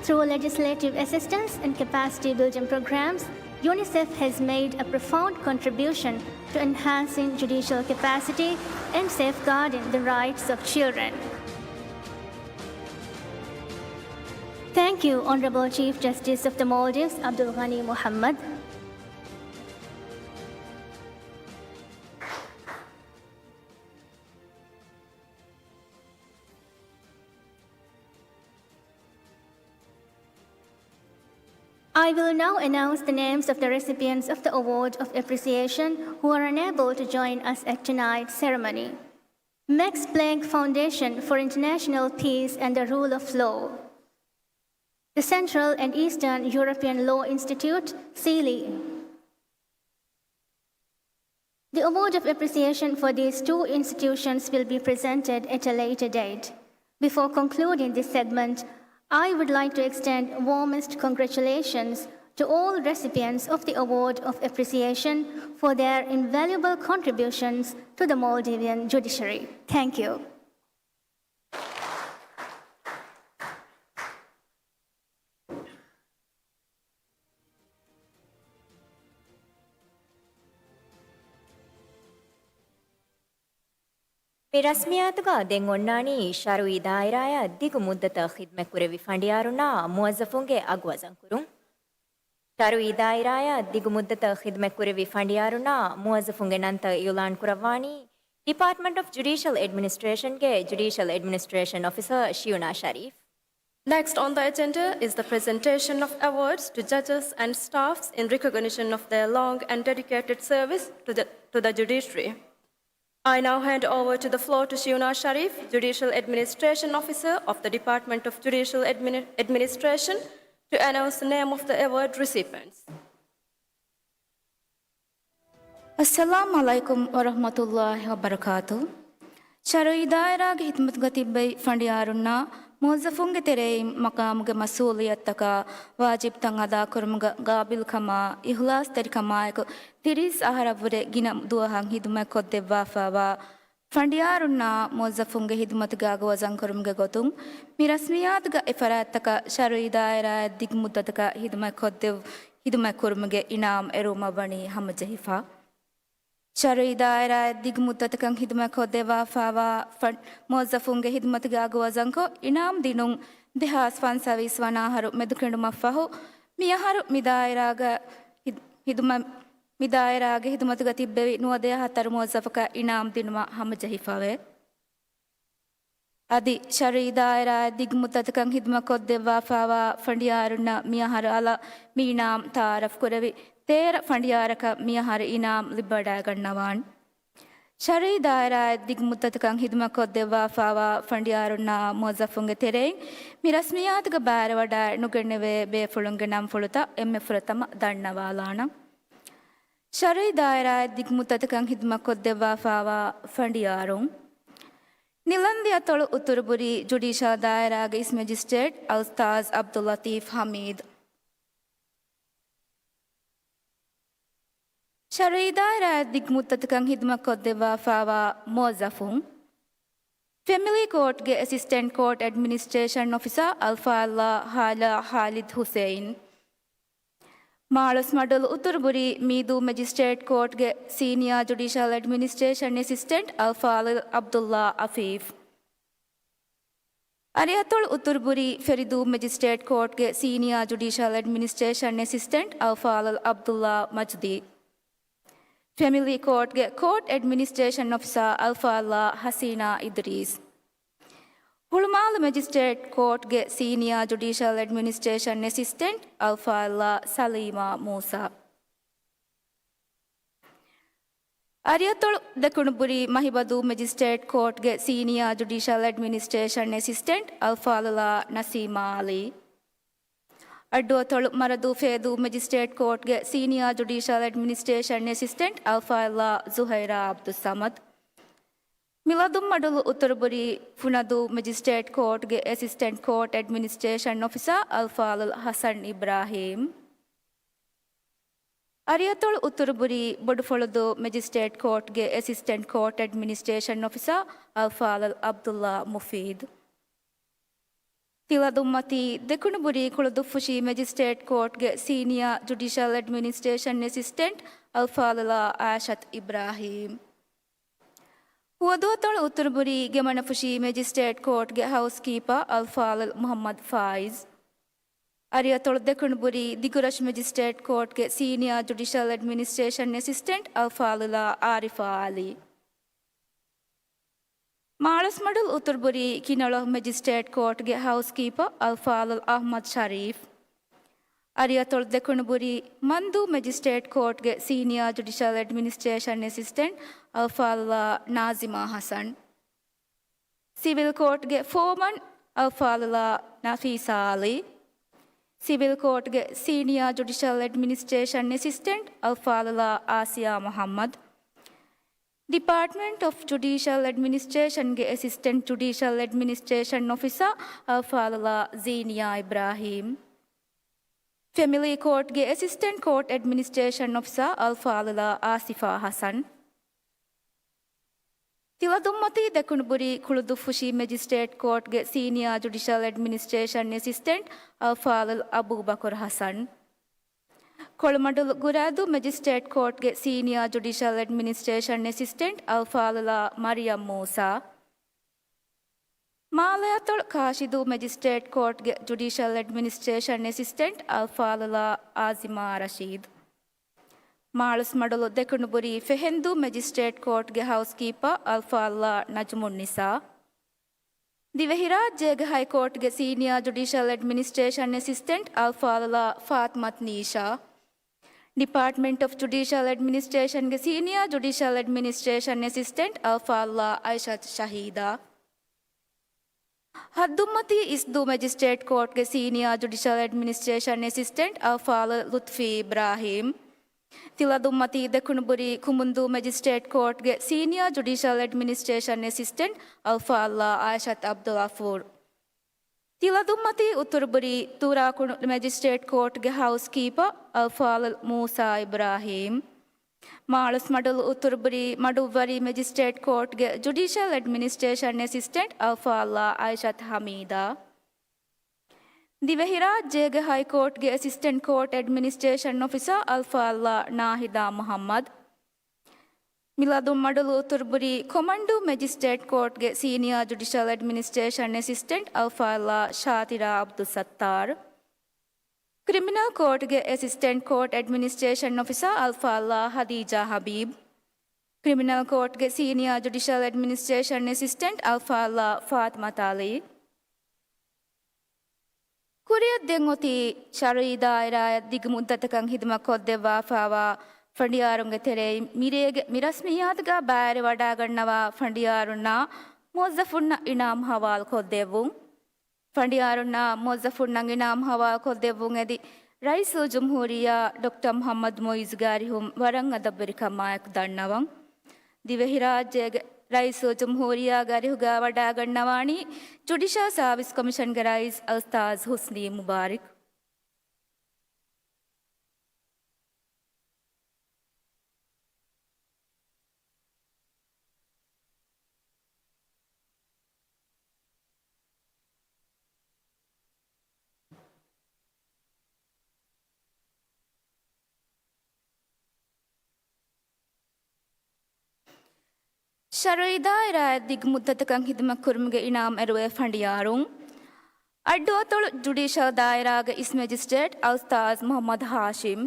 Through legislative assistance and capacity building programs, UNICEF has made a profound contribution to enhancing judicial capacity and safeguarding the rights of children. Thank you, Honorable Chief Justice of the Maldives, Abdul Ghani Mohammad. I will now announce the names of the recipients of the Award of Appreciation who are unable to join us at tonight's ceremony. Max Planck Foundation for International Peace and the Rule of Law. The Central and Eastern European Law Institute, CELI. The award of appreciation for these two institutions will be presented at a later date. Before concluding this segment, I would like to extend warmest congratulations to all recipients of the Award of Appreciation for their invaluable contributions to the Maldivian judiciary. Thank you. މި ރަސްމިއްޔާތުގަ ދެން އޮންނާނީ ޝަރުއީ ދާއިރާއަށް ދިގު މުއްދަތަށް ޚިދްމަތްކުރެއްވި ފަނޑިޔާރުންނާ މުވައްޒަފުންގެ އަގު ވަޒަންކުރުން. ޝަރުއީ ދާއިރާއަށް ދިގު މުއްދަތަށް ޚިދްމަތްކުރެއްވި ފަނޑިޔާރުންނާ މުވައްޒަފުންގެ ނަންތައް އިއުލާންކުރައްވާނީ ޑިޕާޓްމަންޓް އޮފް ޖުޑީޝަލް އެޑްމިނިސްޓްރޭޝަންގެ ޖުޑީޝަލް އެޑްމިނިސްޓްރޭޝަން އޮފިސަރ ޝިޔުނާ ޝަރީފް. Next on the agenda is the presentation of awards to judges and staffs in recognition of their long and dedicated service to the, to the judiciary. I now hand over to the floor to Shiuna Sharif, Judicial Administration Officer of the Department of Judicial Admini-, Administration, to announce the name of the award recipients. އައްސަލާމު ޢަލައިކުމް ވަރަޙްމަތުﷲ ވަބަރަކާތުހު. ޝަރުޢީ ދާއިރާގެ ޚިދުމަތުގަ ތިއްބަވި ފަނޑިޔާރުންނާ މުވައްޒަފުންގެ ތެރެއިން މަޤާމުގެ މަސްއޫލިއްޔަތުތަކާ ވާޖިބުތައް އަދާކުރުމުގަ ގާބިލްކަމާ އިޚްލާޞްތެރިކަމާއެކު ތިރީސް އަހަރަށްވުރެ ގިނަ ދުވަހަށް ހިދުމަތްކޮށްދެއްވާފައިވާ ފަނޑިޔާރުންނާ މުވައްޒަފުންގެ ހިދުމަތުގެ އަގު ވަޒަންކުރުމުގެ ގޮތުން މި ރަސްމިއްޔާތުގަ އެ ފަރާތްތަކަށް ޝަރުޢީ ދާއިރާއަށް ދިގު މުއްދަތަކަށް ހިދުމަތްކޮށްދެއް-، ހިދުމަތްކުރުމުގެ އިނާމް އެރުވުމަށްވަނީ ހަމަޖެހިފަ. ޝަރުޢީ ދާއިރާއަށް ދިގު މުއްދަތަކަށް ހިދުމަތްކޮށްދެއްވާފައިވާ ފަން-، މުވައްޒަފުންގެ ހިދުމަތުގެ އަގު ވަޒަންކޮށް، އިނާމް ދިނުން ދެހާސް ފަންސާސް ވަނަ އަހަރު މެދުކެނޑުމަށްފަހު، މިއަހަރު މި ދާއިރާގަ ހިދު-، ހިދުމަތް، މި ދާއިރާގެ ހިދުމަތުގަ ތިއްބެވި ނުވަދިހަ ހަތަރު މުވައްޒަފަކަށް އިނާމް ދިނުމަށް ހަމަޖެހިފަވޭ. އަދި ޝަރުޢީ ދާއިރާއަށް ދިގު މުއްދަތަކަށް ހިދުމަތްކޮށްދެއްވާފައިވާ ފަނޑިޔާރުންނަށް މިއަހަރު އަލަށް މި އިނާމް ތަޢާރަފްކުރެވި، ތޭރަ ފަނޑިޔާރަކަށް މިއަހަރު އިނާމް ލިބިވަޑައިގަންނަވާން. ޝަރުޢީ ދާއިރާއަށް ދިގު މުއްދަތަކަށް ހިދުމަތްކޮށްދެއްވާފައިވާ ފަނޑިޔާރުންނާ މުވައްޒަފުންގެ ތެރެއިން މި ރަސްމިއްޔާތުގަ ބައިވެރިވަޑައި ނުގެނެވޭ ބޭފުޅުންގެ ނަންފުޅުތައް އެންމެ ފުރަތަމަ ދަންނަވާލާނަން. ޝަރުޢީ ދާއިރާއަށް ދިގު މުއްދަތަކަށް ހިދުމަތްކޮށްދެއްވާފައިވާ ފަނޑިޔާރުން. ނިލަންދިއަތޮޅު އުތުރުބުރީ ޖުޑީޝަލް ދާއިރާގެ އިސް މެޖިސްޓްރޭޓް އަލްއުސްތާޛް ޢަބްދުއްލަޠީފް ޙަމީދު. ޝަރުޢީ ދާއިރާއަށް ދިގު މުއްދަތަކަށް ހިދުމަތްކޮށްދެއްވާފައިވާ މުވައްޒަފުން. ފެމިލީ ކޯޓްގެ އެސިސްޓެންޓް ކޯޓް އެޑްމިނިސްޓްރޭޝަން އޮފިސަރ އަލްފާޟިލާ ހާލާ ޚާލިދު ޙުސައިން. މާޅޮސްމަޑުލު އުތުރުބުރީ މީދޫ މެޖިސްޓްރޭޓް ކޯޓްގެ ސީނިއާ ޖުޑީޝަލް އެޑްމިނިސްޓްރޭޝަން އެސިސްޓެންޓް އަލްފާޟިލް ޢަބްދުއްލާ ޢަފީފް. އަރިއަތޮޅު އުތުރުބުރީ ފެރިދޫ މެޖިސްޓްރޭޓް ކޯޓްގެ ސީނިއާ ޖުޑީޝަލް އެޑްމިނިސްޓްރޭޝަން އެސިސްޓެންޓް އަލްފާޟިލް ޢަބްދުއްލާ މަޖްދީ. ފެމިލީ ކޯޓްގެ ކޯޓް އެޑްމިނިސްޓްރޭޝަން އޮފިސަރ އަލްފާޟިލާ ޙަސީނާ އިދްރީސް. ހުޅުމާލު މެޖިސްޓްރޭޓް ކޯޓްގެ ސީނިއާ ޖުޑީޝަލް އެޑްމިނިސްޓްރޭޝަން އެސިސްޓެންޓް އަލްފާޟިލާ ސަލީމާ މޫސާ. އަރިއަތޮޅު ދެކުނުބުރީ މަހިބަދޫ މެޖިސްޓްރޭޓް ކޯޓްގެ ސީނިއާ ޖުޑީޝަލް އެޑްމިނިސްޓްރޭޝަން އެސިސްޓެންޓް އަލްފާޟިލާ ނަސީމާ ޢަލީ. އައްޑުއަތޮޅު މަރަދޫ ފޭދޫ މެޖިސްޓްރޭޓް ކޯޓްގެ ސީނިއާ ޖުޑީޝަލް އެޑްމިނިސްޓްރޭޝަން އެސިސްޓެންޓް އަލްފާޟިލާ ޒުހައިރާ ޢަބްދުއްޞަމަދު. މިލަދުންމަޑުލު އުތުރުބުރީ ފުނަދޫ މެޖިސްޓްރޭޓް ކޯޓްގެ އެސިސްޓެންޓް ކޯޓް އެޑްމިނިސްޓްރޭޝަން އޮފިސަރ އަލްފާޟިލް ޙަސަން އިބްރާހީމް. އަރިއަތޮޅު އުތުރުބުރީ ބޮޑުފުޅުދޫ މެޖިސްޓްރޭޓް ކޯޓްގެ އެސިސްޓެންޓް ކޯޓް އެޑްމިނިސްޓްރޭޝަން އޮފިސަރ އަލްފާޟިލް ޢަބްދުއްލާ މުފީދު. ތިލަދުންމަތީ ދެކުނުބުރީ ކުޅުދުއްފުށީ މެޖިސްޓްރޭޓް ކޯޓްގެ ސީނިއާ ޖުޑިޝަލް އެޑްމިނިސްޓްރޭޝަން އެސިސްޓެންޓް އަލްފާޟިލާ އާޝަތު އިބްރާހީމް. ހުވަދުއަތޮޅު އުތުރުބުރީ ގެމަނަފުށީ މެޖިސްޓްރޭޓް ކޯޓްގެ ހައުސްކީޕަރ އަލްފާޟިލް މުޙައްމަދު ފާއިޒް. އަރިއަތޮޅު ދެކުނުބުރީ ދިގުރަށު މެޖިސްޓްރޭޓް ކޯޓްގެ ސީނިއާ ޖުޑިޝަލް އެޑްމިނިސްޓްރޭޝަން އެސިސްޓެންޓް އަލްފާޟިލާ އާރިފާ ޢަލީ. މާޅޮސްމަޑުލު އުތުރުބުރީ ކިނަޅު މެޖިސްޓްރޭޓް ކޯޓްގެ ހައުސްކީޕަރ އަލްފާޟިލް އަޙްމަދު ޝަރީފް. އަރިއަތޮޅު ދެކުނުބުރީ މަންދޫ މެޖިސްޓްރޭޓް ކޯޓްގެ ސީނިއާ ޖުޑިޝަލް އެޑްމިނިސްޓްރޭޝަން އެސިސްޓެންޓް އަލްފާޟިލާ ނާޒިމާ ޙަސަން. ސިވިލް ކޯޓްގެ ފޯމަން އަލްފާޟިލާ ނަފީސާ ޢަލީ. ސިވިލް ކޯޓްގެ ސީނިއާ ޖުޑިޝަލް އެޑްމިނިސްޓްރޭޝަން އެސިސްޓެންޓް އަލްފާޟިލާ އާސިޔާ މުޙައްމަދު. ޑިޕާޓްމަންޓް އޮފް ޖުޑީޝަލް އެޑްމިނިސްޓްރޭޝަންގެ އެސިސްޓެންޓް ޖުޑީޝަލް އެޑްމިނިސްޓްރޭޝަން އޮފިސަރ އަލްފާޟިލާ ޒީނިޔާ އިބްރާހީމް. ފެމިލީ ކޯޓްގެ އެސިސްޓެންޓް ކޯޓް އެޑްމިނިސްޓްރޭޝަން އޮފިސަރ އަލްފާޟިލާ އާސިފާ ޙަސަން. ތިލަދުންމަތީ ދެކުނުބުރީ ކުޅުދުއްފުށީ މެޖިސްޓްރޭޓް ކޯޓްގެ ސީނިއާ ޖުޑިޝަލް އެޑްމިނިސްޓްރޭޝަން އެސިސްޓެންޓް އަލްފާޟިލް އަބޫބަކުރު ޙަސަން. ކޮޅުމަޑުލު ގުރާދޫ މެޖިސްޓްރޭޓް ކޯޓްގެ ސީނިއާ ޖުޑިޝަލް އެޑްމިނިސްޓްރޭޝަން އެސިސްޓެންޓް އަލްފާޟިލާ މަރިޔަމް މޫސާ. މާލެއަތޮޅު ކާށިދޫ މެޖިސްޓްރޭޓް ކޯޓްގެ ޖުޑިޝަލް އެޑްމިނިސްޓްރޭޝަން އެސިސްޓެންޓް އަލްފާޟިލާ އާޒިމާ ރަޝީދު. މާޅޮސްމަޑުލު ދެކުނުބުރީ ފެހެންދޫ މެޖިސްޓްރޭޓް ކޯޓްގެ ހައުސްކީޕަރ އަލްފާޟިލާ ނަޖްމުންނިސާ. ދިވެހިރާއްޖޭގެ ހައިކޯޓްގެ ސީނިއާ ޖުޑިޝަލް އެޑްމިނިސްޓްރޭޝަން އެސިސްޓެންޓް އަލްފާޟިލާ ފާތިމަތު ނީޝާ. ޑިޕާޓްމަންޓް އޮފް ޖުޑީޝަލް އެޑްމިނިސްޓްރޭޝަންގެ ސީނިއާ ޖުޑީޝަލް އެޑްމިނިސްޓްރޭޝަން އެސިސްޓެންޓް އަލްފާޟިލާ އައިޝަތު ޝަހީދާ. ހައްދުންމަތީ އިސްދޫ މެޖިސްޓްރޭޓް ކޯޓްގެ ސީނިއާ ޖުޑިޝަލް އެޑްމިނިސްޓްރޭޝަން އެސިސްޓެންޓް އަލްފާޟިލް ލުތުފީ އިބްރާހީމް. ތިލަދުންމަތީ ދެކުނުބުރީ ކުމުންދޫ މެޖިސްޓްރޭޓް ކޯޓްގެ ސީނިއާ ޖުޑީޝަލް އެޑްމިނިސްޓްރޭޝަން އެސިސްޓެންޓް އަލްފާޟިލާ އާއިޝަތު ޢަބްދުލްޣަފޫރު. ތިލަދުންމަތީ އުތުރުބުރީ ތޫރާކުނު މެޖިސްޓްރޭޓް ކޯޓްގެ ހައުސްކީޕަރ އަލްފާޟިލް މޫސާ އިބްރާހީމް. މާޅޮސްމަޑުލު އުތުރުބުރީ މަޑުއްވަރީ މެޖިސްޓްރޭޓް ކޯޓްގެ ޖުޑިޝަލް އެޑްމިނިސްޓްރޭޝަން އެސިސްޓެންޓް އަލްފާޟިލާ އައިޝަތު ހަމީދާ. ދިވެހިރާއްޖޭގެ ހައިކޯޓްގެ އެސިސްޓެންޓް ކޯޓް އެޑްމިނިސްޓްރޭޝަން އޮފިސަރ އަލްފާޟިލާ ނާހިދާ މުޙައްމަދު. މިލަދުންމަޑުލު އުތުރުބުރީ ކޮމަންޑޫ މެޖިސްޓްރޭޓް ކޯޓްގެ ސީނިއާ ޖުޑިޝަލް އެޑްމިނިސްޓްރޭޝަން އެސިސްޓެންޓް އަލްފާޟިލާ ޝާތިރާ ޢަބްދުއްސައްތާރު. ކްރިމިނަލް ކޯޓްގެ އެސިސްޓެންޓް ކޯޓް އެޑްމިނިސްޓްރޭޝަން އޮފިސަރ އަލްފާޟިލާ ޚަދީޖާ ޙަބީބް. ކްރިމިނަލް ކޯޓްގެ ސީނިއާ ޖުޑިޝަލް އެޑްމިނިސްޓްރޭޝަން އެސިސްޓެންޓް އަލްފާޟިލާ ފާތިމަތު ޢަލީ. ކުރިއަށް ދެން އޮތީ ޝަރުޢީ ދާއިރާއަށް ދިގު މުއްދަތަކަށް ޚިދުމަތް ކޮށްދެއްވާފައިވާ ފަނޑިޔާރުންގެ ތެރެއިން މިރޭގެ މި ރަސްމިއްޔާތުގަ ބައިވެރިވަޑައިގަންނަވާ ފަނޑިޔާރުންނާ މުވައްޒަފުންނަށް އިނާމު ޙަވާލުކޮށްދެއްވުން. ފަނޑިޔާރުންނާ މުވައްޒަފުންނަށް އިނާމު ޙަވާލުކޮށްދެއްވުން އެދި ރައީސުލްޖުމްހޫރިއްޔާ ޑޮކްޓަރ މުޙައްމަދު މުޢިއްޒުގެ އަރިހުން ވަރަށް އަދަބުވެރިކަމާއެކު ދަންނަވަން. ދިވެހިރާއްޖޭގެ ރައީސުލްޖުމްހޫރިއްޔާގެ އަރިހުގަ ވަޑައިގަންނަވާނީ ޖުޑިޝަލް ސާވިސް ކޮމިޝަންގެ ރައީސް އަލްއުސްތާޛު ޙުސްނީ މުބާރިކް. ޝަރުޢީ ދާއިރާއަށް ދިގު މުއްދަތަކަށް ޚިދުމަތްކުރުމުގެ އިނާމު އެރުވޭ ފަނޑިޔާރުން. އައްޑުއަތޮޅު ޖުޑިޝަލް ދާއިރާގެ އިސް މެޖިސްޓްރޭޓް އަލްއުސްތާޛު މުޙައްމަދު ހާޝިމް.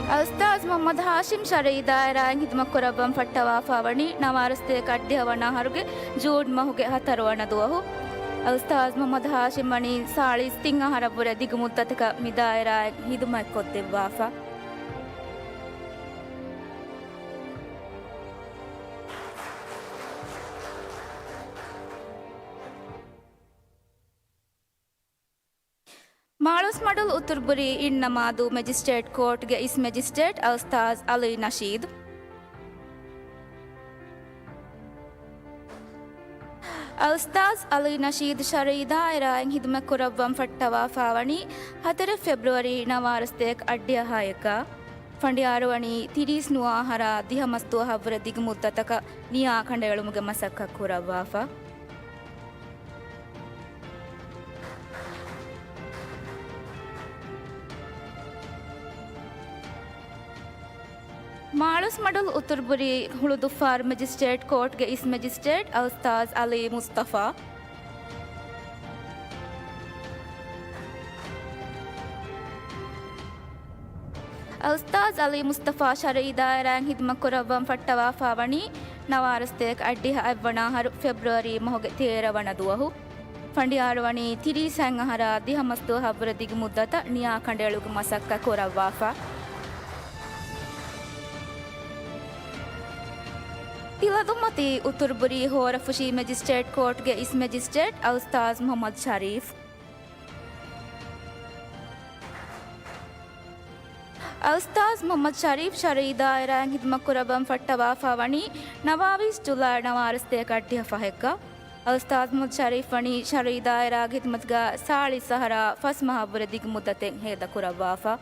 އަލްއުސްތާޛު މުޙައްމަދު ހާޝިމް ޝަރުޢީ ދާއިރާއިން ޚިދުމަތް ކުރައްވަން ފައްޓަވާފަ ވަނީ ނަވާރަ ސަތޭކަ އަށްޑިހަ ވަނަ އަހަރުގެ ޖޫން މަހުގެ ހަތަރު ވަނަ ދުވަހު. އަލްއުސްތާޛު މުޙައްމަދު ހާޝިމް ވަނީ ސާޅީސް ތިން އަހަރަށްވުރެ ދިގު މުއްދަތަކަށް މި ދާއިރާއިން ޚިދުމަތް ކޮށްދެއްވާފަ. މާޅޮސްމަޑުލު އުތުރުބުރީ އިން ނަމާދޫ މެޖިސްޓްރޭޓް ކޯޓްގެ އިސް މެޖިސްޓްރޭޓް އަލްއުސްތާޛު ޢަލީ ނަޝީދު. އަލްއުސްތާޛު ޢަލީ ނަޝީދު ޝަރުޢީ ދާއިރާއިން ޚިދުމަތް ކުރައްވަން ފައްޓަވާފަ ވަނީ ހަތަރެއް ފެބްރުއަރީ ނަވާރަ ސަތޭކަ އަށްޑިހަ ހައެއްގަ. ފަނޑިޔާރު ވަނީ ތިރީސް ނުވަ އަހަރާ ދިހަ މަސް ދުވަހަށްވުރެ ދިގު މުއްދަތަކަށް ނިޔާ ކަނޑައެޅުމުގެ މަސައްކަތް ކުރައްވާފަ. މާޅޮސްމަޑުލު އުތުރުބުރީ ހުޅުދުއްފާރު މެޖިސްޓްރޭޓް ކޯޓްގެ އިސް މެޖިސްޓްރޭޓް އަލްއުސްތާޛު ޢަލީ މުސްތަފާ. އަލްއުސްތާޛު ޢަލީ މުސްތަފާ ޝަރުޢީ ދާއިރާއިން ޚިދުމަތް ކުރައްވަން ފައްޓަވާފަ ވަނީ ނަވާރަ ސަތޭކަ އަށްޑިހަ އަށްވަނަ އަހަރު ފެބްރުއަރީ މަހުގެ ތޭރަ ވަނަ ދުވަހު. ފަނޑިޔާރު ވަނީ ތިރީސް ހަތް އަހަރާ ދިހަ މަސް ދުވަހަށްވުރެ ދިގު މުއްދަތަށް ނިޔާ ކަނޑައެޅުމުގެ މަސައްކަތް ކުރައްވާފަ. ތިލަދުންމަތީ އުތުރުބުރީ ހޯރަފުށީ މެޖިސްޓްރޭޓް ކޯޓްގެ އިސް މެޖިސްޓްރޭޓް އަލްއުސްތާޛު މުޙައްމަދު ޝަރީފް. އަލްއުސްތާޛު މުޙައްމަދު ޝަރީފް ޝަރުޢީ ދާއިރާއިން ޚިދުމަތް ކުރައްވަން ފައްޓަވާފަ ވަނީ ނަވާވީސް ޖުލައި ނަވާރަ ސަތޭކަ އަށްޑިހަ ފަހެއްގަ. އަލްއުސްތާޛު މުޙައްމަދު ޝަރީފް ވަނީ ޝަރުޢީ ދާއިރާގެ ޚިދުމަތުގަ ސާޅީސް އަހަރާ ފަސް މަހަށްވުރެ ދިގު މުއްދަތެއް ހޭދަ ކުރައްވާފަ.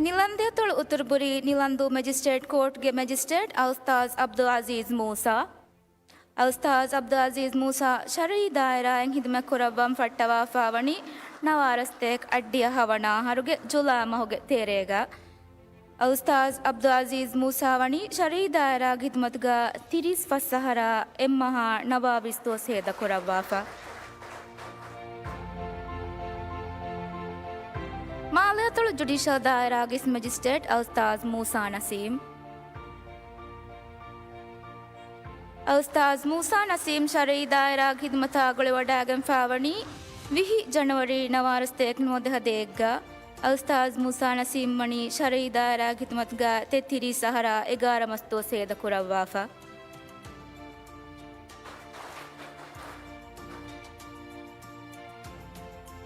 ނިލަންދެއަތޮޅު އުތުރުބުރީ ނިލަންދޫ މެޖިސްޓްރޭޓް ކޯޓްގެ މެޖިސްޓްރޭޓް އަލްއުސްތާޛު ޢަބްދުލް ޢަޒީޒް މޫސާ. އަލްއުސްތާޛު ޢަބްދުލް ޢަޒީޒް މޫސާ ޝަރުޢީ ދާއިރާއިން ޚިދުމަތް ކުރައްވަން ފައްޓަވާފަ ވަނީ ނަވާރަ ސަތޭކަ އަށްޑިހަ ހަވަނަ އަހަރުގެ ޖުލައި މަހުގެ ތޭރައިގަ. އަލްއުސްތާޛު ޢަބްދުލް ޢަޒީޒް މޫސާ ވަނީ ޝަރުޢީ ދާއިރާގެ ޚިދުމަތުގަ ތިރީސް ފަސް އަހަރާ އެއްމަހާ ނަވާވީސް ދުވަސް ހޭދަ ކުރައްވާފަ. މާލެއަތޮޅު ޖުޑިޝަލް ދާއިރާގެ އިސް މެޖިސްޓްރޭޓް އަލްއުސްތާޛު މޫސާ ނަސީމް. އަލްއުސްތާޛު މޫސާ ނަސީމް ޝަރުޢީ ދާއިރާގެ ޚިދުމަތާ ގުޅިވަޑައިގެންފާވަނީ ވިހި ޖަނަވަރީ ނަވާރަ ސަތޭކަ ނުވަދިހަ ދޭއްގަ އަލްއުސްތާޒް މޫސާ ނަސީމް ވަނީ ޝަރުއީ ދާއިރާގެ ޚިދުމަތުގަ ތޭތިރީސް އަހަރާ އެގާރަ މަސްދުވަސް ހޭދަ ކުރައްވާފަ.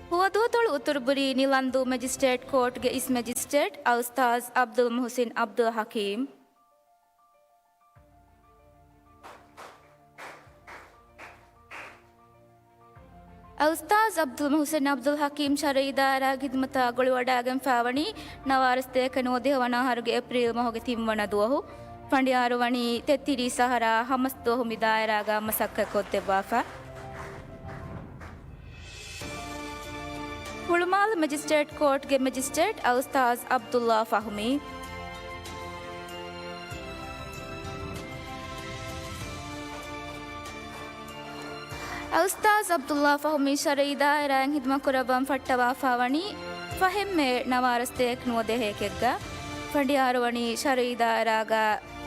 ފުވަދުއަތޮޅު އުތުރުބުރީ ނިލަންދޫ މެޖިސްޓްރޭޓް ކޯޓްގެ އިސް މެޖިސްޓްރޭޓް އަލްއުސްތާޒް އަބްދުލް މުޙުސިން އަބްދުލް ޙަކީމް. އަލްއުސްތާޒް އަބްދުލް މުޙުސިން އަބްދުލް ޙަކީމް ޝަރުއީ ދާއިރާގެ ޚިދުމަތާ ގުޅިވަޑައިގެންފާވަނީ ނަވާރަ ސަތޭކަ ނުވަދިހަ ވަނަ އަހަރުގެ އޭޕްރީލް މަހުގެ ތިންވަނަ ދުވަހު. ފަނޑިޔާރު ވަނީ ތޭތިރީސް އަހަރާ ހަމަސް ދުވަހު މި ދާއިރާގަ މަސައްކަތް ކޮށްދެއްވާފަ. ހުޅުމާލެ މެޖިސްޓްރޭޓް ކޯޓްގެ މެޖިސްޓްރޭޓް އަލްއުސްތާޒް އަބްދުއްލާ ފަހުމީ. އަލްއުސްތާޒް އަބްދުއްލާ ފަހުމީ ޝަރުއީ ދާއިރާއިން ޚިދުމަތް ކުރައްވަން ފައްޓަވާފާވަނީ ފަހެއް މޭ ނަވާރަ ސަތޭކަ ނުވަދިހައެކެއްގަ. ފަނޑިޔާރު ވަނީ ޝަރުއީ ދާއިރާގަ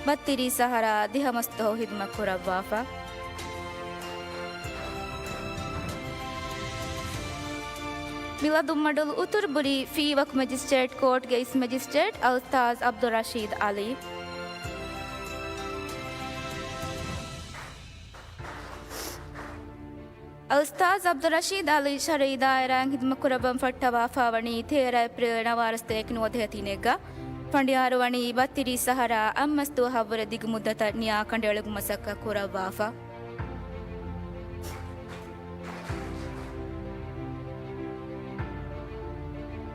ބައްތިރީސް އަހަރާ ދިހަ މަސް ދުވަހު ޚިދުމަތް ކުރައްވާފަ. މި ލަދުންމަޑުލު އުތުރުބުރީ ފީވަކު މެޖިސްޓްރޭޓް ކޯޓްގެ އިސް މެޖިސްޓްރޭޓް އަލްއުސްތާޒް އަބްދުއްރަޝީދް އަލީ. އަލްއުސްތާޒް އަބްދުއްރަޝީދް އަލީ ޝަރުއީ ދާއިރާއިން ޚިދުމަތް ކުރައްވަން ފައްޓަވާފާވަނީ ތޭރަ އޭޕްރީލް ނަވާރަ ސަތޭކަ ނުވަދިހަ ތިނެއްގަ. ފަނޑިޔާރު ވަނީ ބައްތިރީސް އަހަރާ އަށް މަސް ދުވަހަށްވުރެ ދިގު މުއްދަތަށް ނިޔާ ކަނޑައެޅުމުގެ މަސައްކަތް ކުރައްވާފަ.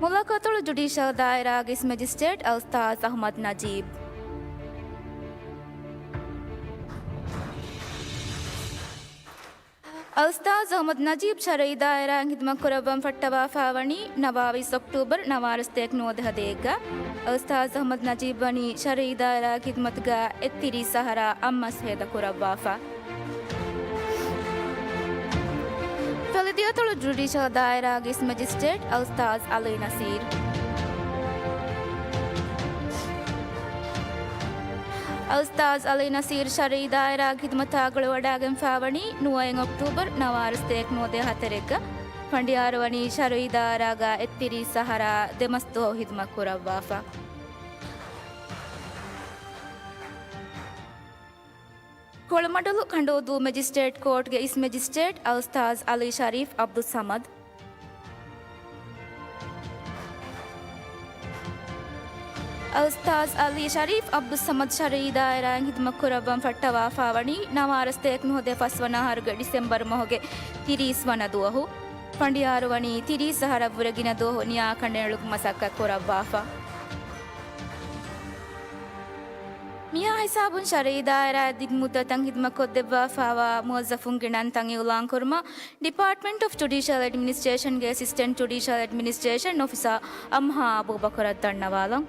މުލަކަތޮޅު ޖުޑީޝަލް ދާއިރާގެ އިސް މެޖިސްޓްރޭޓް އަލްއުސްތާޒް އަޙްމަދު ނަޖީބް. އަލްއުސްތާޒް އަޙްމަދު ނަޖީބް ޝަރުއީ ދާއިރާއިން ޚިދުމަތް ކުރައްވަން ފައްޓަވާފާވަނީ ނަވާވީސް އޮކްޓޫބަރު ނަވާރަ ސަތޭކަ ނުވަދިހަ ދޭއްގަ. އަލްއުސްތާޒް އަޙްމަދު ނަޖީބް ވަނީ ޝަރުއީ ދާއިރާގެ ޚިދުމަތުގަ އެއްތިރީސް އަހަރާ އަށް މަސް ހޭދަ ކުރައްވާފަ. ފެޅިދިޔަތޮޅު ޖުޑީޝަލް ދާއިރާގެ އިސް މެޖިސްޓްރޭޓް އަލްއުސްތާޒް އަލީ ނަސީރް. އަލްއުސްތާޒް އަލީ ނަސީރް ޝަރުއީ ދާއިރާގެ ޚިދުމަތާ ގުޅިވަޑައިގެންފާވަނީ ނުވައެއް އޮކްޓޫބަރު ނަވާރަ ސަތޭކަ ނުވަދިހަ ހަތަރެއްގަ. ފަނޑިޔާރު ވަނީ ޝަރުއީ ދާއިރާގަ އެއްތިރީސް އަހަރާ ދެ މަސް ދުވަހު ޚިދުމަތް ކުރައްވާފަ. ކޮޅުމަޑުލު ކަނޑޫދޫ މެޖިސްޓްރޭޓް ކޯޓްގެ އިސް މެޖިސްޓްރޭޓް އަލްއުސްތާޒް އަލީ ޝަރީފް އަބްދުއްސަމަދު. އަލްއުސްތާޒް އަލީ ޝަރީފް އަބްދުއްސަމަދު ޝަރުއީ ދާއިރާއިން ޚިދުމަތް ކުރައްވަން ފައްޓަވާފާވަނީ ނަވާރަ ސަތޭކަ ނުވަދިހަ ފަސްވަނަ އަހަރުގެ ޑިސެމްބަރު މަހުގެ ތިރީސް ވަނަ ދުވަހު. ފަނޑިޔާރު ވަނީ ތިރީސް އަހަރަށްވުރެ ގިނަ ދުވަހު ނިޔާ ކަނޑައެޅުމުގެ މަސައްކަތް ކުރައްވާފަ. މިހާ ހިސާބުން ޝަރުއީ ދާއިރާއަށް ދިގު މުއްދަތަށް ޚިދުމަތް ކޮށްދެއްވާފާވާ މުވައްޒަފުންގެ ނަންތައް އިއުލާން ކުރުމަށް ޑިޕާޓްމަންޓް އޮފް ޖުޑީޝަލް އެޑްމިނިސްޓްރޭޝަންގެ އެސިސްޓެންޓް ޖުޑީޝަލް އެޑްމިނިސްޓްރޭޝަން އޮފިސަރ އަމްހާ އަބޫބަކުރަށް ދަންނަވާލަން.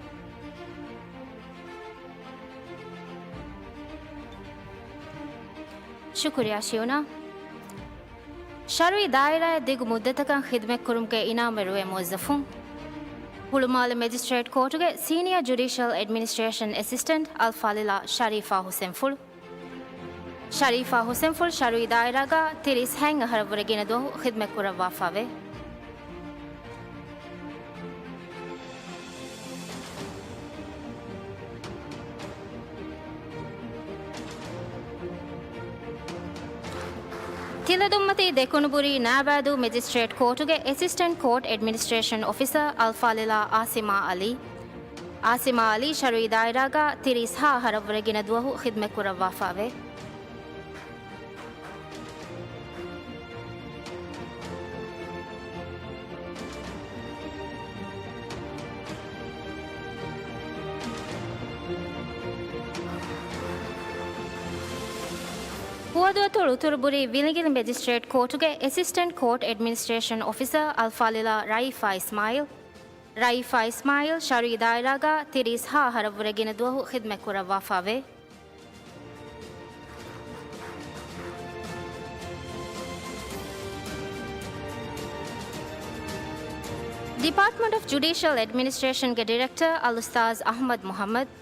ޝުކުރިއްޔާ ޝިޔުނާ. ޝަރުއީ ދާއިރާއަށް ދިގު މުއްދަތަކަށް ޚިދުމަތްކުރުމުގެ އިނާމްވެރިވޭ މުވައްޒަފުން. ހުޅުމާލެ މެޖިސްޓްރޭޓް ކޯޓުގެ ސީނިއަރ ޖުޑީޝަލް އެޑްމިނިސްޓްރޭޝަން އެސިސްޓެންޓް އަލްފާޟިލާ ޝަރީފާ ހުސެންފުޅު. ޝަރީފާ ހުސެންފުޅު ޝަރުއީ ދާއިރާގަ ތިރީސް ހަތް އަހަރަށްވުރެ ގިނަ ދުވަހު ޚިދުމަތް ކުރައްވާފާވޭ. ތިލަދުންމަތީ ދެކުނުބުރީ ނާވާދޫ މެޖިސްޓްރޭޓް ކޯޓުގެ އެސިސްޓެންޓް ކޯޓް އެޑްމިނިސްޓްރޭޝަން އޮފިސަރ އަލްފާޟިލާ އާސިމާ އަލީ. އާސިމާ އަލީ ޝަރުއީ ދާއިރާގަ ތިރީސް ހަ އަހަރަށްވުރެ ގިނަ ދުވަހު ޚިދުމަތް ކުރައްވާފާވޭ. ފުވަދުއަތޮޅު އުތުރުބުރީ ވިލިނގިލި މެޖިސްޓްރޭޓް ކޯޓުގެ އެސިސްޓެންޓް ކޯޓް އެޑްމިނިސްޓްރޭޝަން އޮފިސަރ އަލްފާޟިލާ ރައީފާ އިސްމާއިލް. ރައީފާ އިސްމާއިލް ޝަރުއީ ދާއިރާގަ ތިރީސް ހަ އަހަރަށްވުރެ ގިނަ ދުވަހު ޚިދުމަތް ކުރައްވާފާވޭ. ޑިޕާޓްމަންޓް އޮފް ޖުޑީޝަލް އެޑްމިނިސްޓްރޭޝަންގެ ޑިރެކްޓަރ އަލްއުސްތާޒް އަޙްމަދު މުޙައްމަދު.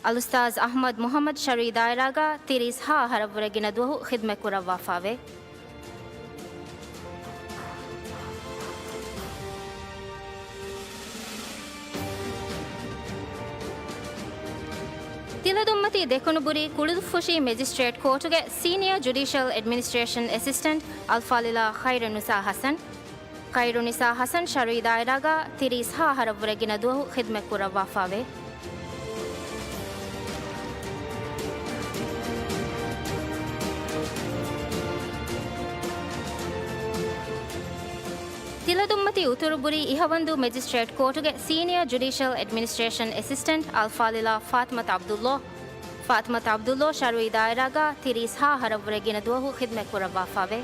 އަލްއުސްތާޒް އަޙްމަދު މުޙައްމަދު ޝަރުއީ ދާއިރާގަ ތިރީސް ހަ އަހަރަށްވުރެ ގިނަ ދުވަހު ޚިދުމަތް ކުރައްވާފާވޭ. ތިލަދުންމަތީ ދެކުނުބުރީ ކުޅުދުއްފުށި މެޖިސްޓްރޭޓް ކޯޓުގެ ސީނިއަރ ޖުޑިޝަލް އެޑްމިނިސްޓްރޭޝަން އެސިސްޓެންޓް އަލްފާޟިލާ ޚައިރުނިސާ ޙަސަން. ޚައިރުނިސާ ޙަސަން ޝަރުޢީ ދާއިރާގަ ތިރީސް ހަ އަހަރަށްވުރެ ގިނަ ދުވަހު ޚިދްމަތް ކުރައްވާފައިވޭ. ތިލަދުންމަތީ އުތުރުބުރީ އިހަވަންދޫ މެޖިސްޓްރޭޓް ކޯޓުގެ ސީނިއަރ ޖުޑިޝަލް އެޑްމިނިސްޓްރޭޝަން އެސިސްޓެންޓް އަލްފާޟިލާ ފާތިމަތު ޢަބްދުﷲ. ފާތިމަތު ޢަބްދުﷲ ޝަރުޢީ ދާއިރާގަ ތިރީސް ހަ އަހަރަށްވުރެ ގިނަ ދުވަހު ޚިދްމަތް ކުރައްވާފައިވޭ.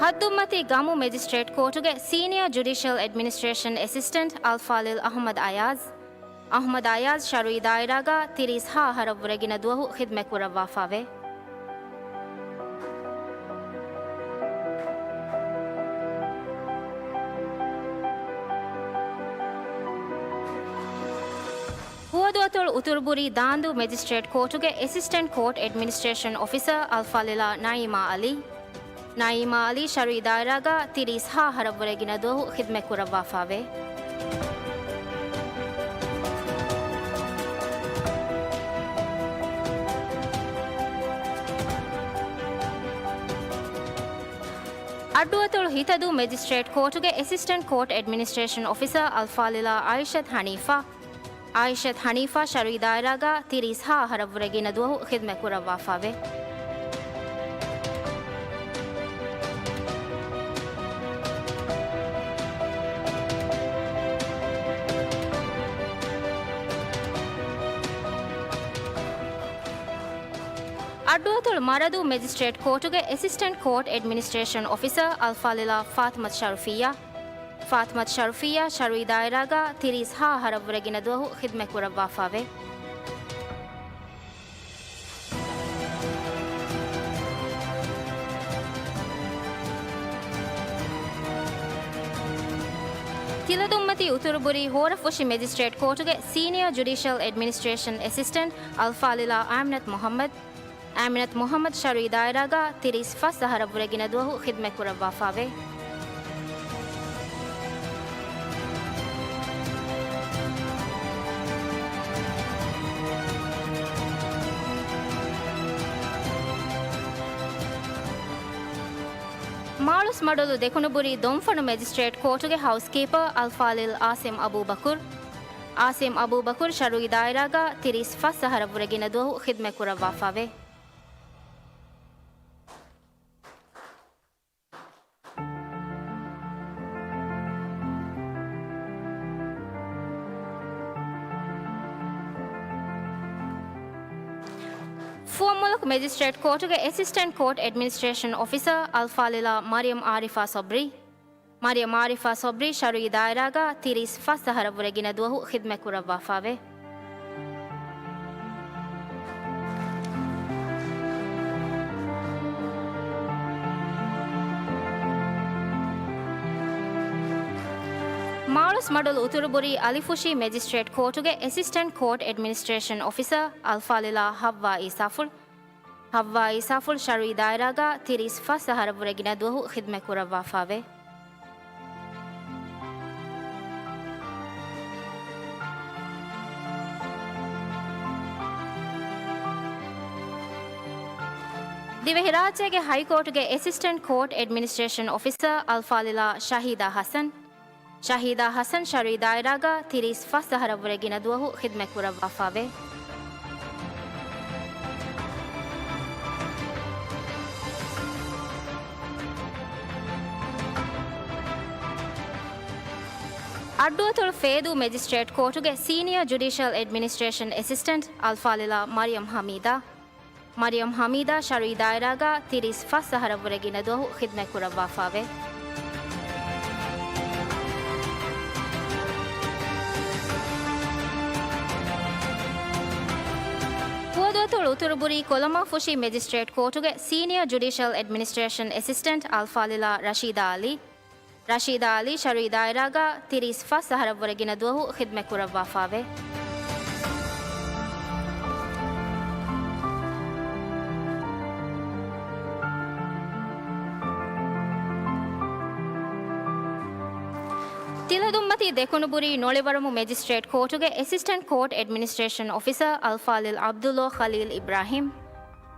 ހައްދުންމަތީ ގަމު މެޖިސްޓްރޭޓް ކޯޓުގެ ސީނިއަރ ޖުޑިޝަލް އެޑްމިނިސްޓްރޭޝަން އެސިސްޓެންޓް އަލްފާޟިލް އަޙްމަދު އަޔާޒް. އަޙްމަދު އަޔާޒް ޝަރުޢީ ދާއިރާގަ ތިރީސް ހަ އަހަރަށްވުރެ ގިނަ ދުވަހު ޚިދްމަތް ކުރައްވާފައިވޭ. ފުވަދުއަތޮޅު އުތުރުބުރީ ދާންދޫ މެޖިސްޓްރޭޓް ކޯޓުގެ އެސިސްޓެންޓް ކޯޓް އެޑްމިނިސްޓްރޭޝަން އޮފިސަރ އަލްފާޟިލާ ނަޢީމާ ޢަލީ. ނަޢީމާ ޢަލީ ޝަރުޢީ ދާއިރާގަ ތިރީސް ހަ އަހަރަށްވުރެ ގިނަ ދުވަހު ޚިދްމަތް ކުރައްވާފައިވޭ. އައްޑުއަތޮޅު ހިތަދޫ މެޖިސްޓްރޭޓް ކޯޓުގެ އެސިސްޓެންޓް ކޯޓް އެޑްމިނިސްޓްރޭޝަން އޮފިސަރ އަލްފާޟިލާ ޢާއިޝަތު ޙަނީފާ. ޢާއިޝަތު ޙަނީފާ ޝަރުޢީ ދާއިރާގަ ތިރީސް ހަ އަހަރަށްވުރެ ގިނަ ދުވަހު ޚިދްމަތް ކުރައްވާފައިވޭ. އައްޑުއަތޮޅު މަރަދޫ މެޖިސްޓްރޭޓް ކޯޓުގެ އެސިސްޓެންޓް ކޯޓް އެޑްމިނިސްޓްރޭޝަން އޮފިސަރ އަލްފާޟިލާ ފާތިމަތު ޝަރުފިއްޔާ. ފާތިމަތު ޝަރުފިއްޔާ ޝަރުޢީ ދާއިރާގަ ތިރީސް ހަ އަހަރަށްވުރެ ގިނަ ދުވަހު ޚިދްމަތް ކުރައްވާފައިވޭ. ތިލަދުންމަތީ އުތުރުބުރީ ހޯރަފުށި މެޖިސްޓްރޭޓް ކޯޓުގެ ސީނިއަރ ޖުޑިޝަލް އެޑްމިނިސްޓްރޭޝަން އެސިސްޓެންޓް އަލްފާޟިލާ އާމިނަތު މުޙައްމަދު. އާމިނަތު މުޙައްމަދު ޝަރުޢީ ދާއިރާގަ ތިރީސް ފަސް އަހަރަށްވުރެ ގިނަ ދުވަހު ޚިދްމަތް ކުރައްވާފައިވޭ. މާޅޮސް މަޑުލު ދެކުނުބުރީ ދޮންފަނު މެޖިސްޓްރޭޓް ކޯޓުގެ ހައުސްކީޕަރ އަލްފާޟިލް އާސިމް އަބޫބަކުރު. އާސިމް އަބޫބަކުރު ޝަރުޢީ ދާއިރާގަ ތިރީސް ފަސް އަހަރަށްވުރެ ގިނަ ދުވަހު ޚިދްމަތް ކުރައްވާފައިވޭ. ފުވައްމުލަކު މެޖިސްޓްރޭޓް ކޯޓުގެ އެސިސްޓެންޓް ކޯޓް އެޑްމިނިސްޓްރޭޝަން އޮފިސަރ އަލްފާޟިލާ މަރިޔަމް އާރިފާ ޞަބްރީ. މަރިޔަމް އާރިފާ ޞަބްރީ ޝަރުޢީ ދާއިރާގަ ތިރީސް ފަސް އަހަރަށްވުރެ ގިނަ ދުވަހު ޚިދްމަތް ކުރައްވާފައިވޭ. މާޅޮސް މަޑުލު އުތުރުބުރީ އަލިފުށި މެޖިސްޓްރޭޓް ކޯޓުގެ އެސިސްޓެންޓް ކޯޓް އެޑްމިނިސްޓްރޭޝަން އޮފިސަރ އަލްފާޟިލާ ޙައްވާ އީސާފުޅު. ޙައްވާ އީސާފުޅު ޝަރުޢީ ދާއިރާގަ ތިރީސް ފަސް އަހަރަށްވުރެ ގިނަ ދުވަހު ޚިދްމަތް ކުރައްވާފައިވޭ. ދިވެހިރާއްޖޭގެ ހައިކޯޓުގެ އެސިސްޓެންޓް ކޯޓް އެޑްމިނިސްޓްރޭޝަން އޮފިސަރ އަލްފާޟިލާ ޝަހީދާ ޙަސަން. ޝަހީދާ ޙަސަން ޝަރުޢީ ދާއިރާގަ ތިރީސް ފަސް އަހަރަށްވުރެ ގިނަ ދުވަހު ޚިދްމަތް ކުރައްވާފައިވޭ. އައްޑުއަތޮޅު ފޭދޫ މެޖިސްޓްރޭޓް ކޯޓުގެ ސީނިއަރ ޖުޑިޝަލް އެޑްމިނިސްޓްރޭޝަން އެސިސްޓެންޓް އަލްފާޟިލާ މަރިޔަމް ޙަމީދާ. މަރިޔަމް ޙަމީދާ ޝަރުޢީ ދާއިރާގަ ތިރީސް ފަސް އަހަރަށްވުރެ ގިނަ ދުވަހު ޚިދްމަތް ކުރައްވާފައިވޭ. ފުވަދުއަތޮޅު އުތުރުބުރީ ކޮލަމާފުށި މެޖިސްޓްރޭޓް ކޯޓުގެ ސީނިއަރ ޖުޑިޝަލް އެޑްމިނިސްޓްރޭޝަން އެސިސްޓެންޓް އަލްފާޟިލާ ރަޝީދާ ޢަލީ. ރަޝީދާ ޢަލީ ޝަރުޢީ ދާއިރާގަ ތިރީސް ފަސް އަހަރަށްވުރެ ގިނަ ދުވަހު ޚިދްމަތް ކުރައްވާފައިވޭ. ތިލަދުންމަތީ ދެކުނުބުރީ ނޮޅިވަރަމު މެޖިސްޓްރޭޓް ކޯޓުގެ އެސިސްޓެންޓް ކޯޓް އެޑްމިނިސްޓްރޭޝަން އޮފިސަރ އަލްފާޟިލް ޢަބްދުﷲ ޚަލީލް އިބްރާހިމް.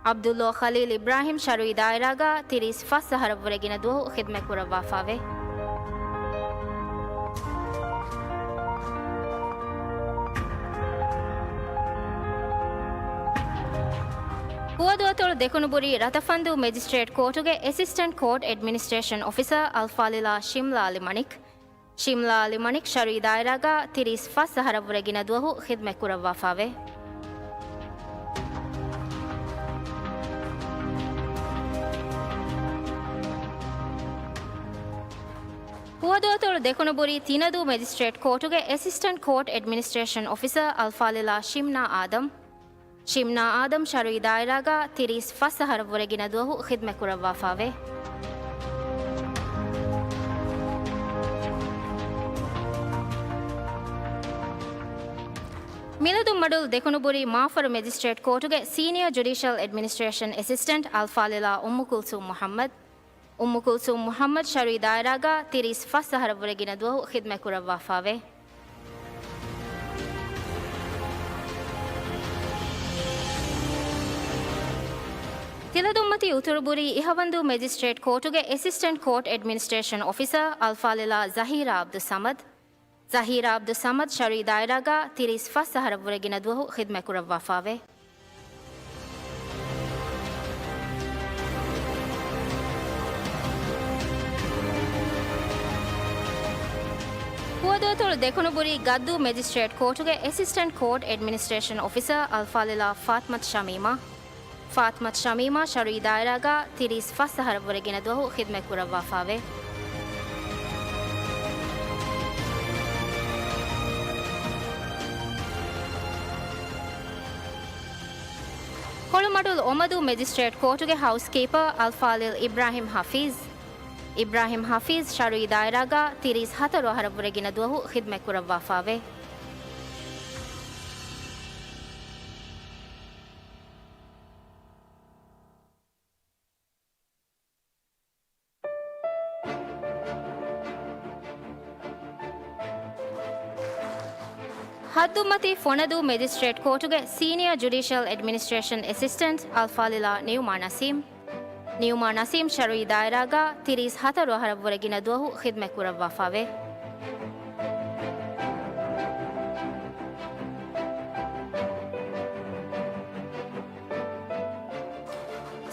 ޢަބްދުﷲ ޚަލީލް އިބްރާހިމް ޝަރުޢީ ދާއިރާގަ ތިރީސް ފަސް އަހަރަށްވުރެ ގިނަ ދުވަހު ޚިދްމަތް ކުރައްވާފާވޭ. ފުވަދުއަތޮޅު ދެކުނުބުރީ ރަތަފަންދޫ މެޖިސްޓްރޭޓް ކޯޓުގެ އެސިސްޓެންޓް ކޯޓް އެޑްމިނިސްޓްރޭޝަން އޮފިސަރ އަލްފާޟިލާ ޝިމްލާ ޢަލީ މަނިކް. ޝިމްލާ ޢަލީ މަނިކް ޝަރުޢީ ދާއިރާގަ ތިރީސް ފަސް އަހަރަށްވުރެ ގިނަ ދުވަހު ޚިދްމަތް ކުރައްވާފާވޭ. ފުވަދުއަތޮޅު ދެކުނުބުރީ ތިނަދޫ މެޖިސްޓްރޭޓް ކޯޓުގެ އެސިސްޓެންޓް ކޯޓް އެޑްމިނިސްޓްރޭޝަން އޮފިސަރ އަލްފާޟިލާ ޝިމްނާ އާދަމް. ޝިމްނާ އާދަމް ޝަރުޢީ ދާއިރާގަ ތިރީސް ފަސް އަހަރަށްވުރެ ގިނަ ދުވަހު ޚިދްމަތް ކުރައްވާފާވޭ. މިލަދުންމަޑުލު ދެކުނުބުރީ މާފަރު މެޖިސްޓްރޭޓް ކޯޓުގެ ސީނިއަރ ޖުޑިޝަލް އެޑްމިނިސްޓްރޭޝަން އެސިސްޓެންޓް އަލްފާޟިލާ އުއްމު ކުލްސޫމް މުޙައްމަދު. އުއްމު ކުލްސޫމް މުޙައްމަދު ޝަރުޢީ ދާއިރާގަ ތިރީސް ފަސް އަހަރަށްވުރެ ގިނަ ދުވަހު ޚިދްމަތް ކުރައްވާފާވޭ. ތިލަދުންމަތީ އުތުރުބުރީ އިހަވަންދޫ މެޖިސްޓްރޭޓް ކޯޓުގެ އެސިސްޓެންޓް ކޯޓް އެޑްމިނިސްޓްރޭޝަން އޮފިސަރ އަލްފާޟިލާ ޒަހީރާ ޢަބްދުއްޞަމަދު. ޒަހީރާ ޢަބްދުއްޞަމަދު ޝަރުޢީ ދާއިރާގަ ތިރީސް ފަސް އަހަރަށްވުރެ ގިނަ ދުވަހު ޚިދްމަތް ކުރައްވާފާވޭ. ފުވަދުއަތޮޅު ދެކުނުބުރީ ގައްދޫ މެޖިސްޓްރޭޓް ކޯޓުގެ އެސިސްޓެންޓް ކޯޓް އެޑްމިނިސްޓްރޭޝަން އޮފިސަރ އަލްފާޟިލާ ފާތިމަތު ޝަމީމާ. ފާތިމަތު ޝަމީމާ ޝަރުޢީ ދާއިރާގަ ތިރީސް ފަސް އަހަރަށްވުރެ ގިނަ ދުވަހު ޚިދްމަތް ކުރައްވާފާވޭ. ހުޅުމަޑުލު އޮމަދޫ މެޖިސްޓްރޭޓް ކޯޓުގެ ހައުސްކީޕަރ އަލްފާޟިލް އިބްރާހިމް ޙަފީޒް. އިބްރާހިމް ޙަފީޒް ޝަރުޢީ ދާއިރާގަ ތިރީސް ހަތަރު އަހަރަށްވުރެ ގިނަ ދުވަހު ޚިދްމަތް ކުރައްވާފާވޭ. ހައްދުމަތީ ފޮނަދޫ މެޖިސްޓްރޭޓް ކޯޓުގެ ސީނިއަރ ޖުޑިޝަލް އެޑްމިނިސްޓްރޭޝަން އެސިސްޓެންޓް އަލްފާޟިލާ ނިއުމާ ނަސީމް. ނިއުމާ ނަސީމް ޝަރުޢީ ދާއިރާގަ ތިރީސް ހަތަރު އަހަރަށްވުރެ ގިނަ ދުވަހު ޚިދްމަތް ކުރައްވާފާވޭ.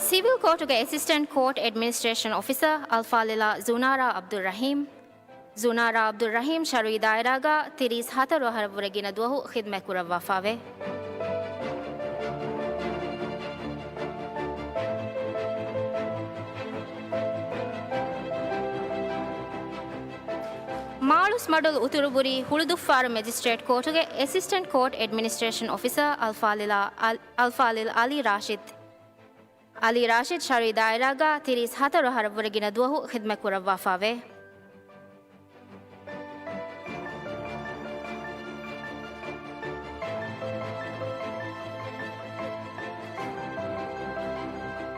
ސިވިލް ކޯޓުގެ އެސިސްޓެންޓް ކޯޓް އެޑްމިނިސްޓްރޭޝަން އޮފިސަރ އަލްފާޟިލާ ޒުނާރާ ޢަބްދުއްރަޙީމް. ޒުނާރާ ޢަބްދުއްރަޙީމް ޝަރުޢީ ދާއިރާގަ ތިރީސް ހަތަރު އަހަރަށްވުރެ ގިނަ ދުވަހު ޚިދްމަތް ކުރައްވާފާވޭ. މާޅޮސްމަޑުލު އުތުރުބުރީ ހުޅުދުއްފާރު މެޖިސްޓްރޭޓް ކޯޓުގެ އެސިސްޓެންޓް ކޯޓް އެޑްމިނިސްޓްރޭޝަން އޮފިސަރ އަލްފާޟިލާ އަލް-، އަލްފާޟިލް ޢަލީ ރާޝިދު. ޢަލީ ރާޝިދު ޝަރުޢީ ދާއިރާގަ ތިރީސް ހަތަރު އަހަރަށްވުރެ ގިނަ ދުވަހު ޚިދްމަތް ކުރައްވާފާވޭ.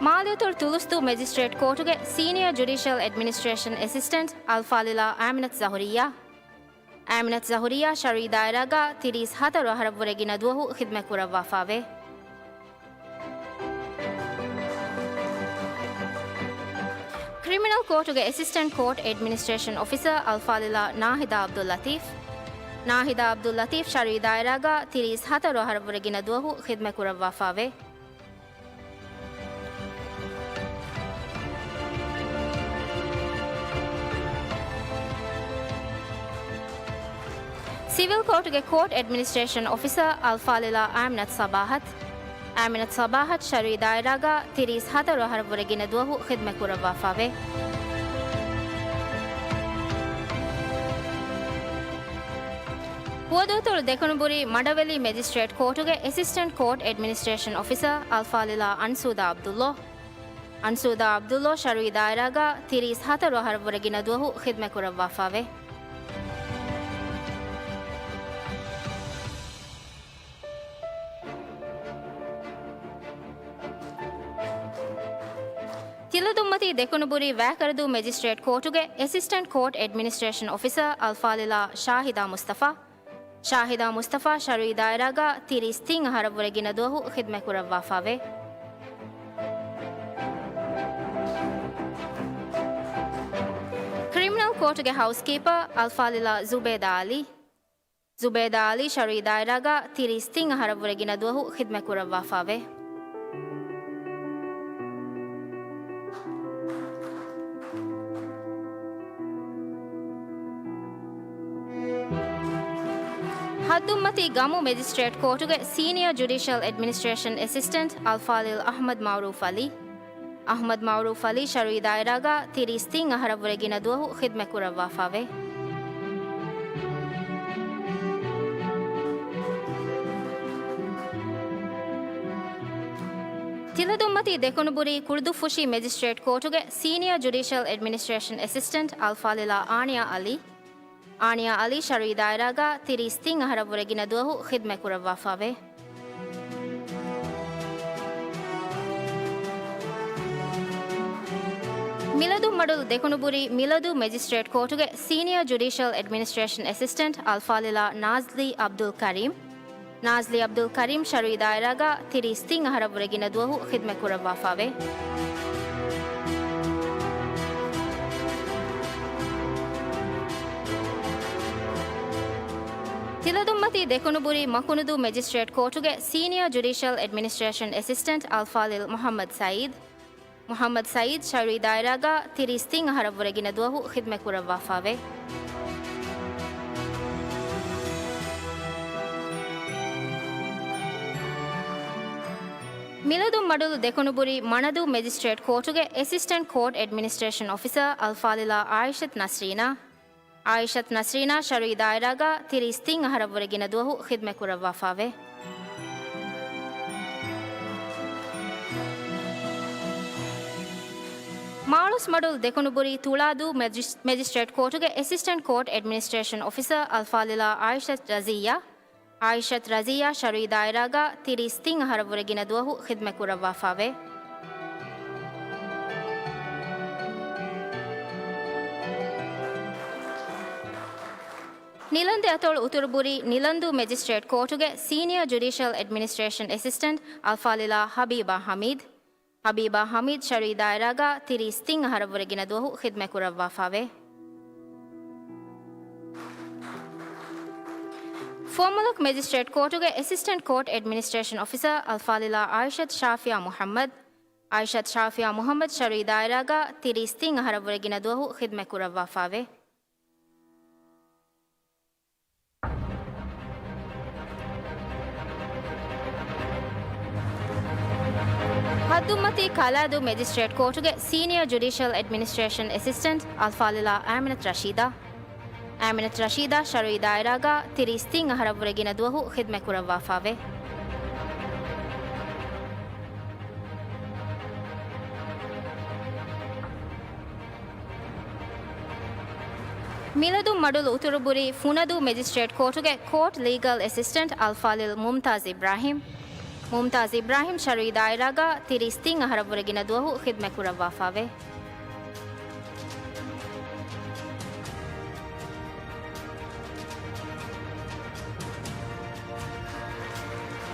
މާލެއަތޮޅު ތުލުސްދޫ މެޖިސްޓްރޭޓް ކޯޓުގެ ސީނިއަރ ޖުޑިޝަލް އެޑްމިނިސްޓްރޭޝަން އެސިސްޓެންޓް އަލްފާޟިލާ އާމިނަތު ޒަހުރިއްޔާ. އާމިނަތު ޒަހުރިއްޔާ ޝަރުޢީ ދާއިރާގަ ތިރީސް ހަތަރު އަހަރަށްވުރެ ގިނަ ދުވަހު ޚިދްމަތް ކުރައްވާފާވޭ. ކްރިމިނަލް ކޯޓުގެ އެސިސްޓެންޓް ކޯޓް އެޑްމިނިސްޓްރޭޝަން އޮފިސަރ އަލްފާޟިލާ ނާހިދާ ޢަބްދުއްލަޠީފް. ނާހިދާ ޢަބްދުއްލަޠީފް ޝަރުޢީ ދާއިރާގަ ތިރީސް ހަތަރު އަހަރަށްވުރެ ގިނަ ދުވަހު ޚިދްމަތް ކުރައްވާފާވޭ. ސިވިލް ކޯޓުގެ ކޯޓް އެޑްމިނިސްޓްރޭޝަން އޮފިސަރ އަލްފާޟިލާ އާމިނަތު ޞަބާޙަތު. އާމިނަތު ޞަބާޙަތު ޝަރުޢީ ދާއިރާގަ ތިރީސް ހަތަރު އަހަރަށްވުރެ ގިނަ ދުވަހު ޚިދްމަތް ކުރައްވާފާވޭ. ފުވަދުއަތޮޅު ދެކުނުބުރީ މަޑަވެލި މެޖިސްޓްރޭޓް ކޯޓުގެ އެސިސްޓެންޓް ކޯޓް އެޑްމިނިސްޓްރޭޝަން އޮފިސަރ އަލްފާޟިލާ އަންސޫދާ ޢަބްދުއްލާ. އަންސޫދާ ޢަބްދުއްލާ ޝަރުޢީ ދާއިރާގަ ތިރީސް ހަތަރު އަހަރަށްވުރެ ގިނަ ދުވަހު ޚިދްމަތް ކުރައްވާފާވޭ. ތިލަދުންމަތީ ދެކުނުބުރީ ވައިކަރަދޫ މެޖިސްޓްރޭޓް ކޯޓުގެ އެސިސްޓެންޓް ކޯޓް އެޑްމިނިސްޓްރޭޝަން އޮފިސަރ އަލްފާޟިލާ ޝާހިދާ މުސްތަފާ. ޝާހިދާ މުސްތަފާ ޝަރުއީ ދާއިރާގަ ތިރީސް ތިން އަހަރަށްވުރެ ގިނަ ދުވަހު ޚިދްމަތް ކުރައްވާފައެވެ. ކްރިމިނަލް ކޯޓުގެ ހައުސްކީޕަރ އަލްފާޟިލާ ޒުބޭދާ ޢަލީ. ޒުބޭދާ ޢަލީ ޝަރުއީ ދާއިރާގަ ތިރީސް ތިން އަހަރަށްވުރެ ގިނަ ދުވަހު ޚިދްމަތް ކުރައްވާފައެވެ. ހައްދުންމަތީ ގަމު މެޖިސްޓްރޭޓް ކޯޓުގެ ސީނިއަރ ޖުޑިޝަލް އެޑްމިނިސްޓްރޭޝަން އެސިސްޓެންޓް އަލްފާޟިލް އަޙްމަދު މަޢުރޫފް ޢަލީ. އަޙްމަދު މަޢުރޫފް ޢަލީ ޝަރުއީ ދާއިރާގަ ތިރީސް ތިން އަހަރަށްވުރެ ގިނަ ދުވަހު ޚިދްމަތް ކުރައްވާފައެވެ. ތިލަދުންމަތީ ދެކުނުބުރީ ކުޅުދުއްފުށި މެޖިސްޓްރޭޓް ކޯޓުގެ ސީނިއަރ ޖުޑިޝަލް އެޑްމިނިސްޓްރޭޝަން އެސިސްޓެންޓް އަލްފާޟިލާ އާނިޔާ ޢަލީ. އާނިޔާ ޢަލީ ޝަރުއީ ދާއިރާގަ ތިރީސް ތިން އަހަރަށްވުރެ ގިނަ ދުވަހު ޚިދްމަތް ކުރައްވާފައެވެ. މިލަދުންމަޑުލު ދެކުނުބުރީ މިލަދު މެޖިސްޓްރޭޓް ކޯޓުގެ ސީނިއަރ ޖުޑިޝަލް އެޑްމިނިސްޓްރޭޝަން އެސިސްޓެންޓް އަލްފާޟިލާ ނާޒްލީ ޢަބްދުލް ކަރީމް. ނާޒްލީ ޢަބްދުލް ކަރީމް ޝަރުއީ ދާއިރާގަ ތިރީސް ތިން އަހަރަށްވުރެ ގިނަ ދުވަހު ޚިދްމަތް ކުރައްވާފައެވެ. ތިލަދުންމަތީ ދެކުނުބުރީ މަކުނުދޫ މެޖިސްޓްރޭޓް ކޯޓުގެ ސީނިއަރ ޖުޑިޝަލް އެޑްމިނިސްޓްރޭޝަން އެސިސްޓެންޓް އަލްފާޟިލް މުޙައްމަދު ސަޢީދު. މުޙައްމަދު ސަޢީދު ޝަރުއީ ދާއިރާގަ ތިރީސް ތިން އަހަރަށްވުރެ ގިނަ ދުވަހު ޚިދްމަތް ކުރައްވާފައެވެ. މިލަދުންމަޑުލު ދެކުނުބުރީ މަނަދޫ މެޖިސްޓްރޭޓް ކޯޓުގެ އެސިސްޓެންޓް ކޯޓް އެޑްމިނިސްޓްރޭޝަން އޮފިސަރ އަލްފާޟިލާ އާއިޝަތު ނަސްރީނާ. އާއިޝަތު ނަސްރީނާ ޝަރުއީ ދާއިރާގަ ތިރީސް ތިން އަހަރަށްވުރެ ގިނަ ދުވަހު ޚިދްމަތް ކުރައްވާފައެވެ. މާޅޮސްމަޑުލު ދެކުނުބުރީ ތުޅާދޫ މެޖިސް-، މެޖިސްޓްރޭޓް ކޯޓުގެ އެސިސްޓެންޓް ކޯޓް އެޑްމިނިސްޓްރޭޝަން އޮފިސަރ އަލްފާޟިލާ އާއިޝަތު ރަޒިއްޔާ. އާއިޝަތު ރަޒިއްޔާ ޝަރުއީ ދާއިރާގަ ތިރީސް ތިން އަހަރަށްވުރެ ގިނަ ދުވަހު ޚިދްމަތް ކުރައްވާފައެވެ. ނިލަންދެ އަތޮޅު އުތުރުބުރީ ނިލަންދޫ މެޖިސްޓްރޭޓް ކޯޓުގެ ސީނިއަރ ޖުޑިޝަލް އެޑްމިނިސްޓްރޭޝަން އެސިސްޓެންޓް އަލްފާޟިލާ ޙަބީބާ ޙަމީދު. ޙަބީބާ ޙަމީދު ޝަރުއީ ދާއިރާގަ ތިރީސް ތިން އަހަރަށްވުރެ ގިނަ ދުވަހު ޚިދްމަތް ކުރައްވާފައެވެ. ފުވައްމުލަކު މެޖިސްޓްރޭޓް ކޯޓުގެ އެސިސްޓެންޓް ކޯޓް އެޑްމިނިސްޓްރޭޝަން އޮފިސަރ އަލްފާޟިލާ އާއިޝަތު ޝާފިޔާ މުޙައްމަދު. އާއިޝަތު ޝާފިޔާ މުޙައްމަދު ޝަރުއީ ދާއިރާގަ ތިރީސް ތިން އަހަރަށްވުރެ ގިނަ ދުވަހު ޚިދްމަތް ކުރައްވާފައެވެ. ހައްދުމަތީ ކަލާދޫ މެޖިސްޓްރޭޓް ކޯޓުގެ ސީނިއަރ ޖުޑިޝަލް އެޑްމިނިސްޓްރޭޝަން އެސިސްޓެންޓް އަލްފާޟިލާ އާމިނަތު ރަޝީދާ. އާމިނަތު ރަޝީދާ ޝަރުއީ ދާއިރާގަ ތިރީސް ތިން އަހަރަށްވުރެ ގިނަ ދުވަހު ޚިދްމަތް ކުރައްވާފައެވެ. މިލަދުން މަޑުލު އުތުރުބުރީ ފުނަދޫ މެޖިސްޓްރޭޓް ކޯޓުގެ ކޯޓް ލީގަލް އެސިސްޓެންޓް އަލްފާޟިލް މުމްތާޒް އިބްރާހިމް. މުމްތާޒް އިބްރާހިމް ޝަރުއީ ދާއިރާގަ ތިރީސް ތިން އަހަރަށްވުރެ ގިނަ ދުވަހު ޚިދްމަތް ކުރައްވާފައެވެ.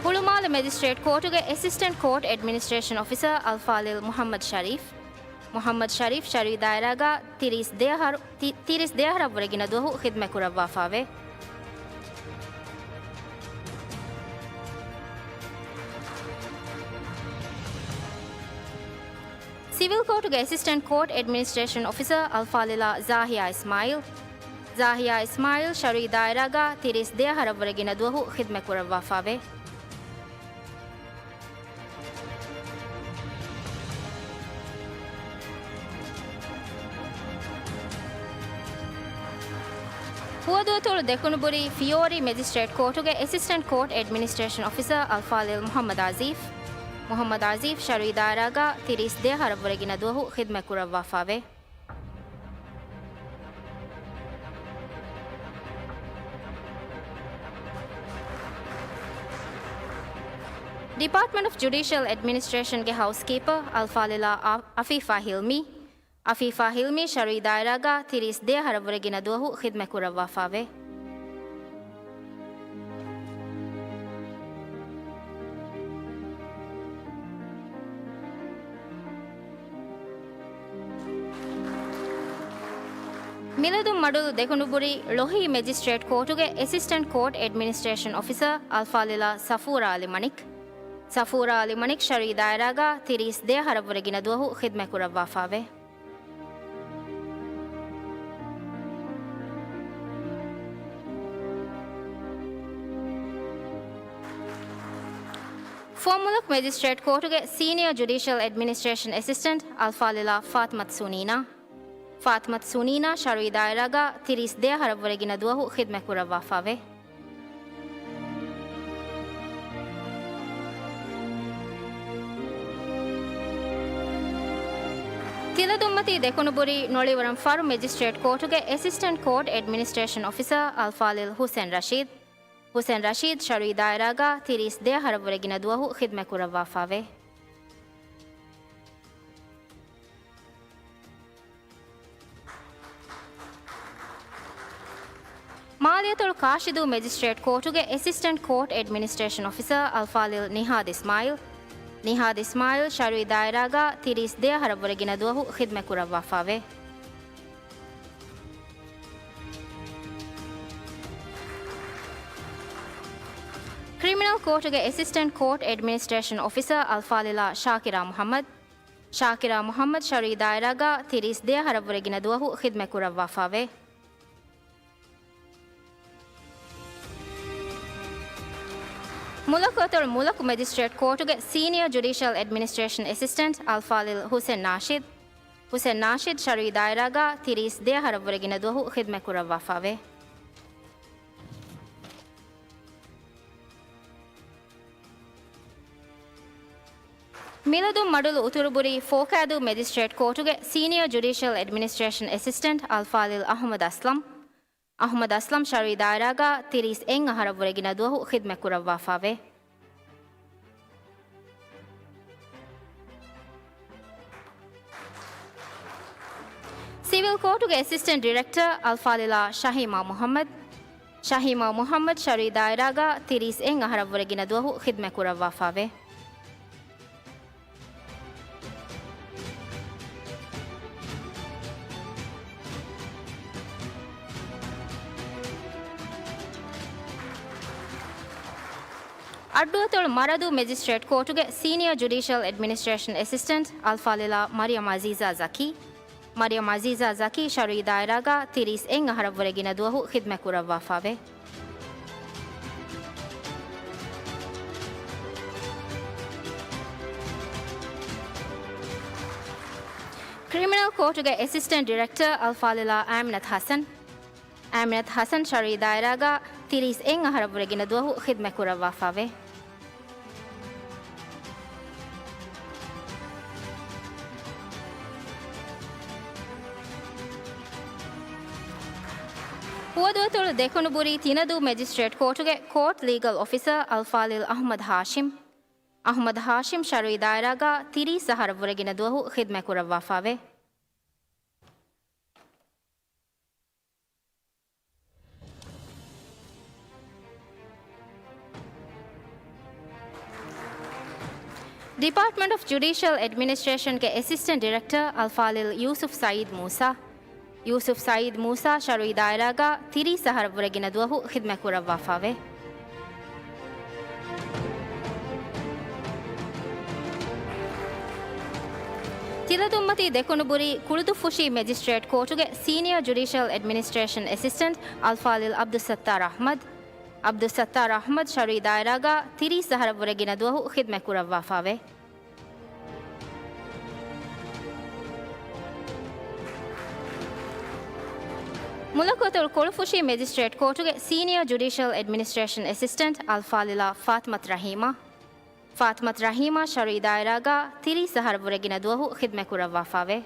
ހުޅުމާލެ މެޖިސްޓްރޭޓް ކޯޓުގެ އެސިސްޓެންޓް ކޯޓް އެޑްމިނިސްޓްރޭޝަން އޮފިސަރ އަލްފާޟިލް މުޙައްމަދު ޝަރީފް. މުޙައްމަދު ޝަރީފް ޝަރުއީ ދާއިރާގަ ތިރީސް ދެ އަހަރު، ތި-، ތިރީސް ދެ އަހަރަށްވުރެ ގިނަ ދުވަހު ޚިދްމަތް ކުރައްވާފައެވެ. ސިވިލް ކޯޓުގެ އެސިސްޓެންޓް ކޯޓް އެޑްމިނިސްޓްރޭޝަން އޮފިސަރ އަލްފާޟިލާ ޒާހިޔާ އިސްމާއީލް. ޒާހިޔާ އިސްމާއީލް ޝަރުއީ ދާއިރާގަ ތިރީސް ދެ އަހަރަށްވުރެ ގިނަ ދުވަހު ޚިދްމަތް ކުރައްވާފައެވެ. ފުވަދުއަތޮޅު ދެކުނުބުރީ ފިޔޯރީ މެޖިސްޓްރޭޓް ކޯޓުގެ އެސިސްޓެންޓް ކޯޓް އެޑްމިނިސްޓްރޭޝަން އޮފިސަރ އަލްފާޟިލް މުޙައްމަދު އާޒިފް. މުޙައްމަދު އާޒިފް ޝަރުއީ ދާއިރާގަ ތިރީސް ދެ އަހަރަށްވުރެ ގިނަ ދުވަހު ޚިދްމަތް ކުރައްވާފައެވެ. ޑިޕާޓްމަންޓް އޮފް ޖުޑިޝަލް އެޑްމިނިސްޓްރޭޝަންގެ ހައުސްކީޕަރ އަލްފާޟިލާ އާ-، އަފީފާ ހިލްމީ. އަފީފާ ހިލްމީ ޝަރުއީ ދާއިރާގަ ތިރީސް ދެ އަހަރަށްވުރެ ގިނަ ދުވަހު ޚިދްމަތްކުރައްވާފާވޭ. މިލަދުން މަޑުލު ދެކުނުބުރި ޅޮހީ މެޖިސްޓްރޭޓް ކޯޓުގެ އެސިސްޓެންޓް ކޯޓް އެޑްމިނިސްޓްރޭޝަން އޮފިސަރ އަލްފާޟިލާ ޞަފޫރާ އަލި މަނިކް. ޞަފޫރާ އަލި މަނިކް ޝަރުއީ ދާއިރާގަ ތިރީސް ދެ އަހަރަށްވުރެ ގިނަ ދުވަހު ޚިދްމަތްކުރައްވާފާވޭ. ފުވައްމުލަކު މެޖިސްޓްރޭޓް ކޯޓުގެ ސީނިއަރ ޖުޑިޝަލް އެޑްމިނިސްޓްރޭޝަން އެސިސްޓެންޓް އަލްފާޟިލާ ފާތިމަތު ސުނީނާ. ފާތިމަތު ސުނީނާ ޝަރުއީ ދާއިރާގަ ތިރީސް ދެ އަހަރަށްވުރެ ގިނަ ދުވަހު ޚިދްމަތްކުރައްވާފާވޭ. ތިލަދުންމަތީ ދެކުނުބުރި ނޮޅިވަރަން ފަރު މެޖިސްޓްރޭޓް ކޯޓުގެ އެސިސްޓެންޓް ކޯޓް އެޑްމިނިސްޓްރޭޝަން އޮފިސަރ އަލްފާޟިލް ހުސެން ރަޝީދު. ހުސެން ރަޝީދު ޝަރުއީ ދާއިރާގަ ތިރީސް ދެ އަހަރަށްވުރެ ގިނަ ދުވަހު ޚިދްމަތްކުރައްވާފާވޭ. މާލެއަތޮޅު ކާށިދޫ މެޖިސްޓްރޭޓް ކޯޓުގެ އެސިސްޓެންޓް ކޯޓް އެޑްމިނިސްޓްރޭޝަން އޮފިސަރ އަލްފާޟިލް ނިހާދު އިސްމާޢީލް. ނިހާދު އިސްމާޢީލް ޝަރުއީ ދާއިރާގަ ތިރީސް ދެ އަހަރަށްވުރެ ގިނަ ދުވަހު ޚިދްމަތްކުރައްވާފާވޭ. ކްރިމިނަލް ކޯޓުގެ އެސިސްޓެންޓް ކޯޓް އެޑްމިނިސްޓްރޭޝަން އޮފިސަރ އަލްފާޟިލާ ޝާކިރާ މުޙައްމަދު. ޝާކިރާ މުޙައްމަދު ޝަރުއީ ދާއިރާގަ ތިރީސް ދެ އަހަރަށްވުރެ ގިނަ ދުވަހު ޚިދްމަތްކުރައްވާފާވޭ. މުލަކު އަތޮޅު މުލަކު މެޖިސްޓްރޭޓް ކޯޓުގެ ސީނިއަރ ޖުޑިޝަލް އެޑްމިނިސްޓްރޭޝަން އެސިސްޓެންޓް އަލްފާޟިލް ހުސެން ނާޝިދު. ހުސެން ނާޝިދު ޝަރުއީ ދާއިރާގަ ތިރީސް ދެ އަހަރަށްވުރެ ގިނަ ދުވަހު ޚިދްމަތްކުރައްވާފާވޭ. މިލަދުން މަޑުލު އުތުރުބުރީ ފޯކައިދޫ މެޖިސްޓްރޭޓް ކޯޓުގެ ސީނިއަރ ޖުޑިޝަލް އެޑްމިނިސްޓްރޭޝަން އެސިސްޓެންޓް އަލްފާޟިލް އަޙްމަދު އަސްލަމް. އަޙްމަދު އަސްލަމް ޝަރުއީ ދާއިރާގަ ތިރީސް އެއް އަހަރަށްވުރެ ގިނަ ދުވަހު ޚިދްމަތްކުރައްވާފާވޭ. ސިވިލް ކޯޓުގެ އެސިސްޓެންޓް ޑިރެކްޓަރ އަލްފާޟިލާ ޝަހީމާ މުޙައްމަދު. ޝަހީމާ މުޙައްމަދު ޝަރުއީ ދާއިރާގަ ތިރީސް އެއް އަހަރަށްވުރެ ގިނަ ދުވަހު ޚިދްމަތްކުރައްވާފާވޭ. އައްޑުއަތޮޅު މަރަދޫ މެޖިސްޓްރޭޓް ކޯޓުގެ ސީނިއަރ ޖުޑިޝަލް އެޑްމިނިސްޓްރޭޝަން އެސިސްޓެންޓް އަލްފާޟިލާ މަރިޔަމް އަޒީޒާ ޒަކީ. މަރިޔަމް އަޒީޒާ ޒަކީ ޝަރުއީ ދާއިރާގަ ތިރީސް އެއް އަހަރަށްވުރެ ގިނަ ދުވަހު ޚިދްމަތްކުރައްވާފާވޭ. ކްރިމިނަލް ކޯޓުގެ އެސިސްޓެންޓް ޑިރެކްޓަރ އަލްފާޟިލާ އާމިނަތު ޙަސަން. އާމިނަތު ޙަސަން ޝަރުއީ ދާއިރާގަ ތިރީސް އެއް އަހަރަށްވުރެ ގިނަ ދުވަހު ޚިދްމަތްކުރައްވާފާވޭ. ފުވަދުއަތޮޅު ދެކުނުބުރީ ތިނަދޫ މެޖިސްޓްރޭޓް ކޯޓުގެ ކޯޓް ލީގަލް އޮފިސަރ އަލްފާޟިލް އަޙްމަދު ހާޝިމް. އަޙްމަދު ހާޝިމް ޝަރުއީ ދާއިރާގަ ތިރީސް އަހަރަށްވުރެ ގިނަ ދުވަހު ޚިދްމަތްކުރައްވާފާވޭ. ޑިޕާޓްމަންޓް އޮފް ޖުޑިޝަލް އެޑްމިނިސްޓްރޭޝަންގެ އެސިސްޓެންޓް ޑިރެކްޓަރ އަލްފާޟިލް ޔޫސުފް ސައީދު މޫސާ. ޔޫސުފް ސައީދު މޫސާ ޝަރުއީ ދާއިރާގަ ތިރީސް އަހަރަށްވުރެ ގިނަ ދުވަހު ޚިދްމަތްކުރައްވާފާވޭ. ތިލަދުންމަތީ ދެކުނުބުރީ ކުޅުދުއްފުށީ މެޖިސްޓްރޭޓް ކޯޓުގެ ސީނިއަރ ޖުޑިޝަލް އެޑްމިނިސްޓްރޭޝަން އެސިސްޓެންޓް އަލްފާޟިލް ޢަބްދުއްސައްތާރު އަޙްމަދު. ޢަބްދުއްސައްތާރު އަޙްމަދު ޝަރުއީ ދާއިރާގަ ތިރީސް އަހަރަށްވުރެ ގިނަ ދުވަހު ޚިދްމަތްކުރައްވާފާވޭ. މުލަކު އަތޮޅު ކޮޅުފުށީ މެޖިސްޓްރޭޓް ކޯޓުގެ ސީނިއަރ ޖުޑިޝަލް އެޑްމިނިސްޓްރޭޝަން އެސިސްޓެންޓް އަލްފާޟިލާ ފާތިމަތު ރަޙީމާ. ފާތިމަތު ރަޙީމާ ޝަރުއީ ދާއިރާގަ ތިރީސް އަހަރަށްވުރެ ގިނަ ދުވަހު ޚިދްމަތްކުރައްވާފާވޭ.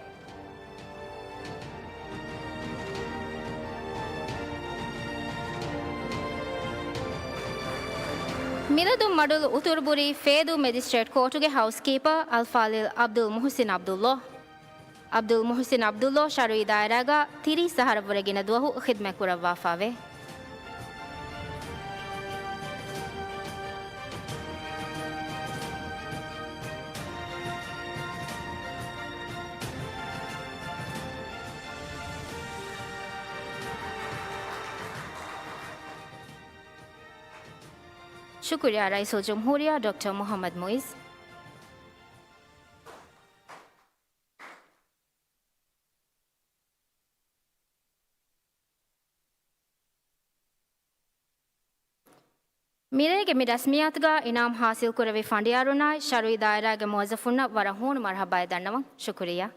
މިލަދުން މަޑުލު އުތުރުބުރީ ފޭދޫ މެޖިސްޓްރޭޓް ކޯޓުގެ ހައުސްކީޕަރ އަލްފާޟިލް ޢަބްދުލް މުޙްސިން ޢަބްދުﷲ. ޢަބްދުލް މުޙްސިން ޢަބްދުﷲ ޝަރުޢީ ދާއިރާގަ ތިރީސް އަހަރަށް ވުރެ ގިނަ ދުވަހު ޚިދްމަތް ކުރައްވާފައިވޭ. ޝުކުރިއްޔާ ރައީސުލްޖުމްހޫރިއްޔާ ޑޮކްޓަރ މުޙައްމަދު މުޢިއްޒު. މިރޭގެ މި ރަސްމިއްޔާތުގަ އިނާމް ޙާޞިލްކުރެއްވި ފަނޑިޔާރުންނާއި ޝަރުޢީ ދާއިރާގެ މުވައްޒަފުންނަށް ވަރަށް ހޫނު މަރުޙަބާއެއް ދަންނަވަން. ޝުކުރިއްޔާ.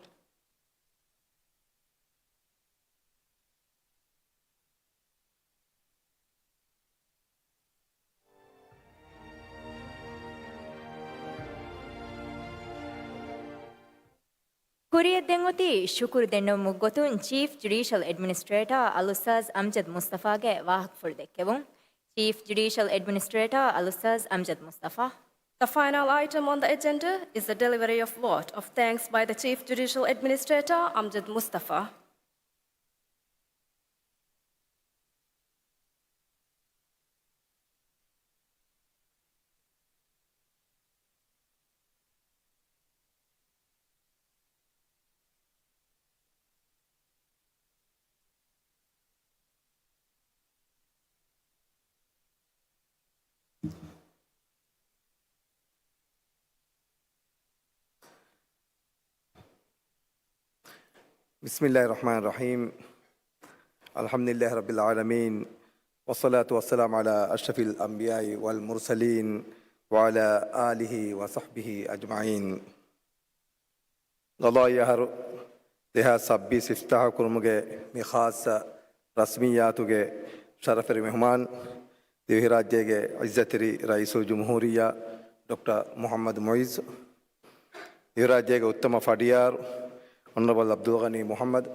ކުރިއަށް ދެން އޮތީ ޝުކުރު ދެންނެވުމުގެ ގޮތުން ޗީފް ޖުޑީޝަލް އެޑްމިނިސްޓްރޭޓާ އަލްއުސްތާޛް އަމްޖަދް މުސްތަފާގެ ވާހަކަފުޅު ދެއްކެވުން. ޗީފް ޖުޑީޝަލް އެޑްމިނިސްޓްރޭޓާ އަލްއުސްތާޛް އަމްޖަދް މުސްތަފާ. The final item on the agenda is the delivery of vote of thanks by the Chief Judicial Administrator, Amjad Mustafa. بسم الله الرحمن الرحيم. الحمد لله رب العالمين. والصلاة والسلام على أشرف الأنبياء والمرسلين وعلى آله وصحبه أجمعين. ގަޟާއީ އަހަރު ދެހާސް ސައްބީސް އިފްތިތާޙު ކުރުމުގެ މި ޚާއްޞަ ރަސްމިއްޔާތުގެ ޝަރަފުވެރި މެހުމާން، ދިވެހިރާއްޖޭގެ ޢިއްޒަތްތެރި ރައީސުލްޖުމްހޫރިއްޔާ ޑޮކްޓަރ މުޙައްމަދު މުޢިއްޒު، ދިވެހިރާއްޖޭގެ އުއްތަމަ ފަޑިޔާރު އޮނަރަބަލް ޢަބްދުލްޣަނީ މުޙައްމަދު،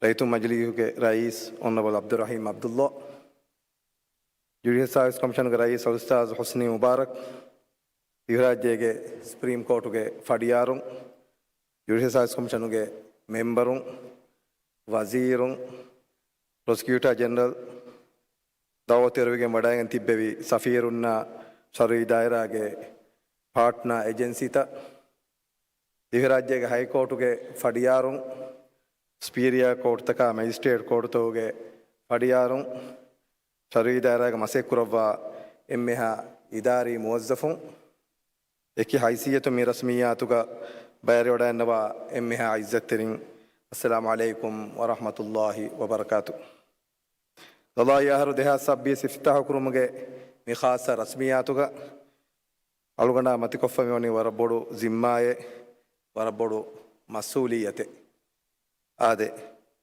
ރައްޔިތުންގެ މަޖިލީހުގެ ރައީސް އޮނަރަބަލް ޢަބްދުއްރަޙީމް ޢަބްދުﷲ، ޖުޑިޝަލް ސާވިސް ކޮމިޝަނުގެ ރައީސް އަލްއުސްތާޛް ޙުސްނީ މުބާރަކް، ދިވެހިރާއްޖޭގެ ސުޕްރީމް ކޯޓުގެ ފަޑިޔާރުން، ޖުޑިޝަލް ސާވިސް ކޮމިޝަނުގެ މެމްބަރުން، ވަޒީރުން، ޕްރޮސިކިއުޓާ ޖެނެރަލް، ދަޢުވަތު އެރުވިގެން ވަޑައިގެން ތިއްބެވި ސަފީރުންނާ، ޝަރުޢީ ދާއިރާގެ ޕާޓްނާ އެޖެންސީތައް، ދިވެހިރާއްޖޭގެ ހައިކޯޓުގެ ފަޑިޔާރުން، ސުޕީރިއާ ކޯޓުތަކާ މެޖިސްޓްރޭޓް ކޯޓުތަކުގެ ފަޑިޔާރުން، ޝަރުޢީ ދާއިރާގެ މަސައްކަތްކުރައްވާ އެންމެހާ އިދާރީ މުވައްޒަފުން، އެކި ހައިސިއްޔަތުން މި ރަސްމިއްޔާތުގަ ބައިވެރިވަޑައިގަންނަވާ އެންމެހާ ޢިއްޒަތްތެރިން، އައްސަލާމު ޢަލައިކުމް ވަރަޙްމަތުﷲި ވަބަރަކާތު. ގަޟާއީ އަހަރު ދެހާސް ސައްބީސް އިފްތިތާޙު ކުރުމުގެ މި ޚާއްޞަ ރަސްމިއްޔާތުގަ އަޅުގަނޑާ މަތިކޮށްފަ މިވަނީ ވަރަށް ބޮޑު ޒިންމާއެއް، ވަރަށް ބޮޑު މަސްއޫލިއްޔަތެއް. އާދެ،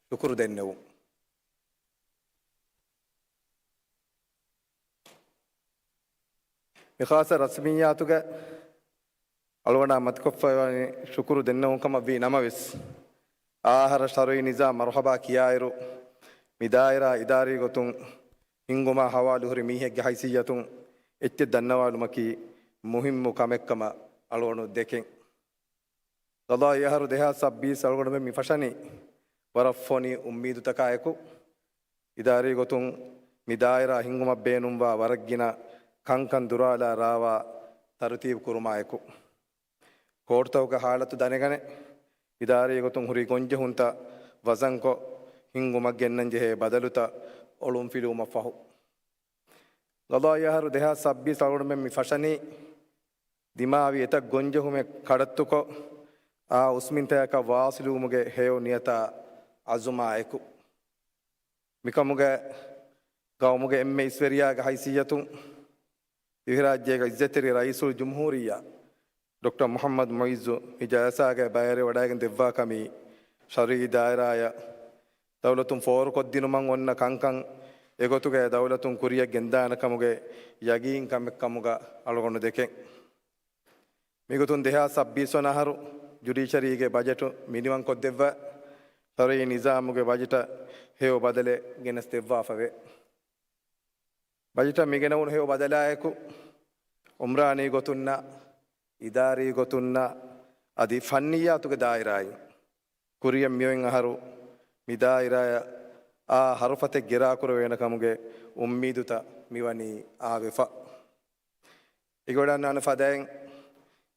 ޝުކުރު ދެންނެވުން. މި ޚާއްޞަ ރަސްމިއްޔާތުގަ އަޅުގަނޑާ މަތިކޮށްފައިވަނީ ޝުކުރު ދެންނެވުން ކަމަށް ވީ ނަމަވެސް، އާ އަހަރަށް ޝަރުޢީ ނިޒާމް މަރުޙަބާ ކިޔާއިރު، މި ދާއިރާ އިދާރީ ގޮތުން ހިންގުމާ ހަވާލުހުރި މީހެއްގެ ހައިސިއްޔަތުން އެއްޗެއް ދަންނަވާލުމަކީ މުހިއްމު ކަމެއްކަމަށް އަޅުގަނޑު ދެކެން. ގަޟާއީ އަހަރު ދެހާސް ސައްބީސް އަޅުގަނޑުމެން މި ފަށަނީ ވަރަށް ފޮނި އުއްމީދުތަކާއެކު، އިދާރީ ގޮތުން މި ދާއިރާ ހިންގުމަށް ބޭނުންވާ ވަރަށް ގިނަ ކަންކަން ދުރާލާ ރާވާ ތަރުތީބު ކުރުމާއެކު، ކޯޓުތަކުގެ ހާލަތު ދަނެގަނެ، އިދާރީ ގޮތުން ހުރި ގޮންޖެހުންތައް ވަޒަންކޮށް ހިންގުމަށް ގެންނަން ޖެހޭ ބަދަލުތައް އޮޅުންފިލުވުމަށް ފަހު، ގަޟާއީ އަހަރު ދެހާސް ސައްބީސް އަޅުގަނޑުމެން މި ފަށަނީ، ދިމާވި އެތައް ގޮންޖެހުމެއް ކަޑައްތުކޮށް، އާ އުސްމިންތަކަކަށް ވާސިލުވުމުގެ ހެޔޮ ނިޔަތާ އަޒުމާއެކު، މިކަމުގަ ގައުމުގެ އެންމެ އިސްވެރިޔާގެ ހައިސިއްޔަތުން، ދިވެހިރާއްޖޭގެ އިއްޒަތްތެރި ރައީސުލްޖުމްހޫރިއްޔާ ޑޮކްޓަރ މުޙައްމަދު މުޢިއްޒު މި ޖަލްސާގައި ބައިވެރިވަޑައިގެން ދެއްވާ ކަމީ، ޝަރުޢީ ދާއިރާއަށް ދައުލަތުން ފޯރުކޮށްދިނުމަށް އޮންނަ ކަންކަން އެގޮތުގައި ދައުލަތުން ކުރިއަށް ގެންދާނެ ކަމުގެ ޔަގީންކަމެއް ކަމުގަ އަޅުގަނޑު ދެކެން. މިގޮތުން ދެހާސް ސައްބީސް ވަނަ އަހަރު ޖުޑިޝަރީގެ ބަޖެޓު މިނިވަންކޮށްދެއްވާ، ޝަރުޢީ ނިޒާމުގެ ބަޖެޓަށް ހެޔޮ ބަދަލެއް ގެނެސްދެއްވާފަވޭ. ބަޖެޓަށް މިގެނެވުނު ހެޔޮ ބަދަލާއެކު، އުމްރާނީ ގޮތުންނާ، އިދާރީ ގޮތުންނާ، އަދި ފަންނިއްޔާތުގެ ދާއިރާއިން ކުރިއަށް މިއޮތް އަހަރު މި ދާއިރާއަށް އާ ހަރުފަތެއް ގެރާކުރެވޭނެ ކަމުގެ އުއްމީދުތައް މިވަނީ އާވެފަ. އެގޮތަށް އަންނާނެ ފަދައިން،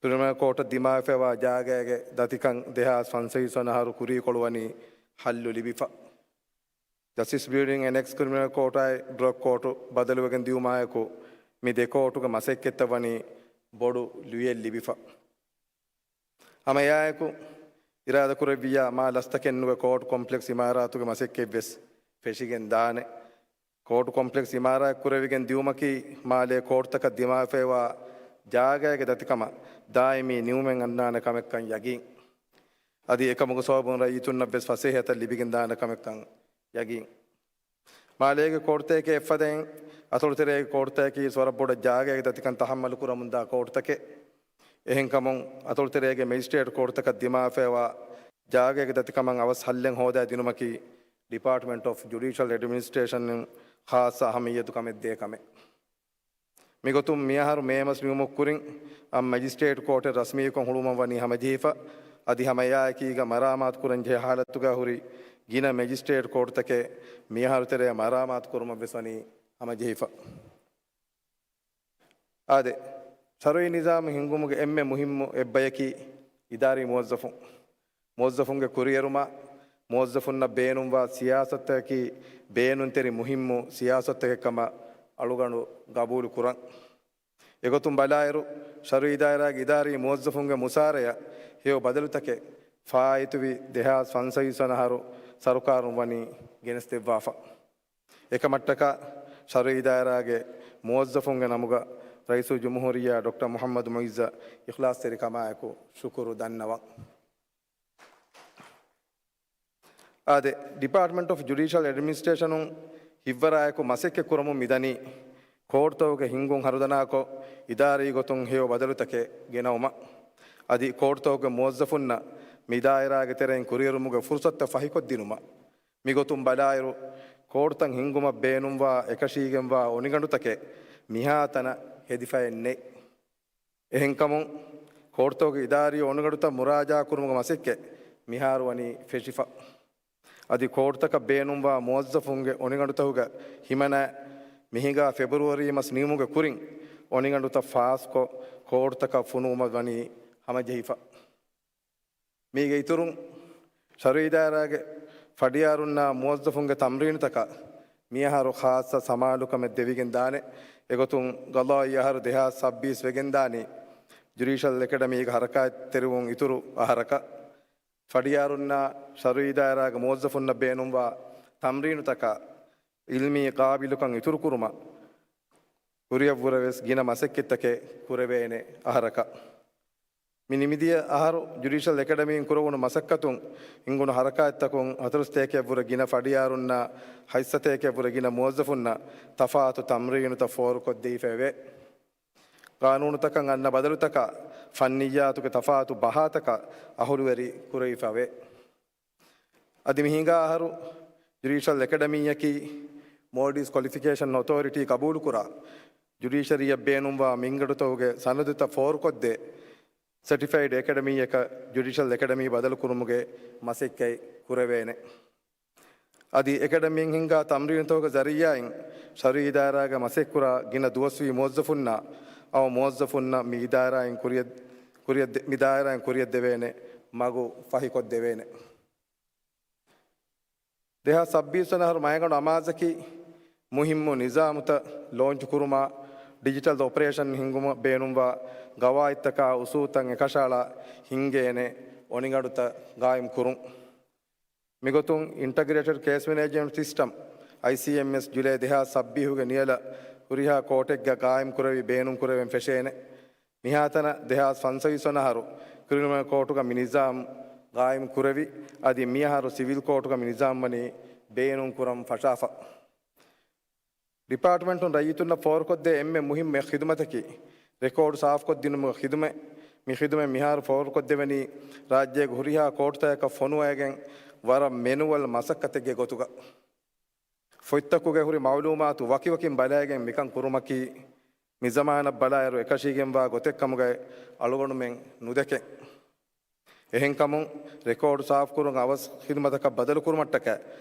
ކްރިމިނަލް ކޯޓަށް ދިމާވެފައިވާ ޖާގައިގެ ދަތިކަން ދެހާސް ފަންސަވީސް ވަނަ އަހަރު ކުރީކޮޅުވަނީ ހައްލު ލިބިފަ. ޖަސްޓިސް ބިލްޑިންގ އެނެކްސް ކްރިމިނަލް ކޯޓާއި ޑްރަގް ކޯޓު ބަދަލުވެގެން ދިއުމާއެކު، މި ދެ ކޯޓުގެ މަސައްކަތްތައް ވަނީ ބޮޑު ލުޔެއް ލިބިފަ. ހަމަ އެއާއެކު، އިރާދަކުރެއްވިއްޔާ މާ ލަސްތަކެއްނުވެ ކޯޓު ކޮމްޕްލެކްސް އިމާރާތުގެ މަސައްކަތްވެސް ފެށިގެން ދާނެ. ކޯޓު ކޮމްޕްލެކްސް އިމާރާތް ކުރެވިގެން ދިއުމަކީ މާލޭ ކޯޓުތަކަށް ދިމާވެފައިވާ ޖާގައިގެ ދަތިކަމަށް ދާއިމީ ނިމުމެއް އަންނާނެ ކަމެއްކަން ޔަގީން. އަދި އެކަމުގެ ސަބަބުން ރައްޔިތުންނަށްވެސް ފަސޭހަތައް ލިބިގެން ދާނެ ކަމެއްކަން ޔަގީން. މާލޭގެ ކޯޓުތަކެއް އެއްފަދައިން އަތޮޅުތެރޭގެ ކޯޓުތަކަކީ ވަރަށް ބޮޑަށް ޖާގައިގެ ދަތިކަން ތަހައްމަލު ކުރަމުންދާ ކޯޓުތަކެއް. އެހެންކަމުން އަތޮޅުތެރޭގެ މެޖިސްޓްރޭޓް ކޯޓުތަކަށް ދިމާވެފައިވާ ޖާގައިގެ ދަތިކަމަށް އަވަސް ހައްލެއް ހޯދާ ދިނުމަކީ ޑިޕާޓްމަންޓް އޮފް ޖުޑިޝަލް އެޑްމިނިސްޓްރޭޝަން އިން ޚާއްޞަ އަހައްމިއްޔަތު ކަމެއް ދޭ ކަމެއް. މިގޮތުން މިއަހަރު މޭ މަސް ނިމުމަށް ކުރިން އަށް މެޖިސްޓްރޭޓް ކޯޓެއް ރަސްމީކޮށް ހުޅުވުމަށް ވަނީ ހަމަޖެހިފަ. އަދި ހަމައެއާއެކީގަ މަރާމާތު ކުރަން ޖެހޭ ހާލަތުގަ ހުރި ގިނަ މެޖިސްޓްރޭޓް ކޯޓުތަކެއް މިއަހަރު ތެރޭ މަރާމާތު ކުރުމަށް ވެސް ވަނީ ހަމަޖެހިފަ. އާދެ، ޝަރުއީ ނިޒާމު ހިންގުމުގެ އެންމެ މުހިއްމު އެއްބަޔަކީ އިދާރީ މުވައްޒަފުން. މުވައްޒަފުންގެ ކުރިއެރުމާ، މުވައްޒަފުންނަށް ބޭނުންވާ ސިޔާސަތަކީ ބޭނުންތެރި މުހިއްމު ސިޔާސަތެކެއް ކަމަށް އަޅުގަނޑު ގަބޫލު ކުރަން. އެގޮތުން ބަލާއިރު، ޝަރުއީ ދާއިރާގެ އިދާރީ މުވައްޒަފުންގެ މުސާރަޔަށް ހެޔޮ ބަދަލުތަކެއް ފާއިތުވި ދެހާސް ފަންސަވީސް ވަނަ އަހަރު ސަރުކާރުން ވަނީ ގެނެސްދެއްވާފަ. އެކަމަށްޓަކާ، ޝަރުއީ ދާއިރާގެ މުވައްޒަފުންގެ ނަމުގަ ރައީސުލްޖުމްހޫރިއްޔާ ޑޮކްޓަރ މުޙައްމަދު މުޢިއްޒަށް އިޚްލާޞްތެރިކަމާއެކު ޝުކުރު ދަންނަވަން. އާދެ، ޑިޕާޓްމަންޓް އޮފް ޖުޑިޝަލް އެޑްމިނިސްޓްރޭޝަނުން ހިތްވަރާއެކު މަސައްކަތް ކުރަމުން މިދަނީ، ކޯޓުތަކުގެ ހިންގުން ހަރުދަނާކޮށް، އިދާރީ ގޮތުން ހެޔޮ ބަދަލުތަކެއް ގެނައުމަށް. އަދި ކޯޓުތަކުގެ މުވައްޒަފުންނަށް މި ދާއިރާގެ ތެރެއިން ކުރިއެރުމުގެ ފުރުސަތުތައް ފަހިކޮށްދިނުމަށް. މިގޮތުން ބަލާއިރު، ކޯޓުތައް ހިންގުމަށް ބޭނުންވާ އެކަށީގެންވާ އޮނިގަނޑުތަކެއް މިހާތަނަށް ހެދިފައެއް ނެތް. އެހެންކަމުން، ކޯޓުތަކުގެ އިދާރީ އޮނިގަނޑުތައް މުރާޖާކުރުމުގެ މަސައްކަތް މިހާރު ވަނީ ފެށިފަ. އަދި ކޯޓުތަކަށް ބޭނުންވާ މުވައްޒަފުންގެ އޮނިގަނޑުތަކުގެ ހިމަނާ މިހިނގާ ފެބްރުއަރީ މަސް ނިމުމުގެ ކުރިން އޮނިގަނޑުތައް ފާސްކޮށް، ކޯޓުތަކަށް ފޮނުވުމަށް ވަނީ ހަމަޖެހިފަ. މީގެ އިތުރުން، ޝަރުއީ ދާއިރާގެ ފަޑިޔާރުންނާ މުވައްޒަފުންގެ ތަމްރީނުތަކަށް މިއަހަރު ޚާއްޞަ ސަމާލުކަމެއް ދެވިގެން ދާނެ. އެގޮތުން، ގަޟާއީ އަހަރު ދެހާސް ސައްބީސް ވެގެން ދާނީ، ޖުޑިޝަލް އެކަޑަމީގެ ހަރަކާތްތެރިވުން އިތުރު އަހަރަކަށް. ފަޑިޔާރުންނާ ޝަރުއީ ދާއިރާގެ މުވައްޒަފުންނަށް ބޭނުންވާ ތަމްރީނުތަކާ އިލްމީ ޤާބިލުކަން އިތުރުކުރުމަށް ކުރިއަށްވުރެވެސް ގިނަ މަސައްކަތްތަކެއް ކުރެވޭނެ އަހަރަކަށް. މި ނިމިދިޔަ އަހަރު ޖުޑިޝަލް އެކަޑަމީން ކުރެވުނު މަސައްކަތުން ހިންގުނު ހަރަކާތްތަކުން ހަތަރުސަތޭކައަށްވުރެ ގިނަ ފަޑިޔާރުންނާ ހަތްސަތޭކައަށްވުރެ ގިނަ މުވައްޒަފުންނަށް ތަފާތު ތަމްރީނުތައް ފޯރުކޮށްދެވިފައެވެ. ޤާނޫނުތަކަށް އަންނަ ބަދަލުތަކާ ފަންނިއްޔާތުގެ ތަފާތު ބަހާތަކަށް އަހުލުވެރި ކުރެވިފަވޭ. އަދި މިހިނގާ އަހަރު ޖުޑިޝަލް އެކަޑަމީއަކީ މޯލްޑިވްސް ކޮލިފިކޭޝަން އޮތޯރިޓީ ޤަބޫލުކުރާ، ޖުޑިޝަރީއަށް ބޭނުންވާ މިންގަނޑުތަކުގެ ސަނަދުތައް ފޯރުކޮށްދޭ، ސެޓިފައިޑް އެކަޑަމީއަކަށް ޖުޑިޝަލް އެކަޑަމީ ބަދަލުކުރުމުގެ މަސައްކަތް ކުރެވޭނެ. އަދި އެކަޑަމީން ހިންގާ ތަމްރީނުތަކުގެ ޒަރީއާއިން ޝަރުއީ ދާއިރާގަ މަސައްކަތްކުރާ ގިނަ ދުވަސްވީ މުވައްޒަފުންނާ އައު މުވައްޒަފުންނަށް މި އިދާރާއިން ކުރިއަށް، ކުރިއަށް ދެ-، މި ދާއިރާއިން ކުރިއަށްދެވޭނެ މަގު ފަހިކޮށްދެވޭނެ. ދެހާސް ސައްބީސް ވަނަ އަހަރު މައިގަނޑު އަމާޒަކީ މުހިއްމު ނިޒާމުތައް ލޯންޗު ކުރުމާ، ޑިޖިޓަލް އޮޕަރޭޝަން ހިންގުމަށް ބޭނުންވާ ގަވާއިދުތަކާ އުސޫލުތައް އެކަށައަޅާ ހިންގޭނެ އޮނިގަނޑުތައް ގާއިމް ކުރުން. މިގޮތުން އިންޓަގްރޭޓެޑް ކޭސް މެނޭޖްމަންޓް ސިސްޓަމް، އައިސީއެމްއެސް، ޖުލައި ދެހާސް ސައްބީހުގެ ނިޔަލަށް ހުރިހާ ކޯޓެއްގަ ގާއިމް ކުރެވި ބޭނުން ކުރެވެން ފެށޭނެ. މިހާތަނަށް ދެހާސް ފަންސަވީސް ވަނަ އަހަރު ކްރިމިނަލް ކޯޓުގަ މި ނިޒާމް ގާއިމް ކުރެވި، އަދި މިއަހަރު ސިވިލް ކޯޓުގަ މި ނިޒާމް ވަނީ ބޭނުން ކުރަން ފަށާފަ. ޑިޕާޓްމަންޓުން ރައްޔިތުންނަށް ފޯރުކޮށްދޭ އެންމެ މުހިއްމު އެއް ޚިދުމަތަކީ، ރެކޯޑް ސާފުކޮށްދިނުމުގެ ޚިދުމަތް. މި ޚިދުމަތް މިހާރު ފޯރުކޮށްދެވެނީ، ރާއްޖޭގެ ހުރިހާ ކޯޓުތަކަކަށް ފޮނުވައިގެން ވަރަށް މެނުއަލް މަސައްކަތެއްގެ ގޮތުގަ. ފޮތްތަކުގައި ހުރި މައުލޫމާތު ވަކިވަކިން ބަލައިގެން މިކަން ކުރުމަކީ، މިޒަމާނަށް ބަލާއިރު އެކަށީގެންވާ ގޮތެއްކަމުގައި އަޅުގަނޑުމެން ނުދެކެން. އެހެންކަމުން، ރެކޯޑް ސާފުކުރުން އަވަސް ޚިދުމަތަކަށް ބަދަލުކުރުމަށްޓަކާ،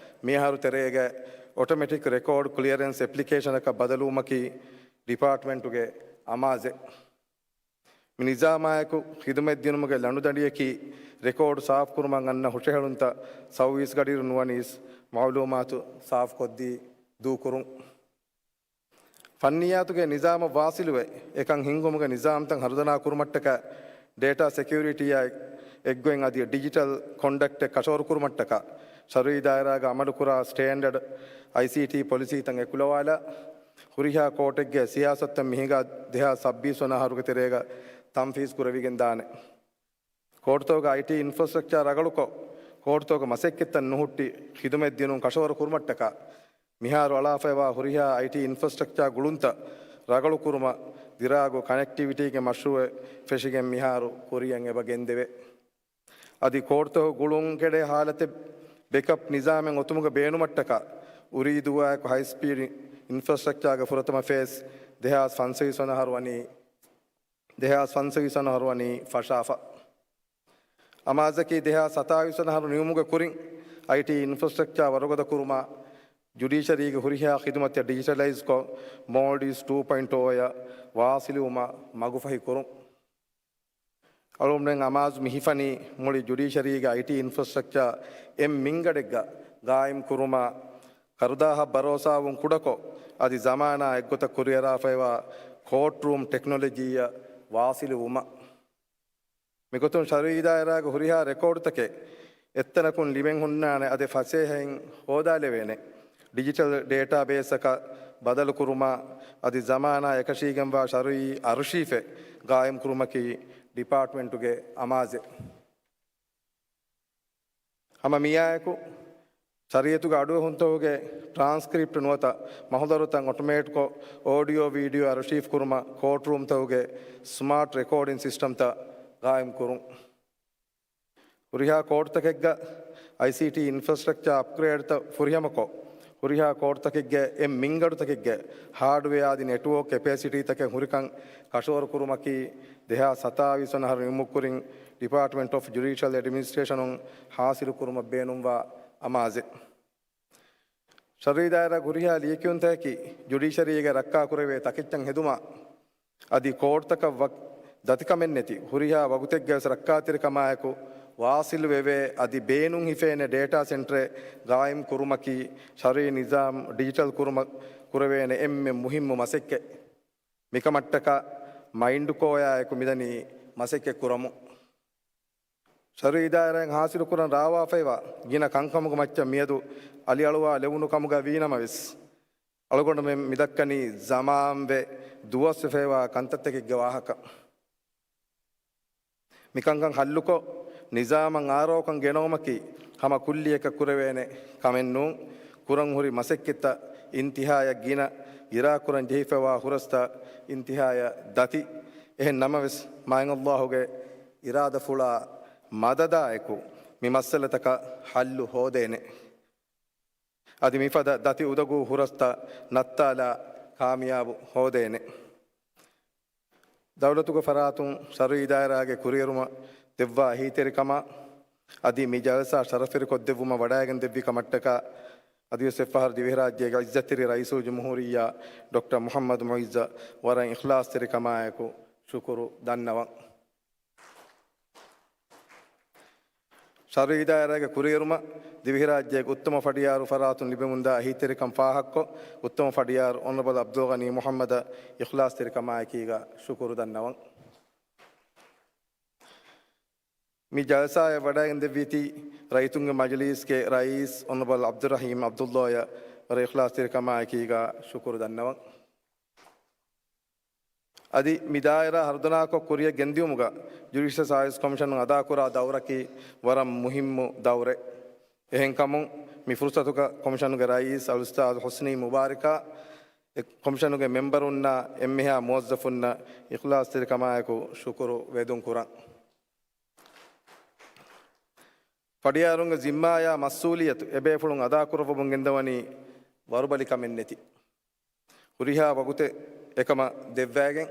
މިއަހަރު ތެރޭގަ އޮޓޮމެޓިކް ރެކޯޑް ކްލިއަރެންސް އެޕްލިކޭޝަނަކަށް ބަދަލުވުމަކީ ޑިޕާޓްމަންޓުގެ އަމާޒެއް. މި ނިޒާމާއެކު ޚިދުމަތްދިނުމުގެ ލަނޑުދަނޑިއަކީ، ރެކޯޑް ސާފުކުރުމަށް އަންނަ ހުށަހެޅުންތައް ސައުވީސް ގަޑިއިރު ނުވަނީސް މައުލޫމާތު ސާފުކޮށްދީ ދޫކުރުން. ފަންނިއްޔާތުގެ ނިޒާމަށް ވާސިލުވެ، އެކަން ހިންގުމުގެ ނިޒާމްތައް ހަރުދަނާ ކުރުމަށްޓަކާ، ޑޭޓާ ސެކިއުރިޓީއާ އެއްގޮތް އަދި ޑިޖިޓަލް ކޮންޑަކްޓެއް ކަށަވަރު ކުރުމަށްޓަކާ، ޝަރުއީ ދާއިރާގަ އަމަލުކުރާ ސްޓޭންޑަޑް އައިސީޓީ ޕޮލިސީތައް އެކުލަވާލާ، ހުރިހާ ކޯޓެއްގެ ސިޔާސަތުތައް މިހިނގާ ދެހާސް ސައްބީސް ވަނަ އަހަރުގެ ތެރޭގަ ތަންފީޒް ކުރެވިގެން ދާނެ. ކޯޓުތަކުގެ އައިޓީ އިންފްރާސްޓްރަކްޗާ ރަގަޅުކޮށް، ކޯޓުތަކުގެ މަސައްކަތްތައް ނުހުއްޓި، ޚިދުމަތް ދިނުން ކަށަވަރު ކުރުމަށްޓަކާ، މިހާރު އަޅާފައިވާ ހުރިހާ އައިޓީ އިންފްރާސްޓްރަކްޗާ ގުޅުންތައް ރަގަޅު ކުރުމަށް، ދިރާގު ކަނެކްޓިވިޓީގެ މަޝްރޫއެއް ފެށިގެން މިހާރު ކުރިއަށް އެބަ ގެންދެވޭ. އަދި ކޯޓުތަކު ގުޅުން ކެޑޭ ހާލަތެއް ބެކަޕް ނިޒާމެއް އޮތުމުގެ ބޭނުމަށްޓަކާ، އުރީދޫއާއެކު ހައި ސްޕީޑް އިންފްރާސްޓްރަކްޗާގެ ފުރަތަމަ ފޭސް ދެހާސް ފަންސަވީސް ވަނަ އަހަރު ވަނީ، ދެހާސް ފަންސަވީސް ވަނަ އަހަރު ވަނީ ފަށާފަ. އަމާޒަކީ ދެހާސް ސަތާވީސް ވަނަ އަހަރު ނިމުމުގެ ކުރިން އައިޓީ އިންފްރާސްޓްރަކްޗާ ވަރުގަދަ ކުރުމަށް ޖުޑިޝަރީގެ ހުރިހާ ޚިދުމަތްތައް ޑިޖިޓަލައިޒްކޮށް، މޯލްޑިވްސް ޓޫ ޕޮއިންޓް އޯ އަށް ވާސިލުވުމަށް މަގުފަހި ކުރުން. އަޅުގަނޑުމެން އަމާޒު މި ހިފަނީ މުޅި ޖުޑިޝަރީގެ އައިޓީ އިންފްރާސްޓްރަކްޗާ އެއް މިންގަޑެއްގަ ގާއިމް ކުރުމަށް، ކަރުދާހަށް ބަރޯސާވުން ކުޑަކޮށް، އަދި ޒަމާނާ އެއްގޮތަށް ކުރިއަރާފައިވާ ކޯޓްރޫމް ޓެކްނޮލޮޖީއަށް ވާސިލުވުމަށް. މިގޮތުން ޝަރުއީ ދާއިރާގެ ހުރިހާ ރެކޯޑުތަކެއް އެއްތަނަކުން ލިބެން ހުންނާނެ އަދި ފަސޭހައިން ހޯދާލެވޭނެ. ޑިޖިޓަލް ޑޭޓާބޭސްއަކަށް ބަދަލުކުރުމާ އަދި ޒަމާނާ އެކަށީގެންވާ ޝަރުއީ އަރުޝީފެއް ގާއިމްކުރުމަކީ ޑިޕާޓްމަންޓުގެ އަމާޒެއް. ހަމަ މިއާއެކު، ޝަރީއަތުގެ އަޑުއެހުންތަކުގެ ޓްރާންސްކްރިޕްޓް ނުވަތަ މަހުދަރުތައް އޮޓޮމޭޓްކޮށް، އޯޑިއޯ ވީޑިއޯ އަރުޝީފް ކުރުމަށް ކޯޓްރޫމްތަކުގެ ސްމާޓް ރެކޯޑިން ސިސްޓަމްތައް ގާއިމްކުރުން. ހުރިހާ ކޯޓްތަކެއްގަ އައިސީޓީ އިންފްރާސްޓްރަކްޗާ އަޕްގްރޭޑްތައް ފުރިހަމަކޮށް، ހުރިހާ ކޯޓްތަކެއްގެ އެއް މިންގަޑުތަކެއްގެ ހާޑްވެއާ އަދި ނެޓްވޯކް ކެޕޭސިޓީތަކެއް ހުރިކަން ކަށަވަރު ކުރުމަކީ، ދެހާސް ސަތާވީސް ވަނަ އަހަރު ނިމުމުގެ ކުރިން ޑިޕާޓްމަންޓް އޮފް ޖުޑިޝަލް އެޑްމިނިސްޓްރޭޝަނުން ހާސިލު ކުރުމަށް ބޭނުންވާ އަމާޒެއް. ޝަރުއީ ދާއިރާގެ ހުރިހާ ލިޔެކިޔުންތަކަކީ، ޖުޑިޝަރީގެ ރައްކާކުރެވޭ ތަކެއްޗަށް ހެދުމަށް އަދި ކޯޓްތަކަށް ވަ-، ދަތިކަމެއްނެތި ހުރިހާ ވަގުތެއްގައި ވެސް ރައްކާތެރިކަމާއެކު ވާސިލު ވެވޭ އަދި ބޭނުން ހިފޭނެ ޑޭޓާ ސެންޓަރެއް ގާއިމް ކުރުމަކީ، ޝަރުއީ ނިޒާމް ޑިޖިޓަލް ކުރުމަށް ކުރެވޭނެ އެންމެ މުހިއްމު މަސައްކަތް. މިކަމަށްޓަކާ މައިންޑްކޯއާއެކު މިދަނީ މަސައްކަތް ކުރަމުން. ޝަރުއީ ދާއިރާއިން ހާސިލުކުރަން ރާވާފައިވާ ގިނަ ކަންކަމުގެ މައްޗަށް މިއަދު އަލިއަޅުވާ ލެވުނު ކަމުގަ ވީނަމަވެސް، އަޅުގަނޑުމެން މިދައްކަނީ ޒަމާންވެ ދުވަސްވެފައިވާ ކަންތައްތަކެއްގެ ވާހަކަ. މިކަންކަން ހައްލުކޮށް، ނިޒާމަށް އާރޯކަން ގެނައުމަކީ ހަމަ ކުއްލިއަކަށް ކުރެވޭނެ ކަމެއް ނޫން. ކުރަން ހުރި މަސައްކަތްތައް އިންތިހާޔަށް ގިނަ، އިރާކުރަން ޖެހިފައިވާ ހުރަސްތައް އިންތިހާޔަށް ދަތި. އެހެން ނަމަވެސް، މާތް ﷲ ގެ އިރާދަފުޅާ މަދަދާއެކު މި މައްސަލަތަކަށް ހައްލު ހޯދޭނެ. އަދި މިފަދަ ދަތި އުދަގޫ ހުރަސްތައް ނައްތާލާ ކާމިޔާބު ހޯދޭނެ. ދައުލަތުގެ ފަރާތުން ޝަރުއީ ދާއިރާގެ ކުރިއެރުމަށް ދެއްވާ އެހީތެރިކަމާ އަދި މި ޖަލްސާ ޝަރަފްވެރިކޮށްދެއްވުމަށް ވަޑައިގެންދެއްވި ކަމަށްޓަކާ، އަދިވެސް އެއްފަހަރު ދިވެހިރާއްޖޭގެ ޢިއްޒަތްތެރި ރައީސުލްޖުމްހޫރިއްޔާ ޑޮކްޓަރ މުޙައްމަދު މުޢިއްޒަށް ވަރަށް އިޚްލާޞްތެރިކަމާއެކު ޝުކުރު ދަންނަވަން. ޝަރުއީ ދާއިރާގެ ކުރިއެރުމަށް ދިވެހިރާއްޖޭގެ އުއްތަމަ ފަޑިޔާރު ފަރާތުން ލިބެމުންދާ އެހީތެރިކަން ފާހަގަކޮށް، އުއްތަމަ ފަޑިޔާރު އޮނަރަބަލް ޢަބްދުލްޣަނީ މުޙައްމަދަށް އިޚްލާޞްތެރިކަމާއެކީގަ ޝުކުރު ދަންނަވަން. މި ޖަލްސާއަށް ވަޑައިގެންދެއްވީތީ ރައްޔިތުންގެ މަޖިލީސްގެ ރައީސް އޮނަރަބަލް ޢަބްދުއްރަޙީމް ޢަބްދުﷲއަށް ވަރަށް އިޚްލާޞްތެރިކަމާއެކީގަ ޝުކުރު ދަންނަވަން. އަދި މި ދާއިރާ ހަރުދަނާކޮށް ކުރިއަށް ގެންދިއުމުގަ ޖުޑިޝަލް ސާވިސް ކޮމިޝަނުން އަދާކުރާ ދައުރަކީ ވަރަށް މުހިއްމު ދައުރެއް. އެހެންކަމުން، މި ފުރުޞަތުގަ ކޮމިޝަނުގެ ރައީސް އަލްއުސްތާޛު ޙުސްނީ މުބާރިކާ، އެ ކޮމިޝަނުގެ މެމްބަރުންނާ އެންމެހާ މުވައްޒަފުންނަށް އިޚްލާޞްތެރިކަމާއެކު ޝުކުރު ވެދުން ކުރަން. ފަޑިޔާރުންގެ ޒިންމާއާ މަސްއޫލިއްޔަތު އެބޭފުޅުން އަދާކުރައްވަމުން ގެންދަވަނީ ވަރުބަލިކަމެއް ނެތި ހުރިހާ ވަގުތެއް އެކަމަށް ދެއްވައިގެން،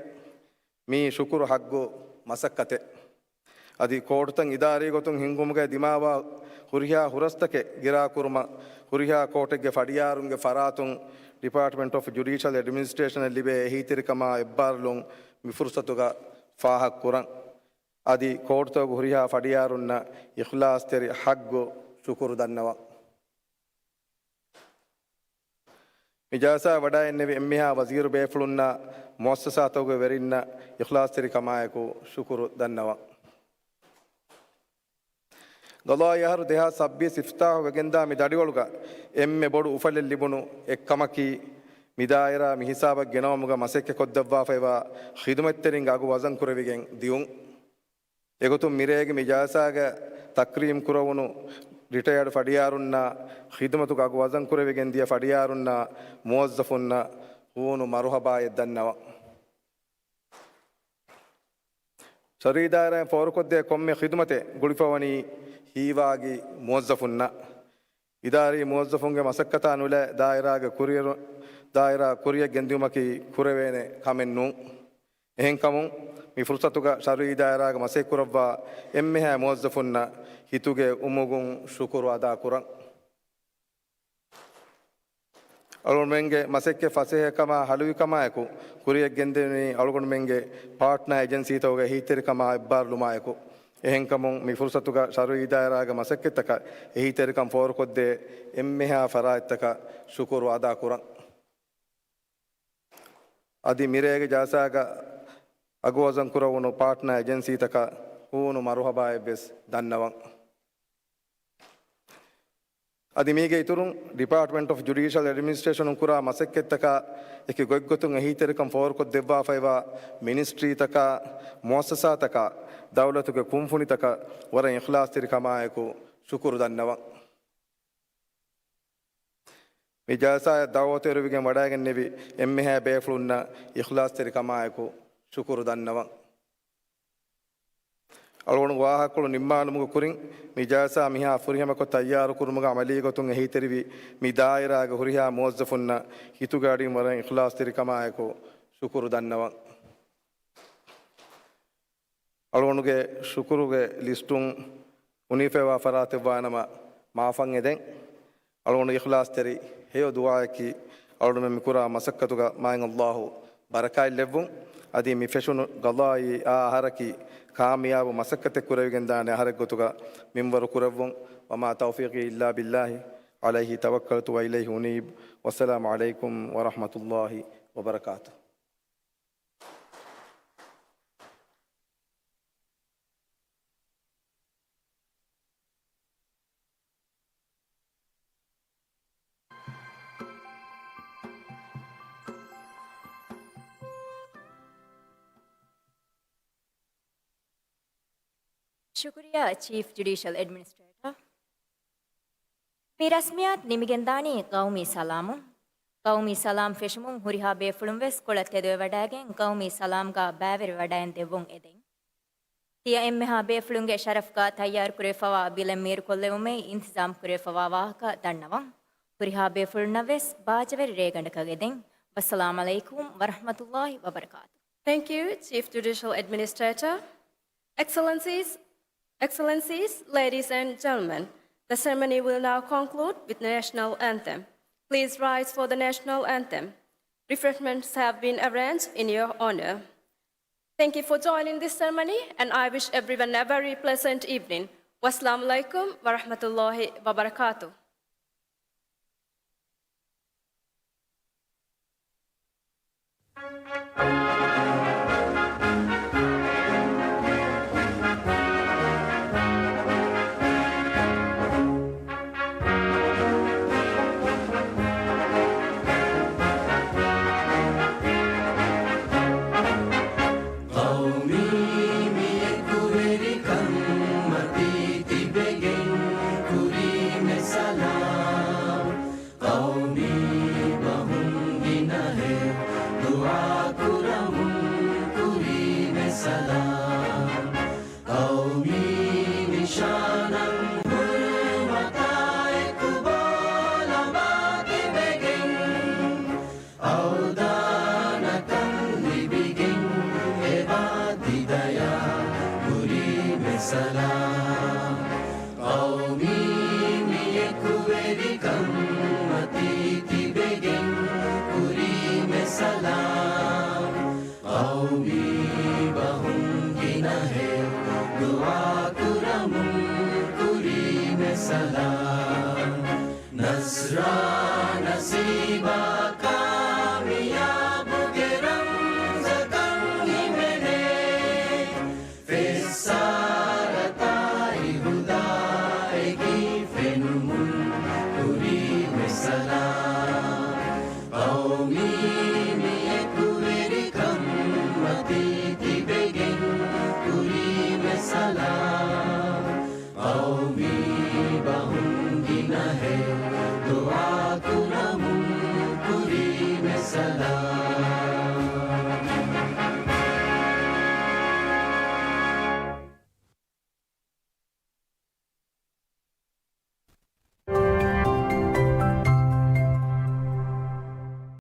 މީ ޝުކުރު ޙައްޤު މަސައްކަތެއް. އަދި ކޯޓުތައް އިދާރީ ގޮތުން ހިންގުމުގައި ދިމާވާ ހުރިހާ ހުރަސްތަކެއް ގިރާކުރުމަށް، ހުރިހާ ކޯޓެއްގެ ފަޑިޔާރުންގެ ފަރާތުން ޑިޕާޓްމަންޓް އޮފް ޖުޑީޝަލް އެޑްމިނިސްޓްރޭޝަނަށް ލިބޭ އެހީތެރިކަމާ އެއްބާރުލުން މި ފުރުސަތުގަ ފާހަގަކުރަން. އަދި ކޯޓުތަކުގެ ހުރިހާ ފަޑިޔާރުންނަށް އިޚްލާޞްތެރި ޙައްޤު ޝުކުރު ދަންނަވަން. މި ޖަލްސާއަށް ވަޑައިގެންނެވި އެންމެހާ ވަޒީރު ބޭފުޅުންނާ މުއައްސަސާތަކުގެ ވެރިންނަށް އިޚްލާޞްތެރިކަމާއެކު ޝުކުރު ދަންނަވަން. ގަޟާއީ އަހަރު ދެހާސް ސައްބީސް އިފްތިތާޙު ވެގެންދާ މި ދަޑިވަޅުގަ އެންމެ ބޮޑު އުފަލެއް ލިބުނު އެއްކަމަކީ، މި ދާއިރާ މި ހިސާބަށް ގެނައުމުގަ މަސައްކަތްކޮށްދެއްވާފައިވާ ޚިދުމަތްތެރިންގެ އަގު ވަޒަންކުރެވިގެން ދިއުން. އެގޮތުން މިރޭގެ މި ޖަލްސާގަ ތަކްރީމް ކުރެވުނު ރިޓަޔާޑް ފަޑިޔާރުންނާ ޚިދުމަތުގެ އަގު ވަޒަންކުރެވިގެން ދިޔަ ފަޑިޔާރުންނާ މުވައްޒަފުންނަށް ހޫނު މަރުޙަބާއެއް ދަންނަވަން. ޝަރުއީ ދާއިރާއިން ފޯރުކޮށްދޭ ކޮންމެ ޚިދުމަތެއް ގުޅިފަވަނީ ހީވާގި މުވައްޒަފުންނަށް. އިދާރީ މުވައްޒަފުންގެ މަސައްކަތާ ނުލައި ދާއިރާގެ ކުރިއެރު-، ދާއިރާ ކުރިއަށް ގެންދިއުމަކީ ކުރެވޭނެ ކަމެއް ނޫން. އެހެންކަމުން، މި ފުރުސަތުގަ ޝަރުއީ ދާއިރާގަ މަސައްކަތްކުރައްވާ އެންމެހާ މުވައްޒަފުންނަށް ހިތުގެ އުމުގުން ޝުކުރު އަދާކުރަން. އަޅުގަނޑުމެންގެ މަސައްކަތް ފަސޭހަކަމާ ހަލުވިކަމާއެކު، ކުރިއަށް ގެންދެވުނީ އަޅުގަނޑުމެންގެ ޕާޓްނާ އެޖެންސީތަކުގެ އެހީތެރިކަމާ އެއްބާރުލުމާއެކު. އެހެންކަމުން، މި ފުރުސަތުގަ ޝަރުއީ ދާއިރާގެ މަސައްކަތްތަކަށް އެހީތެރިކަން ފޯރުކޮށްދޭ އެންމެހާ ފަރާތްތަކަށް ޝުކުރު އަދާކުރަން. އަދި މިރޭގެ ޖަލްސާގަ އަގުވަޒަން ކުރެވުނު ޕާޓްނާ އެޖެންސީތަކަށް ހޫނު މަރުޙަބާއެއްވެސް ދަންނަވަން. އަދި މީގެ އިތުރުން، ޑިޕާޓްމަންޓް އޮފް ޖުޑީޝަލް އެޑްމިނިސްޓްރޭޝަނުން ކުރާ މަސައްކަތްތަކާ އެކި ގޮތްގޮތުން އެހީތެރިކަން ފޯރުކޮށްދެއްވާފައިވާ މިނިސްޓްރީތަކާ، މުއައްސަސާތަކާ، ދައުލަތުގެ ކުންފުނިތަކަށް ވަރަށް އިޚްލާޞްތެރިކަމާއެކު ޝުކުރު ދަންނަވަން. މި ޖަލްސާއަށް ދަޢުވަތު އެރުވިގެން ވަޑައިގެންނެވި އެންމެހާ ބޭފުޅުންނަށް އިޚްލާޞްތެރިކަމާއެކު ޝުކުރު ދަންނަވަން. އަޅުގަނޑު ވާހަކަކޮޅު ނިންމާލުމުގެ ކުރިން، މި ޖަލްސާ މިހާ ފުރިހަމަކޮށް ތައްޔާރުކުރުމުގަ ޢަމަލީގޮތުން އެހީތެރިވި މި ދާއިރާގެ ހުރިހާ މުވައްޒަފުންނަށް ހިތުގެ އަޑިން ވަރަށް އިޚްލާޞްތެރިކަމާއެކު ޝުކުރު ދަންނަވަން. އަޅުގަނޑުގެ ޝުކުރުގެ ލިސްޓުން އުނިފައިވާ ފަރާތެއްވާނަމަ މާފަށް އެދެން. އަޅުގަނޑު އިޚްލާޞްތެރި ހެޔޮ ދުޢާއަކީ، އަޅުގަނޑުމެން މިކުރާ މަސައްކަތުގަ މާތް ﷲ ބަރަކާތް ލެއްވުން. އަދި މި ފެށުނު ޤަޟާއީ އާ އަހަރަކީ، ކާމިޔާބު މަސައްކަތެއް ކުރެވިގެންދާނެ އަހަރެއް ގޮތުގަ މިންވަރު ކުރެއްވުން. وما توفيقي إلا بالله عليه توكلت وإليه أنيب. والسلام عليكم ورحمة الله وبركاته. ޝުކުރިއްޔާ ޗީފް ޖުޑީޝަލް އެޑްމިނިސްޓްރޭޓަރ. މި ރަސްމިއްޔާތު ނިމިގެންދާނީ ޤައުމީ ސަލާމުން. ޤައުމީ ސަލާމް ފެށުމުން ހުރިހާ ބޭފުޅުން ވެސް ކޮޅަށް ތެދުވެވަޑައިގެން ޤައުމީ ސަލާމްގާ ބައިވެރިވެވަޑައިގެން ދެއްވުން އެދެން. ތިޔަ އެންމެހާ ބޭފުޅުންގެ ޝަރަފްގާ ތައްޔާރުކުރެވިފަވާ ބިލެއް މީރުކޮށްލެވުމަށް އިންތިޒާމް ކުރެވިފަވާ ވާހަކަ ދަންނަވަން. ހުރިހާ ބޭފުޅުންނަށް ވެސް ބާއްޖަވެރި ރޭގަނޑަކަށް އެދެން. ވައްސަލާމް ޢަލައިކުމް ވަރަޙްމަތުﷲ ވަބަރަކާތު. Thank you, Chief Judicial Administrator. Excellencies, Excellencies, ladies and gentlemen, the ceremony will now conclude with the national anthem. Please rise for the national anthem. Refreshments have been arranged in your honor. Thank you for joining this ceremony, and I wish everyone a very pleasant evening. Wassalamu alaikum warahmatullahi wabarakatuh. ޤައުމީ މި އެކުވެރިކަންމަތީ ތިބެގެން ކުރީމެ ސަލާމް. ޤައުމީ ބަހުން ގިނަހެއް ދުޢާ ކުރަމު. ސަލާމް. ޤައުމީ މި އެކުވެރިކަން މަތީ ތިބެގެން ކުރީމެ ސަލާމް. ޤައުމީ ބަހުން ގިނަހެއް ދުޢާ ކުރަމުން ކުރީމެ ސަލާމް. ނަޞްރާ ނަސީބާ ކާމިޔާބުގެ ރަމްޒަކަށް ހިމެނޭ. ފެއްސާރަތާއި ހުދާއެކީ ފެނުމުން ކުރީމެ ސަލާމް. ޤައުމީ މި އެކުވެރިކަން މަތީ ތިބެގެން ކުރީމެ ސަލާމް. ޤައުމީ ބަހުން ގިނަހެއް